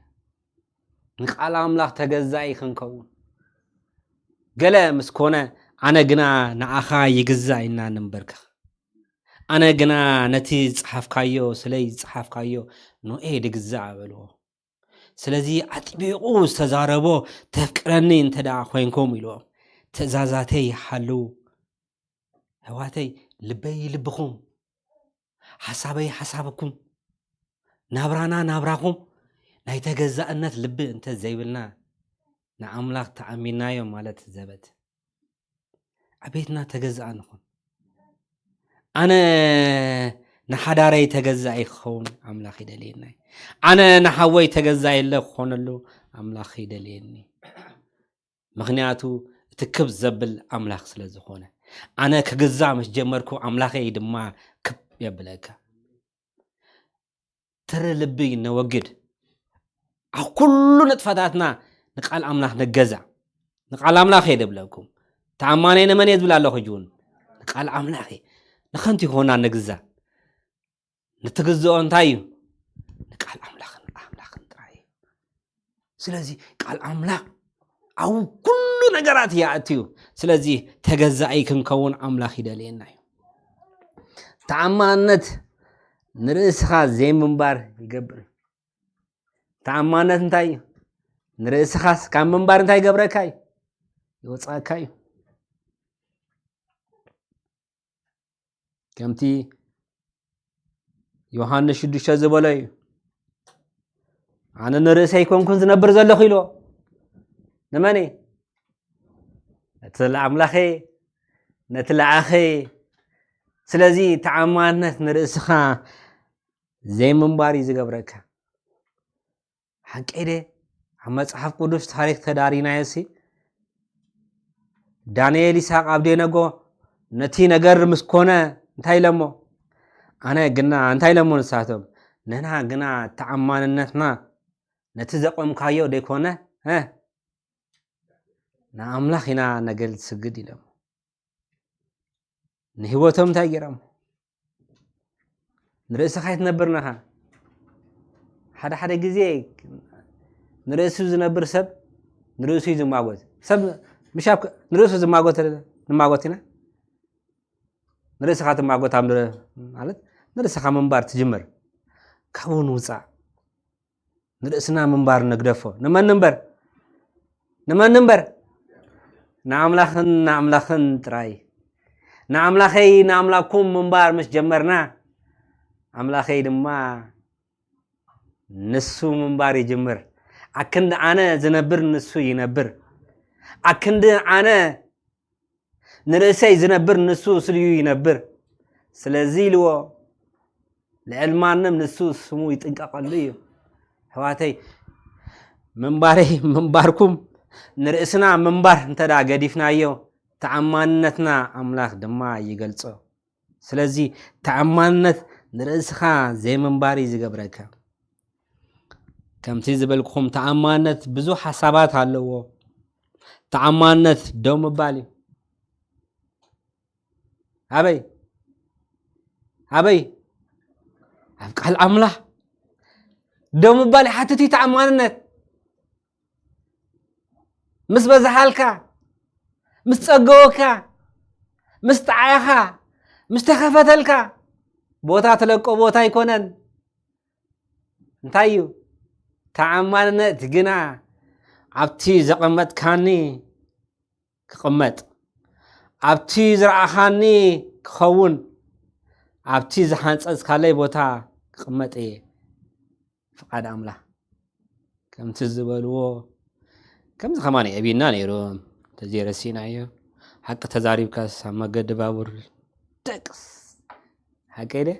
ንቃል ኣምላኽ ተገዛኢ ክንከውን። ገለ ምስ ኮነ፣ "ኣነ ግና ንዓኻ ይግዛእ" ኢና ንንበርከኽ። "ኣነ ግና ነቲ ዝጸሓፍካዮ፣ ስለይ ዝጸሓፍካዮ ኖኤ ድግዛእ" በልዎ። ስለዚ ኣጥቢቑ ዝተዛረቦ፣ "ተፍቅረኒ እንተ ደኣ ኮይንኩም" ኢልዎ፣ "ትእዛዛተይ ሓልዉ።" ኣሕዋተይ፣ ልበይ ልብኹም፣ ሓሳበይ ሓሳብኩም፣ ናብራና ናብራኹም ናይ ተገዛእነት ልቢ እንተ ዘይብልና፣ ንኣምላኽ ተኣሚንናዮ ማለት ዘበት። ኣብ ቤትና ተገዛእ ንኹን። ኣነ ንሓዳረይ ተገዛኢ ክኸውን ኣምላኽ ይደልየኒ። ኣነ ንሓወይ ተገዛኢ ክኾነሉ ኣምላኽ ይደልየኒ። ምኽንያቱ እቲ ክብ ዘብል ኣምላኽ ስለ ዝኾነ። ኣነ ክግዛእ ምስ ጀመርኩ ኣምላኸይ ድማ ክብ የብለካ። ትሪ ልቢ ነወግድ። ኣብ ኩሉ ንጥፈታትና ንቃል ኣምላኽ ንገዛእ። ንቃል ኣምላኽ እየ ደብለኩም። ተኣማነይ ንመን እየ ዝብል ኣለኹ ሕጂ እውን? ንቃል ኣምላኽ እየ። ንኸንቱ ይኾና ንግዛእ። ንትግዝኦ እንታይ እዩ? ንቃል ኣምላኽን ኣምላኽን ጥራይ እዩ። ስለዚ ቃል ኣምላኽ ኣብ ኩሉ ነገራት ይኣቱ እዩ። ስለዚ ተገዛኢ ክንከውን ኣምላኽ ይደልየና እዩ። ተኣማንነት ንርእስኻ ዘይምንባር ይገብር እዩ። ተኣማንነት እንታይ እዩ? ንርእስኻስ ካብ ምንባር እንታይ ይገብረካ እዩ? ይወጽኣካ እዩ። ከምቲ ዮሃንስ ሽዱሽተ ዝበሎ እዩ። ኣነ ንርእሰይ ኣይኮንኩን ዝነብር ዘለኹ ኢልዎ። ንመን? ነቲ ኣምላኸ፣ ነቲ ለኣኸ። ስለዚ ተኣማንነት ንርእስኻ ዘይምንባር እዩ ዝገብረካ። ሓቀይ ደ? ኣብ መጽሓፍ ቅዱስ ታሪኽ ተዳሪናዮ ሲ፣ ዳንኤል ይስሐቅ ኣብደነጎ ነቲ ነገር ምስ ኮነ እንታይ ኢለሞ? ኣነ ግና፣ እንታይ ኢለሞ ንሳቶም? ንሕና ግና ተኣማንነትና ነቲ ዘቆምካዮ ደይኮነ፣ እ፣ ንኣምላኽ ኢና ነገልስግድ ኢሎም። ንህይወቶም እንታይ ገይሮም? ንርእስኻ ኣይትነብርን ኢኻ። ሓደ ሓደ ግዜ ንርእሱ ዝነብር ሰብ ንርእሱ እዩ ዝማጎት። ሰብ ምሽ ኣብ ንርእሱ ዝማጎት ንማጎት ኢና። ንርእስኻ ትማጎት ኣብ ንር-፣ ማለት ንርእስኻ ምንባር ትጅምር። ካብኡ ንውፃእ። ንርእስና ምንባር ንግደፎ። ንመን ንንበር? ንመን ንንበር? ንኣምላኽን ንኣምላኽን ጥራይ። ንኣምላኸይ ንኣምላኩም ምንባር ምስ ጀመርና፣ ኣምላኸይ ድማ ንሱ ምንባር ይጅምር። ኣክንዲ ኣነ ዝነብር ንሱ ይነብር። ኣክንዲ ኣነ ንርእሰይ ዝነብር ንሱ ስልዩ ይነብር። ስለዚ ኢልዎ፣ ልዕል ማንም ንሱ ስሙ ይጥንቀቐሉ እዩ። ኣሕዋተይ፣ ምንባረይ ምንባርኩም ንርእስና ምንባር እንተ ደኣ ገዲፍናዮ፣ ተኣማንነትና ኣምላኽ ድማ ይገልጾ። ስለዚ ተኣማንነት ንርእስኻ ዘይምንባር እዩ ዝገብረካ። ከምቲ ዝበልኩኹም ተኣማንነት ብዙሕ ሓሳባት ኣለዎ። ተኣማንነት ደው ምባል እዩ። ኣበይ? ኣበይ? ኣብ ቃል ኣምላኽ ደው ምባል ይሓትት እዩ ተኣማንነት። ምስ በዝሓልካ፣ ምስ ጸገወካ፣ ምስ ጠዓኻ፣ ምስ ተኸፈተልካ፣ ቦታ ትለቆ ቦታ ኣይኮነን። እንታይ እዩ? ተኣማንነት ግና ኣብቲ ዘቐመጥካኒ ክቕመጥ፣ ኣብቲ ዝረኣኻኒ ክኸውን፣ ኣብቲ ዝሓንጸጽካለይ ቦታ ክቕመጥ እየ። ፍቓድ ኣምላኽ። ከምቲ ዝበልዎ፣ ከምዚ ከማን የዕብየና ነይሩ፣ እንተዘይረሲእናዮ። ሓቂ ተዛሪብካስ ኣብ መገዲ ባቡር ደቅስ። ሓቀይ ድየ?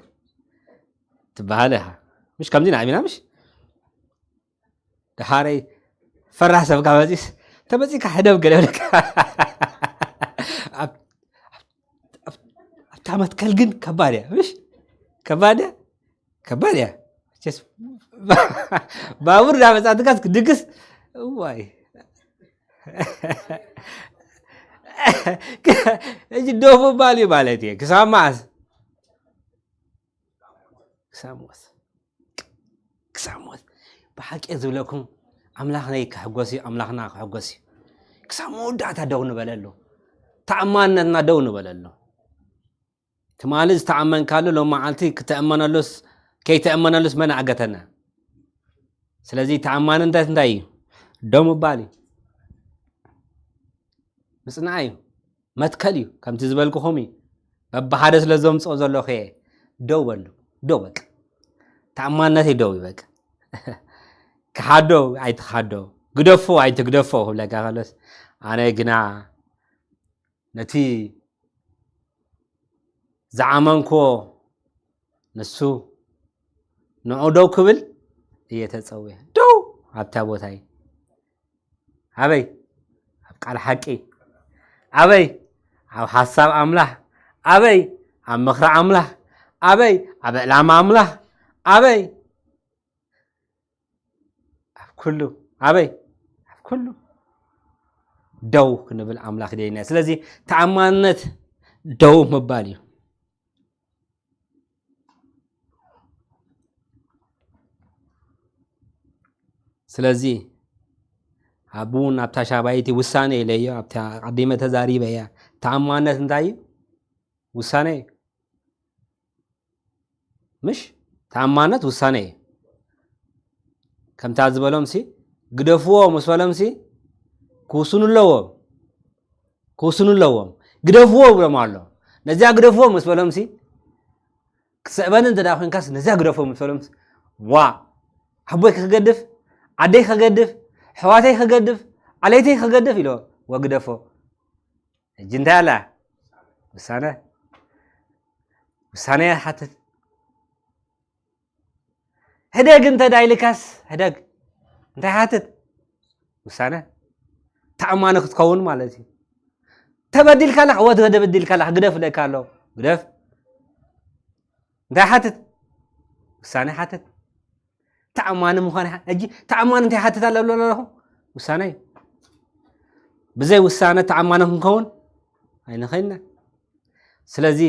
ትበሃል ኢኻ። ምሽ ከምዚ ኢና ዓቢና፣ ምሽ? ደሓረይ ፈራህ ሰብ ካብ መጺስ፣ ተመጺካ ሕደብ ገለ ይብለካ። ኣብ-፣ ኣብ-፣ ኣብታ መትከል ግን ከባድ እያ፣ ምሽ? ከባድ እያ? ከባድ እያ። መቸስ ባቡር እንዳመጻትካስ ክድግስ፣ እዋይ። ሕጂ ደው ምባል እዩ ማለት እየ። ክሳብ መዓስ? ክሳብ ሞት። ክሳብ ሞት። ብሓቂ እየ ዝብለኩም፣ ኣምላኽነይ ክሕጎስ እዩ፣ ኣምላኽና ክሕጎስ እዩ። ክሳብ መወዳእታ ደው ንበለሉ። ተኣማንነትና ደው ንበለሉ። ትማሊ ዝተኣመንካሉ ሎም መዓልቲ ክተእመነሉስ ከይተእመነሉስ መን ኣገተና? ስለዚ ተኣማንነት እንታይ እዩ? ደው ምባል እዩ። ምጽናዕ እዩ። መትከል እዩ። ከምቲ ዝበልኩኹም እዩ። በብሓደ ስለ ዘምጽኦ ዘለኹ እየ። ደው በሉ። ደው በቃ። ተኣማንነተይ ደው እዩ በቃ። ክሓዶ ኣይትኻዶ። ግደፎ ኣይትግደፎ ክብለካ ከሎስ፣ ኣነ ግና ነቲ ዝኣመንክዎ ንሱ ንዑ ደው ክብል እየ ተጸውየ። ደው ኣብታ ቦታይ። ኣበይ? ኣብ ቃል ሓቂ። ኣበይ? ኣብ ሓሳብ ኣምላኽ። ኣበይ? ኣብ ምኽሪ ኣምላኽ። ኣበይ? ኣብ ዕላማ ኣምላኽ። ኣበይ? ኣብ ኩሉ። ኣበይ? ኣብ ኩሉ። ደው ክንብል ኣምላኽ ይደልየና። ስለዚ ተኣማንነት ደው ምባል እዩ። ስለዚ ኣብ እውን ኣብታ ሻባይቲ ውሳነ ኢለዮ፣ ኣብታ ቀዲመ ተዛሪበ እያ። ተኣማንነት እንታይ እዩ? ውሳነ እዩ። ምሽ? ተኣማንነት ውሳነ እዩ። ከምታ ዝበሎም ሲ፣ ግደፍዎ ምስ በሎም ሲ፣ ክውስኑ ኣለዎም። ክውስኑ ኣለዎም። ግደፍዎ ይብሎም ኣሎ። ነዚኣ ግደፍዎ ምስ በሎም ሲ፣ ክስዕበኒ እንተ ደኣ ኮንካስ ነዚኣ ግደፍዎ ምስ በሎም ሲ፣ ዋ፣ ኣቦይ ክገድፍ፣ ዓደይ ክገድፍ፣ ኣሕዋተይ ክገድፍ፣ ዓሌተይ ክገድፍ ኢሎ፣ ወግደፎ። ሕጂ እንታይ ኣላ? ውሳነ። ውሳነ ይሓትት። ሕደግ እንተ ዳይልካስ፣ ሕደግ። እንታይ ሓትት? ውሳነ። ተኣማኒ ክትከውን ማለት እዩ። ተበዲልካ ኣለኻ፣ ወ-፣ ተበዲልካ ኣለኻ፣ ግደፍ ኢለካ ኣሎ። ግደፍ። እንታይ ሓትት? ውሳነ ሓትት። ተኣማኒ ምዃን ይሓ-፣ ሕጂ ተኣማኒ እንታይ ሓትት ኣሎ ኣለኹ? ውሳነ እዩ። ብዘይ ውሳነ ተኣማኒ ክንከውን ኣይንኽእልናን። ስለዚ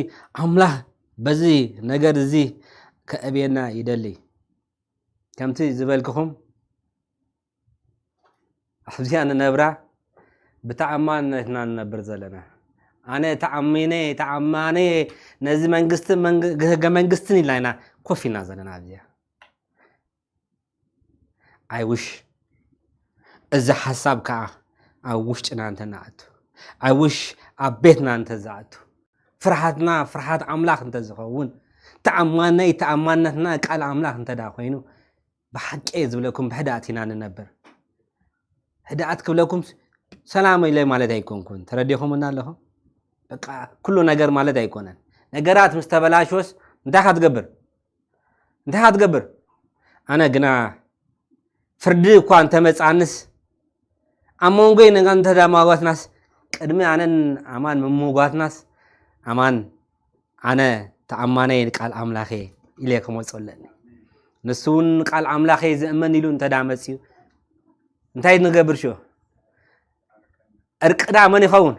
ኣምላኽ በዚ ነገር እዚ ከእብየና ይደሊ። ከምቲ ዝበልክኹም ኣብዚኣ ንነብራ ብተኣማንነትና ንነብር ዘለና። ኣነ ተኣሚነ ተኣማነ ነዚ መንግስትን መንግ- ህገ መንግስትን ኢልና ኢና ኮፍ ኢልና ዘለና ኣብዚኣ። I wish እዚ ሓሳብ ከዓ ኣብ ውሽጥና እንተንኣቱ፣ I wish ኣብ ቤትና እንተዝኣቱ፣ ፍርሃትና ፍርሃት ኣምላኽ እንተዝኸውን፣ ተኣማነይ ተኣማንነትና ቃል ኣምላኽ እንተ ደኣ ኮይኑ፣ ብሓቂ እየ ዝብለኩም፣ ብሕድኣት ኢና ንነብር። ሕድኣት ክብለኩም ሰላም ኢለ ማለት ኣይኮንኩን። ተረዲኹምና ኣለኹም? በቃ ኩሉ ነገር ማለት ኣይኮነን። ነገራት ምስ ተበላሽወስ እንታይ ኢኻ ትገብር? እንታይ ኢኻ ትገብር? ኣነ ግና ፍርዲ እኳ እንተመጻንስ፣ ኣብ መንጎይ እንተደማጓትናስ፣ ቅድሚ ኣነን ኣማን ምምጓትናስ፣ ኣማን ኣነ ተኣማነይ ቃል ኣምላኸ ኢለ ክመጾ ኣለኒ። ንሱ እውን ቃል ኣምላኸ ዝእመን ኢሉ እንተ ደኣ መጺኡ፣ እንታይ ንገብር ሽዑ? ዕርቅና መን ይኸውን?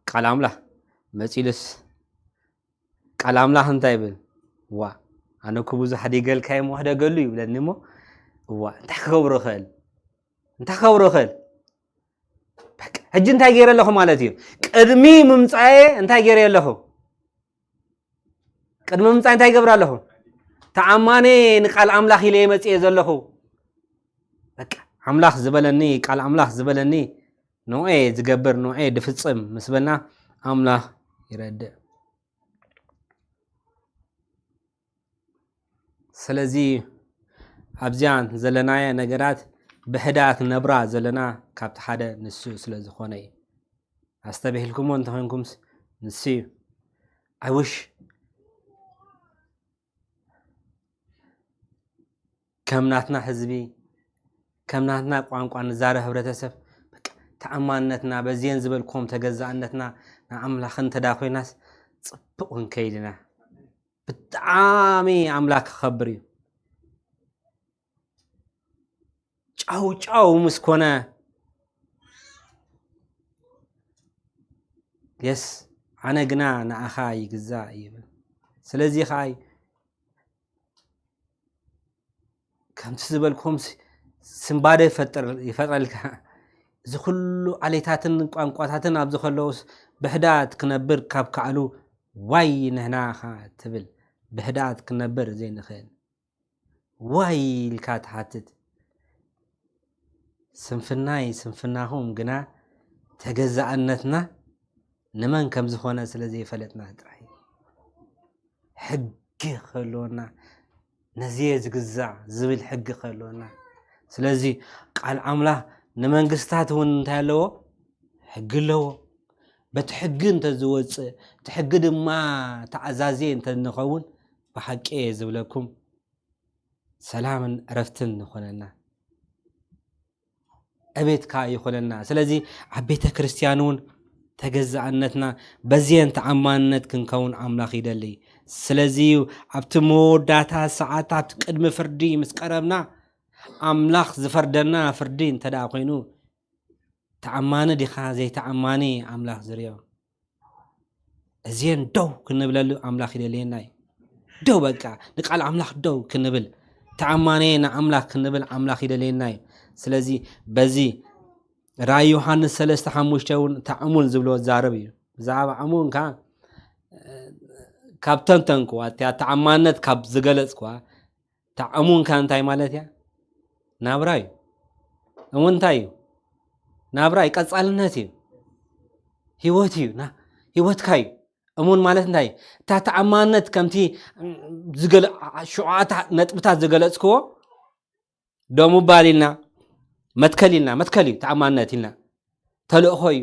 ቃል ኣምላኽ መጺሉስ፣ ቃል ኣምላኽ እንታይ ይብል? ዋ፣ ኣነ እኮ ብዙሕ ዲገልካዮ እሞ ክደገሉ ይብለኒ እሞ፣ እዋ፣ እንታይ ክገብሮ እኽእል? እንታይ ክገብሮ እኽእል? በቃ፣ ሕጂ እንታይ ገይረ ኣለኹ ማለት እዩ? ቅድሚ ምምጻኤ እንታይ ገይረ ኣለኹ? ቅድሚ ምምጻእ እንታይ ይገብር ኣለኹ? ተኣማኔ ንቃል ኣምላኽ ኢለ መጽኤ ዘለኹ። በቃ፣ ኣምላኽ ዝበለኒ፣ ቃል ኣምላኽ ዝበለኒ ንኦኤ ዝገብር፣ ንኦኤ ድፍጽም ምስ በልና፣ ኣምላኽ ይረድእ። ስለዚ ኣብዚኣን ዘለናየ ነገራት ብሕዳት ነብራ ዘለና ካብቲ ሓደ ንሱ ስለ ዝኾነ እዩ። ኣስተብሂልኩሞ እንተኾይንኩምስ ንሱ እዩ። I wish ከም ናትና ህዝቢ፣ ከም ናትና ቋንቋ ንዛረብ ህብረተሰብ፣ በቃ፣ ተኣማንነትና፣ በዚየን ዝበልክዎም ተገዛእነትና ንኣምላኽ እንተ ደኣ ኮይናስ፣ ጽቡቕ ክንከይድ ኢና። ብጣዕሚ ኣምላኽ ክኸብር እዩ። ጫው ጫው ምስ ኮነ፣ የስ፣ ኣነ ግና ንኣኻ ይግዛእ ይብል። ስለዚ ኸኣ ከምቲ ዝበልኩም ስ-፣ ስንባደ ይፈጥር-፣ ይፈጥረልካ። እዚ ኩሉ ዓሌታትን ቋንቋታትን ኣብዚ ከለውስ ብሕዳት ክነብር ካብ ከኣሉ ዋይ ንሕና ኸ ትብል። ብሕዳት ክነብር ዘይንኽእል። ዋይ ኢልካ ትሓትት። ስንፍናይ ስንፍናኹም ግና ተገዛእነትና ንመን ከም ዝኾነ ስለ ዘይፈለጥና ጥራይ እዩ። ሕጊ ክህልወና፣ ነዚየ ዝግዛእ ዝብል ሕጊ ክህልወና። ስለዚ ቃል ኣምላኽ ንመንግስታት እውን እንታይ ኣለዎ? ሕጊ ኣለዎ። በቲ ሕጊ እንተዝወፅእ፣ እቲ ሕጊ ድማ ተኣዛዜ እንተንኸውን፣ ብሓቂ እየ ዝብለኩም፣ ሰላምን ዕረፍትን ንኾነና። ዕቤትካ ይኾነና። ስለዚ ኣብ ቤተ ክርስቲያን እውን ተገዛእነትና በዚየን ተኣማንነት ክንከውን ኣምላኽ ይደሊ። ስለዚ እዩ ኣብቲ መወዳእታ ሰዓት፣ ኣብቲ ቅድሚ ፍርዲ ምስ ቀረብና፣ ኣምላኽ ዝፈርደና ፍርዲ እንተ ደኣ ኮይኑ፣ ተኣማኒ ዲኻ ዘይተኣማኒ ኣምላኽ ዝርዮ። እዚአን ደው ክንብለሉ ኣምላኽ ይደልየና እዩ። ደው በቃ፣ ንቃል ኣምላኽ ደው ክንብል፣ ተኣማኒ ንኣምላኽ ክንብል ኣምላኽ ይደልየና እዩ። ስለዚ በዚ ራእይ ዮሃንስ ሰለስተ ሓሙሽተ እውን እታ እሙን ዝብሎ ዝዛረብ እዩ። ብዛዕባ እሙን ከኣ ካብ ተንተንክዋ፣ እታ ተኣማንነት ካብ ዝገለጽክዋ፣ እታ እሙን ከኣ እንታይ ማለት እያ? ናብራ እዩ። እሙን እንታይ እዩ? ናብራ እዩ፣ ቀጻልነት እዩ፣ ህይወት እዩ፣ ና-፣ ህይወትካ እዩ። እሙን ማለት እንታይ? እታ ተኣማንነት ከምቲ ዝገለ-፣ ሸውዓተ ነጥብታት ዝገለጽክዎ፣ ደው ምባል ኢልና፣ መትከል ኢልና፣ መትከል እዩ ተኣማንነት ኢልና፣ ተልእኾ እዩ።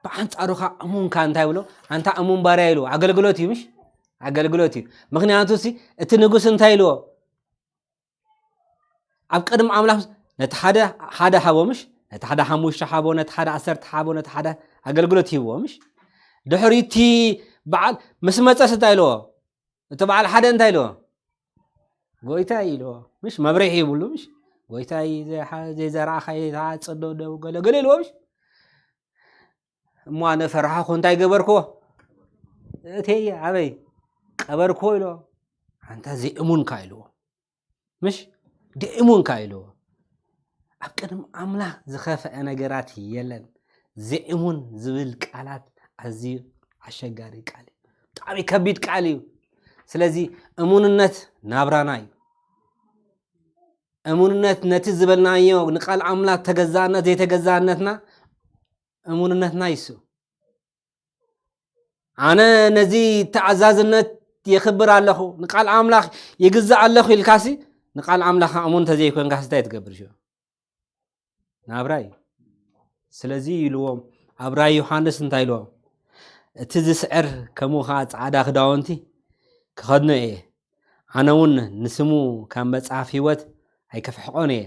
ብኣንጻሩ ኸዓ እሙን ከኣ እንታይ ይብሎ? ኣንታ እሙን ባርያ ኢልዎ፣ ኣገልግሎት እዩ፣ ምሽ? ኣገልግሎት እዩ። ምኽንያቱ ሲ፣ እቲ ንጉስ እንታይ ኢልዎ? ኣብ ቅድሚ ኣምላኽ ነቲ ሓደ፣ ሓደ ሃቦ፣ ምሽ? ነቲ ሓደ ሓሙሽተ ሃቦ፣ ነቲ ሓደ ዓሰርተ ሃቦ፣ ነቲ ሓደ ኣገልግሎት ሂብዎ፣ ምሽ? ድሕሪ እቲ በዓል ምስ መጸስ እንታይ ኢልዎ? እቲ በዓል ሓደ እንታይ ኢልዎ? ጎይታይ ኢልዎ፣ ምሽ? መብርሒ ይብሉ፣ ምሽ? ጎይታይ፣ ዘይሓ-፣ ዘይዘራእኻዮ ተዓጽዶ ደው ገለ ገለ ኢልዎ፣ ምሽ? እሞ ኣነ ፈራሕኹ፣ እንታይ ገበርክዎ? እቴየ፣ ኣበይ? ቀበርክዎ ኢልዎ። ኣንታ ዘይእሙንካ ኢልዎ። ምሽ? ደይእሙንካ ኢልዎ። ኣብ ቅድሚ ኣምላኽ ዝኸፍአ ነገራት የለን። ዘይእሙን ዝብል ቃላት ኣዝዩ ኣሸጋሪ ቃል እዩ። ብጣዕሚ ከቢድ ቃል እዩ። ስለዚ እሙንነት ናብራና እዩ። እሙንነት ነቲ ዝበልናዮ ንቃል ኣምላኽ ተገዛእነት ዘይተገዛእነትና እሙንነትና ይሱ። ኣነ ነዚ ተኣዛዝነት የኽብር ኣለኹ፣ ንቃል ኣምላኽ ይግዛእ ኣለኹ ኢልካሲ ንቃል ኣምላኽ እሙን እንተዘይኮንካሲ እንታይ ትገብር ሽዑ? ናብራ እዩ። ስለዚ ኢልዎም ኣብ ራእይ ዮሃንስ እንታይ ኢልዎም? እቲ ዝስዕር ከምኡ ኸዓ ጻዕዳ ክዳውንቲ ክኸድኖ እየ። ኣነ እውን ንስሙ ካብ መጽሓፍ ህይወት ኣይከፍሕቆን እየ።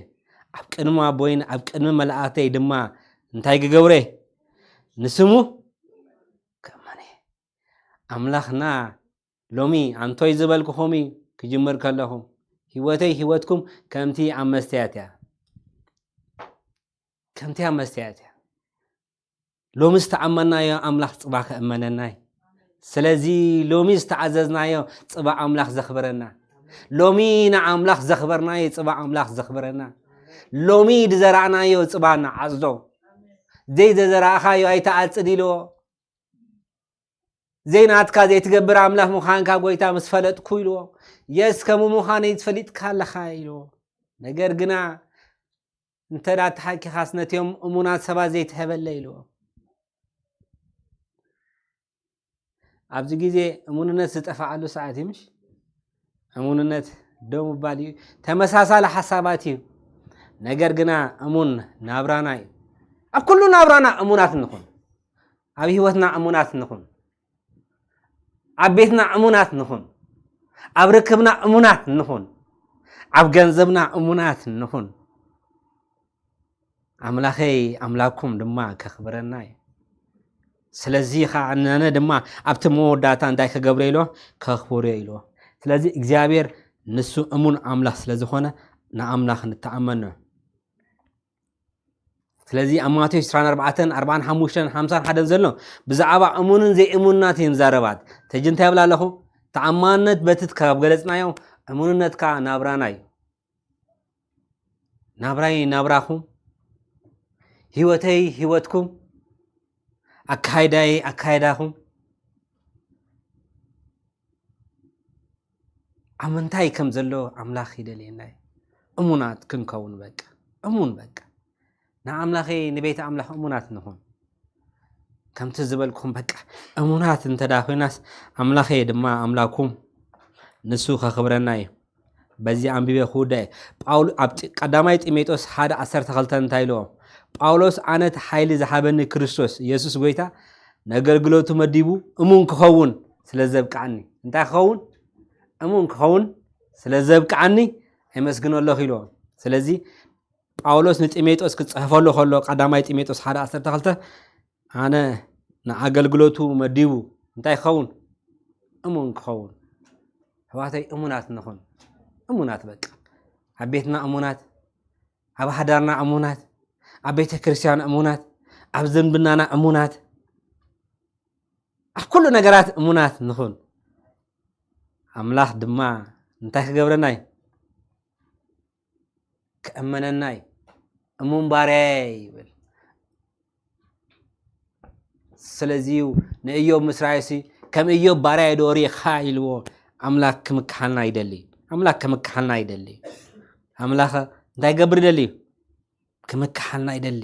ኣብ ቅድሚ ኣቦይን ኣብ ቅድሚ መላእክተይ ድማ እንታይ ክገብረ? ንስሙ ከመነ ኣምላኽና ሎሚ ኣንቶይ ዝበልኩኹም እዩ ክጅምር ከለኹም ህይወተይ ህይወትኩም ከምቲ ኣብ መስትያት እያ። ከምቲ ኣብ መስትያት እያ። ሎሚ ዝተኣመናዮ ኣምላኽ ጽባ ከእመነና እዩ። ስለዚ ሎሚ ዝተኣዘዝናዮ ጽባ ኣምላኽ ዘኽብረና። ሎሚ ንኣምላኽ ዘኽበርናዮ ጽባ ኣምላኽ ዘኽብረና። ሎሚ ዝዘራእናዮ ጽባ ንዓጽዶ። ዘይዘዘራእኻዮ ኣይትኣጽድ ኢልዎ። ዘይናትካ ዘይትገብር ኣምላኽ ምዃንካ ጎይታ ምስ ፈለጥኩ ኢልዎ። የስ ከምኡ ምዃነይ ትፈሊጥካ ኣለኻ ኢልዎ። ነገር ግና እንተ ደኣ ተሓኪኻስ ነቲኦም እሙናት ሰባት ዘይትህበለ ኢልዎ። ኣብዚ ግዜ እሙንነት ዝጠፍኣሉ ሰዓት እዩ ምሽ? እሙንነት ደው ምባል እዩ። ተመሳሳሊ ሓሳባት እዩ። ነገር ግና እሙን ናብራና እዩ። ኣብ ኩሉ ናብራና እሙናት ንኹን። ኣብ ህይወትና እሙናት ንኹን። ኣብ ቤትና እሙናት ንኹን። ኣብ ርክብና እሙናት ንኹን። ኣብ ገንዘብና እሙናት ንኹን። ኣምላኸይ ኣምላኩም ድማ ከኽብረና እዩ። ስለዚ ከዓ ነነ ድማ ኣብቲ መወዳእታ እንታይ ክገብረ ኢሎ? ከኽብሮ ኢሎ። ስለዚ እግዚኣብሔር ንሱ እሙን ኣምላኽ ስለ ዝኾነ ንኣምላኽ ንተኣመኖ። ስለዚ ኣብ ማቴዎስ ዕስራን ኣርባዕተን፣ ኣርባዓን ሓሙሽተን፣ ሓምሳን ሓደን ዘሎ ብዛዕባ እሙንን ዘይእሙንናት እየን ዛረባት። ተጂ እንታይ ይብላ ኣለኹ? ተኣማንነት በቲ ካብ ገለጽናዮ እሙንነትካ ናብራና እዩ። ናብራይ ናብራኹም፣ ህይወተይ ህይወትኩም፣ ኣካይዳይ ኣካይዳኹም ኣብ ምንታይ ከም ዘሎ ኣምላኽ ይደልየና እዩ። እሙናት ክንከውን በቃ እሙን በቃ ንኣምላኸይ ንቤተ ኣምላኽ እሙናት ንኹን። ከምቲ ዝበልኩም በቃ እሙናት እንተ ደኣ ኮይናስ ኣምላኸይ ድማ ኣምላኩም ንሱ ከኽብረና እዩ። በዚ ኣንቢበ ክውዳእ እየ። ጳውሎ ኣብ ጢ- ቀዳማይ ጢሞቴዎስ ሓደ ዓሰርተ ክልተ እንታይ ኢልዎ? ጳውሎስ ኣነ እቲ ሓይሊ ዝሃበኒ ክርስቶስ ኢየሱስ ጎይታ ነገልግሎቱ መዲቡ እሙን ክኸውን ስለ ዘብቅዓኒ እንታይ ክኸውን እሙን ክኸውን ስለ ዘብቅዓኒ ኣይመስግኖ ኣለኹ ኢልዎ። ስለዚ ጳውሎስ ንጢሞቴዎስ ክጽሕፈሉ ከሎ ቀዳማይ ጢሞቴዎስ ሓደ ዓሰርተ ክልተ ኣነ ንኣገልግሎቱ መዲቡ እንታይ ክኸውን እሙን ክኸውን። ኣሕዋተይ እሙናት ንኹን። እሙናት በቃ ኣብ ቤትና እሙናት፣ ኣብ ሃዳርና እሙናት፣ ኣብ ቤተ ክርስቲያን እሙናት፣ ኣብ ዝምድናና እሙናት፣ ኣብ ኩሉ ነገራት እሙናት ንኹን። ኣምላኽ ድማ እንታይ ክገብረና እዩ? ክእመነና እዩ። እሙን ባርያየ ይብል። ስለዚ እዩ ንእዮብ ምስ ረኣዩሲ ከም እዮብ ባርያየ ዶ ሪኢኻ ኢልዎ። ኣምላኽ ክምክሓልና ይደሊ። ኣምላኽ ክምክሓልና ይደሊ። ኣምላኽ እንታይ ገብር ይደሊ? ክምክሓልና ይደሊ።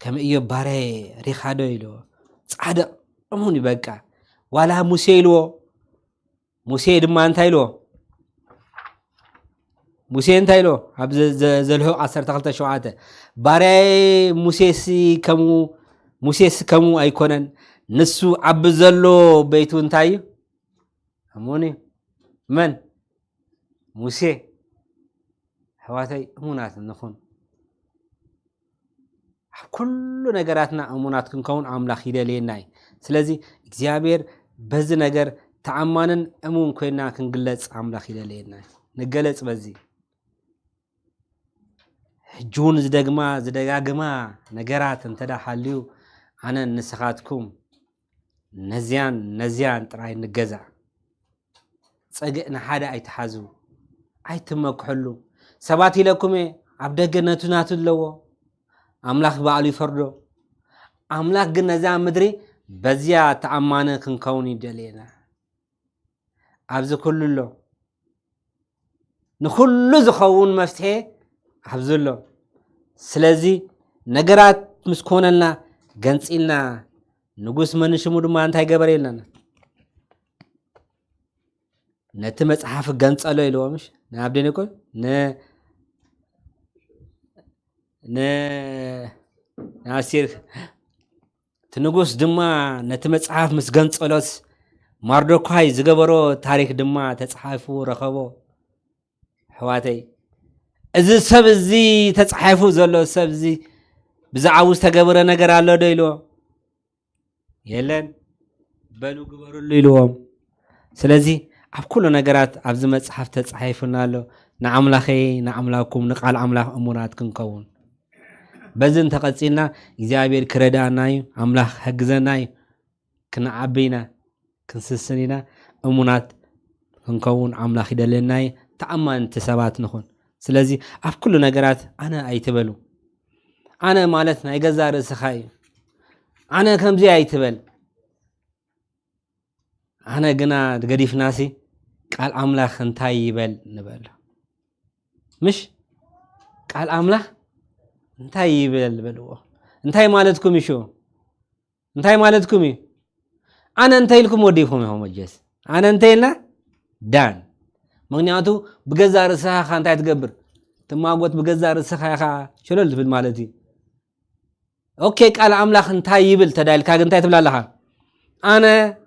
ከም እዮብ ባርያየ ሪኢኻ ዶ ኢልዎ። ጻድቕ እሙን እዩ በቃ። ዋላ ሙሴ ኢልዎ። ሙሴ ድማ እንታይ ኢልዎ? ሙሴ እንታይ ኢልዎ? ኣብ ዘ- ዘ- ዘልሆ ዓሰርተ ክልተ ሸውዓተ ባርያየ ሙሴሲ ከምኡ ሙሴስ ከምኡ ኣይኮነን፣ ንሱ ዓቢ ዘሎ ቤቱ እንታይ እዩ? እሙን እዩ። መን? ሙሴ። ኣሕዋተይ እሙናት ንኹን። ኣብ ኩሉ ነገራትና እሙናት ክንከውን ኣምላኽ ይደልየና እዩ። ስለዚ እግዚኣብሔር በዚ ነገር ተኣማንን እሙን ኮይና ክንግለጽ ኣምላኽ ይደልየና እዩ። ንገለጽ በዚ። ሕጂ እውን ዝደግማ ዝደጋግማ ነገራት እንተ ደኣ ሃልዩ ኣነን ንስኻትኩም ነዚያን ነዚያን ጥራይ ንገዛእ። ጸግእ ንሓደ ኣይትሓዙ፣ ኣይትመክሐሉ። ሰባት ኢለኩም እየ፣ ኣብ ደገ ነቱ ናቱ ኣለዎ። ኣምላኽ ባዕሉ ይፈርዶ። ኣምላኽ ግን ነዛ ምድሪ በዚያ ተኣማኒ ክንከውን ይደልየና። ኣብዚ ኩሉ ኣሎ። ንኹሉ ዝኸውን መፍትሔ ኣብዚ ኣሎ። ስለዚ ነገራት ምስ ኮነልና ገንጺልና፣ ንጉስ መንሽሙ ድማ እንታይ ገበረ ኢልና? ነቲ መጽሓፍ ገንጸሎ ኢልዎ፣ ምሽ? ንኣብደን ይኮን? ን-፣ ን-፣ ንኣስቴር፣ እቲ ንጉስ ድማ ነቲ መጽሓፍ ምስ ገንጸሎስ፣ ማርዶኳይ ዝገበሮ ታሪክ ድማ ተጻሒፉ ረኸቦ። ኣሕዋተይ፣ እዚ ሰብ እዚ ተጻሒፉ ዘሎ ሰብ እዚ ብዛዕባኡ ዝተገበረ ነገር ኣሎ ዶ ኢልዎ? የለን። በሉ ግበሩሉ ኢልዎም። ስለዚ ኣብ ኩሉ ነገራት ኣብዚ መጽሓፍ ተጻሒፉና ኣሎ። ንኣምላኸይ ንኣምላኩም ንቃል ኣምላኽ እሙናት ክንከውን። በዚ እንተቐጺልና እግዚኣብሔር ክረዳእና እዩ፣ ኣምላኽ ክሕግዘና እዩ። ክንዓቢ ኢና፣ ክንስስን ኢና፣ እሙናት ክንከውን ኣምላኽ ይደልየና እዩ። ተኣማንቲ ሰባት ንኹን። ስለዚ ኣብ ኩሉ ነገራት ኣነ ኣይትበሉ። ኣነ ማለት ናይ ገዛ ርእስኻ እዩ። ኣነ ከምዚ ኣይትበል። ኣነ ግና ገዲፍናሲ ቃል ኣምላኽ እንታይ ይበል ንበሎ። ምሽ ቃል ኣምላኽ እንታይ ይበል በልዎ። እንታይ ማለትኩም እዩ ሽዑ? እንታይ ማለትኩም እዩ? ኣነ እንተ ኢልኩም ወዲእኩም ኢኹም። መጀስ ኣነ እንተ ኢልና ዳን። ምኽንያቱ ብገዛ ርእስኻ እንታይ ትገብር? ትማጎት ብገዛ ርእስኻ ኢኻ ሸለል ትብል ማለት እዩ። ኦኬ፣ ቃል ኣምላኽ እንታይ ይብል ተዳይልካ ግን እንታይ ትብል ኣለኻ? ኣነ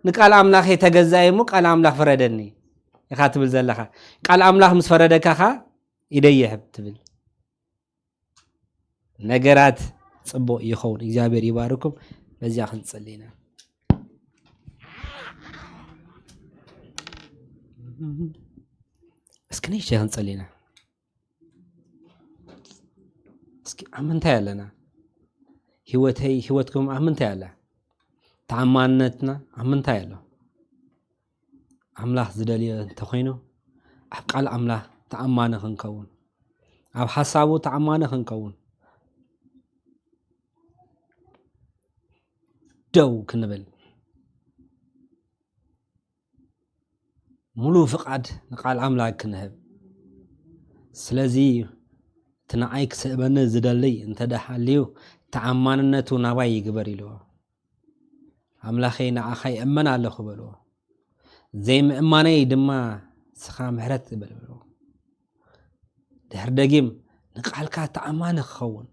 ንቃል ኣምላኽ ተገዛእ እሞ ቃል ኣምላኽ ፍረደኒ ኢኻ ትብል ዘለኻ። ቃል ኣምላኽ ምስ ፈረደካ ኸኣ ኢደይ ይሕብ ትብል። ነገራት ጽቡቕ ይኸውን። እግዚኣብሔር ይባርኩም። በዚያ ክንጽሊ ኢና። እስኪ ንእሽተይ ክንጽሊ ኢና። እስኪ ኣብ ምንታይ ኣለና? ህይወተይ፣ ህይወትኩም ኣብ ምንታይ ኣላ? ተኣማንነትና ኣብ ምንታይ ኣሎ? ኣምላኽ ዝደልዮ እንተኾይኑ፣ ኣብ ቃል ኣምላኽ ተኣማኒ ክንከውን፣ ኣብ ሓሳቡ ተኣማኒ ክንከውን፣ ደው ክንብል፣ ሙሉ ፍቓድ ንቃል ኣምላኽ ክንህብ። ስለዚ እቲ ንዓይ ክስእበኒ ዝደሊ እንተ ደኣ ሃልዩ፣ ተኣማንነቱ ናባይ ይግበር ኢልዎ። ኣምላኸይ ንዓኻ ይእመን ኣለኹ በልዎ። ዘይምእማነይ ድማ ንስኻ ምሕረት ግበር በልዎ። ድሕሪ ደጊም ንቃልካ ተኣማኒ ክኸውን።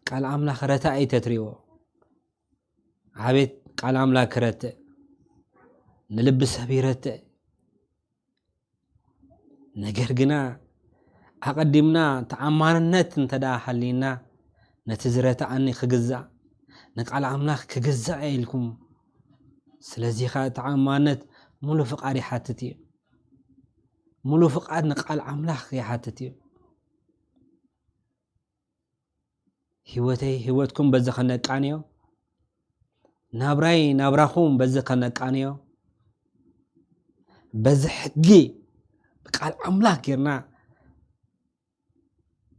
ቃል ኣምላኽ ረታኢ ተትሪዎ። ኣቤት ቃል ኣምላኽ ክረትእ፣ ንልቢ ሰብ ይረትእ። ነገር ግና ኣቐዲምና ተኣማንነት እንተ ደኣ ሃልይና፣ ነቲ ዝረትኣኒ ክግዛእ፣ ንቃል ኣምላኽ ክግዛእ እየ ኢልኩም። ስለዚ ኸኣ ተኣማንነት ሙሉ ፍቓድ ይሓትት እዩ። ሙሉ ፍቓድ ንቃል ኣምላኽ ይሓትት እዩ። ህይወተይ ህይወትኩም በዚ ከነቃንዮ፣ ናብራይ ናብራኹም በዚ ከነቃንዮ፣ በዚ ሕጊ ብቃል ኣምላኽ ጌርና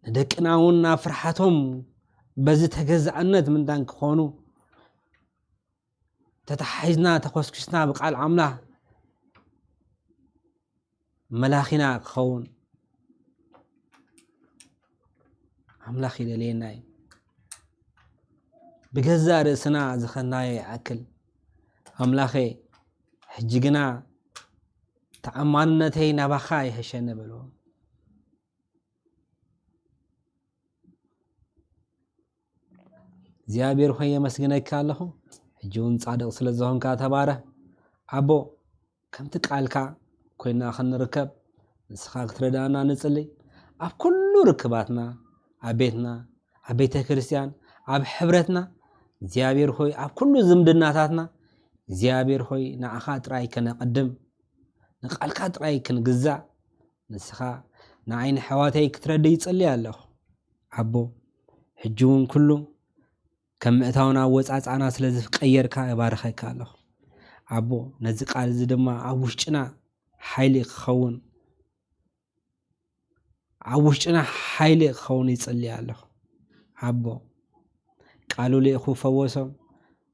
ንደቅና እውን ናብ ፍርሓቶም በዚ ተገዛእነት ምንታን ክኾኑ ተታሒዝና ተኾስኪስና ብቃል ኣምላኽ መላኺና ክኸውን ኣምላኽ ይደልየና እዩ። ብገዛእ ርእስና ዝኸድናዮ ይኣክል። ኣምላኸ፣ ሕጂ ግና ተኣማንነተይ ናባኻ ይሕሸኒ በልዎ። እግዚኣብሔር ሆይ የመስግነካ ኣለኹ። ሕጂ እውን ጻድቕ ስለ ዝኾንካ ተባረኽ። ኣቦ፣ ከምቲ ቃልካ ኮይና ክንርከብ ንስኻ ክትረዳና ንጽሊ። ኣብ ኩሉ ርክባትና፣ ኣብ ቤትና፣ ኣብ ቤተ ክርስቲያን፣ ኣብ ሕብረትና፣ እግዚኣብሔር ሆይ ኣብ ኩሉ ዝምድናታትና እግዚኣብሔር ሆይ ንዓኻ ጥራይ ከነቐድም፣ ንቃልካ ጥራይ ክንግዛእ፣ ንስኻ ንዓይ ንኣሕዋተይ ክትረድእ ይጽሊ ኣለኹ። ኣቦ፣ ሕጂ እውን ኩሉ ከም ምእታውና ወጻጻና ስለ ዝቀየርካ እባርኸካ ኣለኹ። ኣቦ፣ ነዚ ቃል እዚ ድማ ኣብ ውሽጥና ሓይሊ ክኸውን፣ ኣብ ውሽጥና ሓይሊ ክኸውን ይጽሊ ኣለኹ። ኣቦ፣ ቃሉ ልኢኹ ፈወሶም፣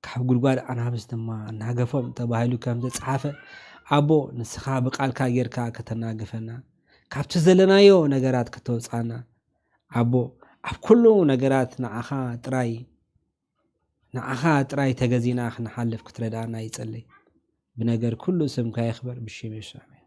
ካብ ጉድጓድ ኣናብስ ድማ ኣናገፎም ተባሂሉ ከም ዝተጻሓፈ፣ ኣቦ፣ ንስኻ ብቃልካ ጌርካ ከተናግፈና፣ ካብቲ ዘለናዮ ነገራት ከተውጻና፣ ኣቦ፣ ኣብ ኩሉ ነገራት ንዓኻ ጥራይ፣ ንዓኻ ጥራይ ተገዚና ክንሓልፍ ክትረዳና ይጸልይ። ብነገር ኩሉ ስምካ ይኽበር፣ ብሽም የሱስ፣ ኣሜን።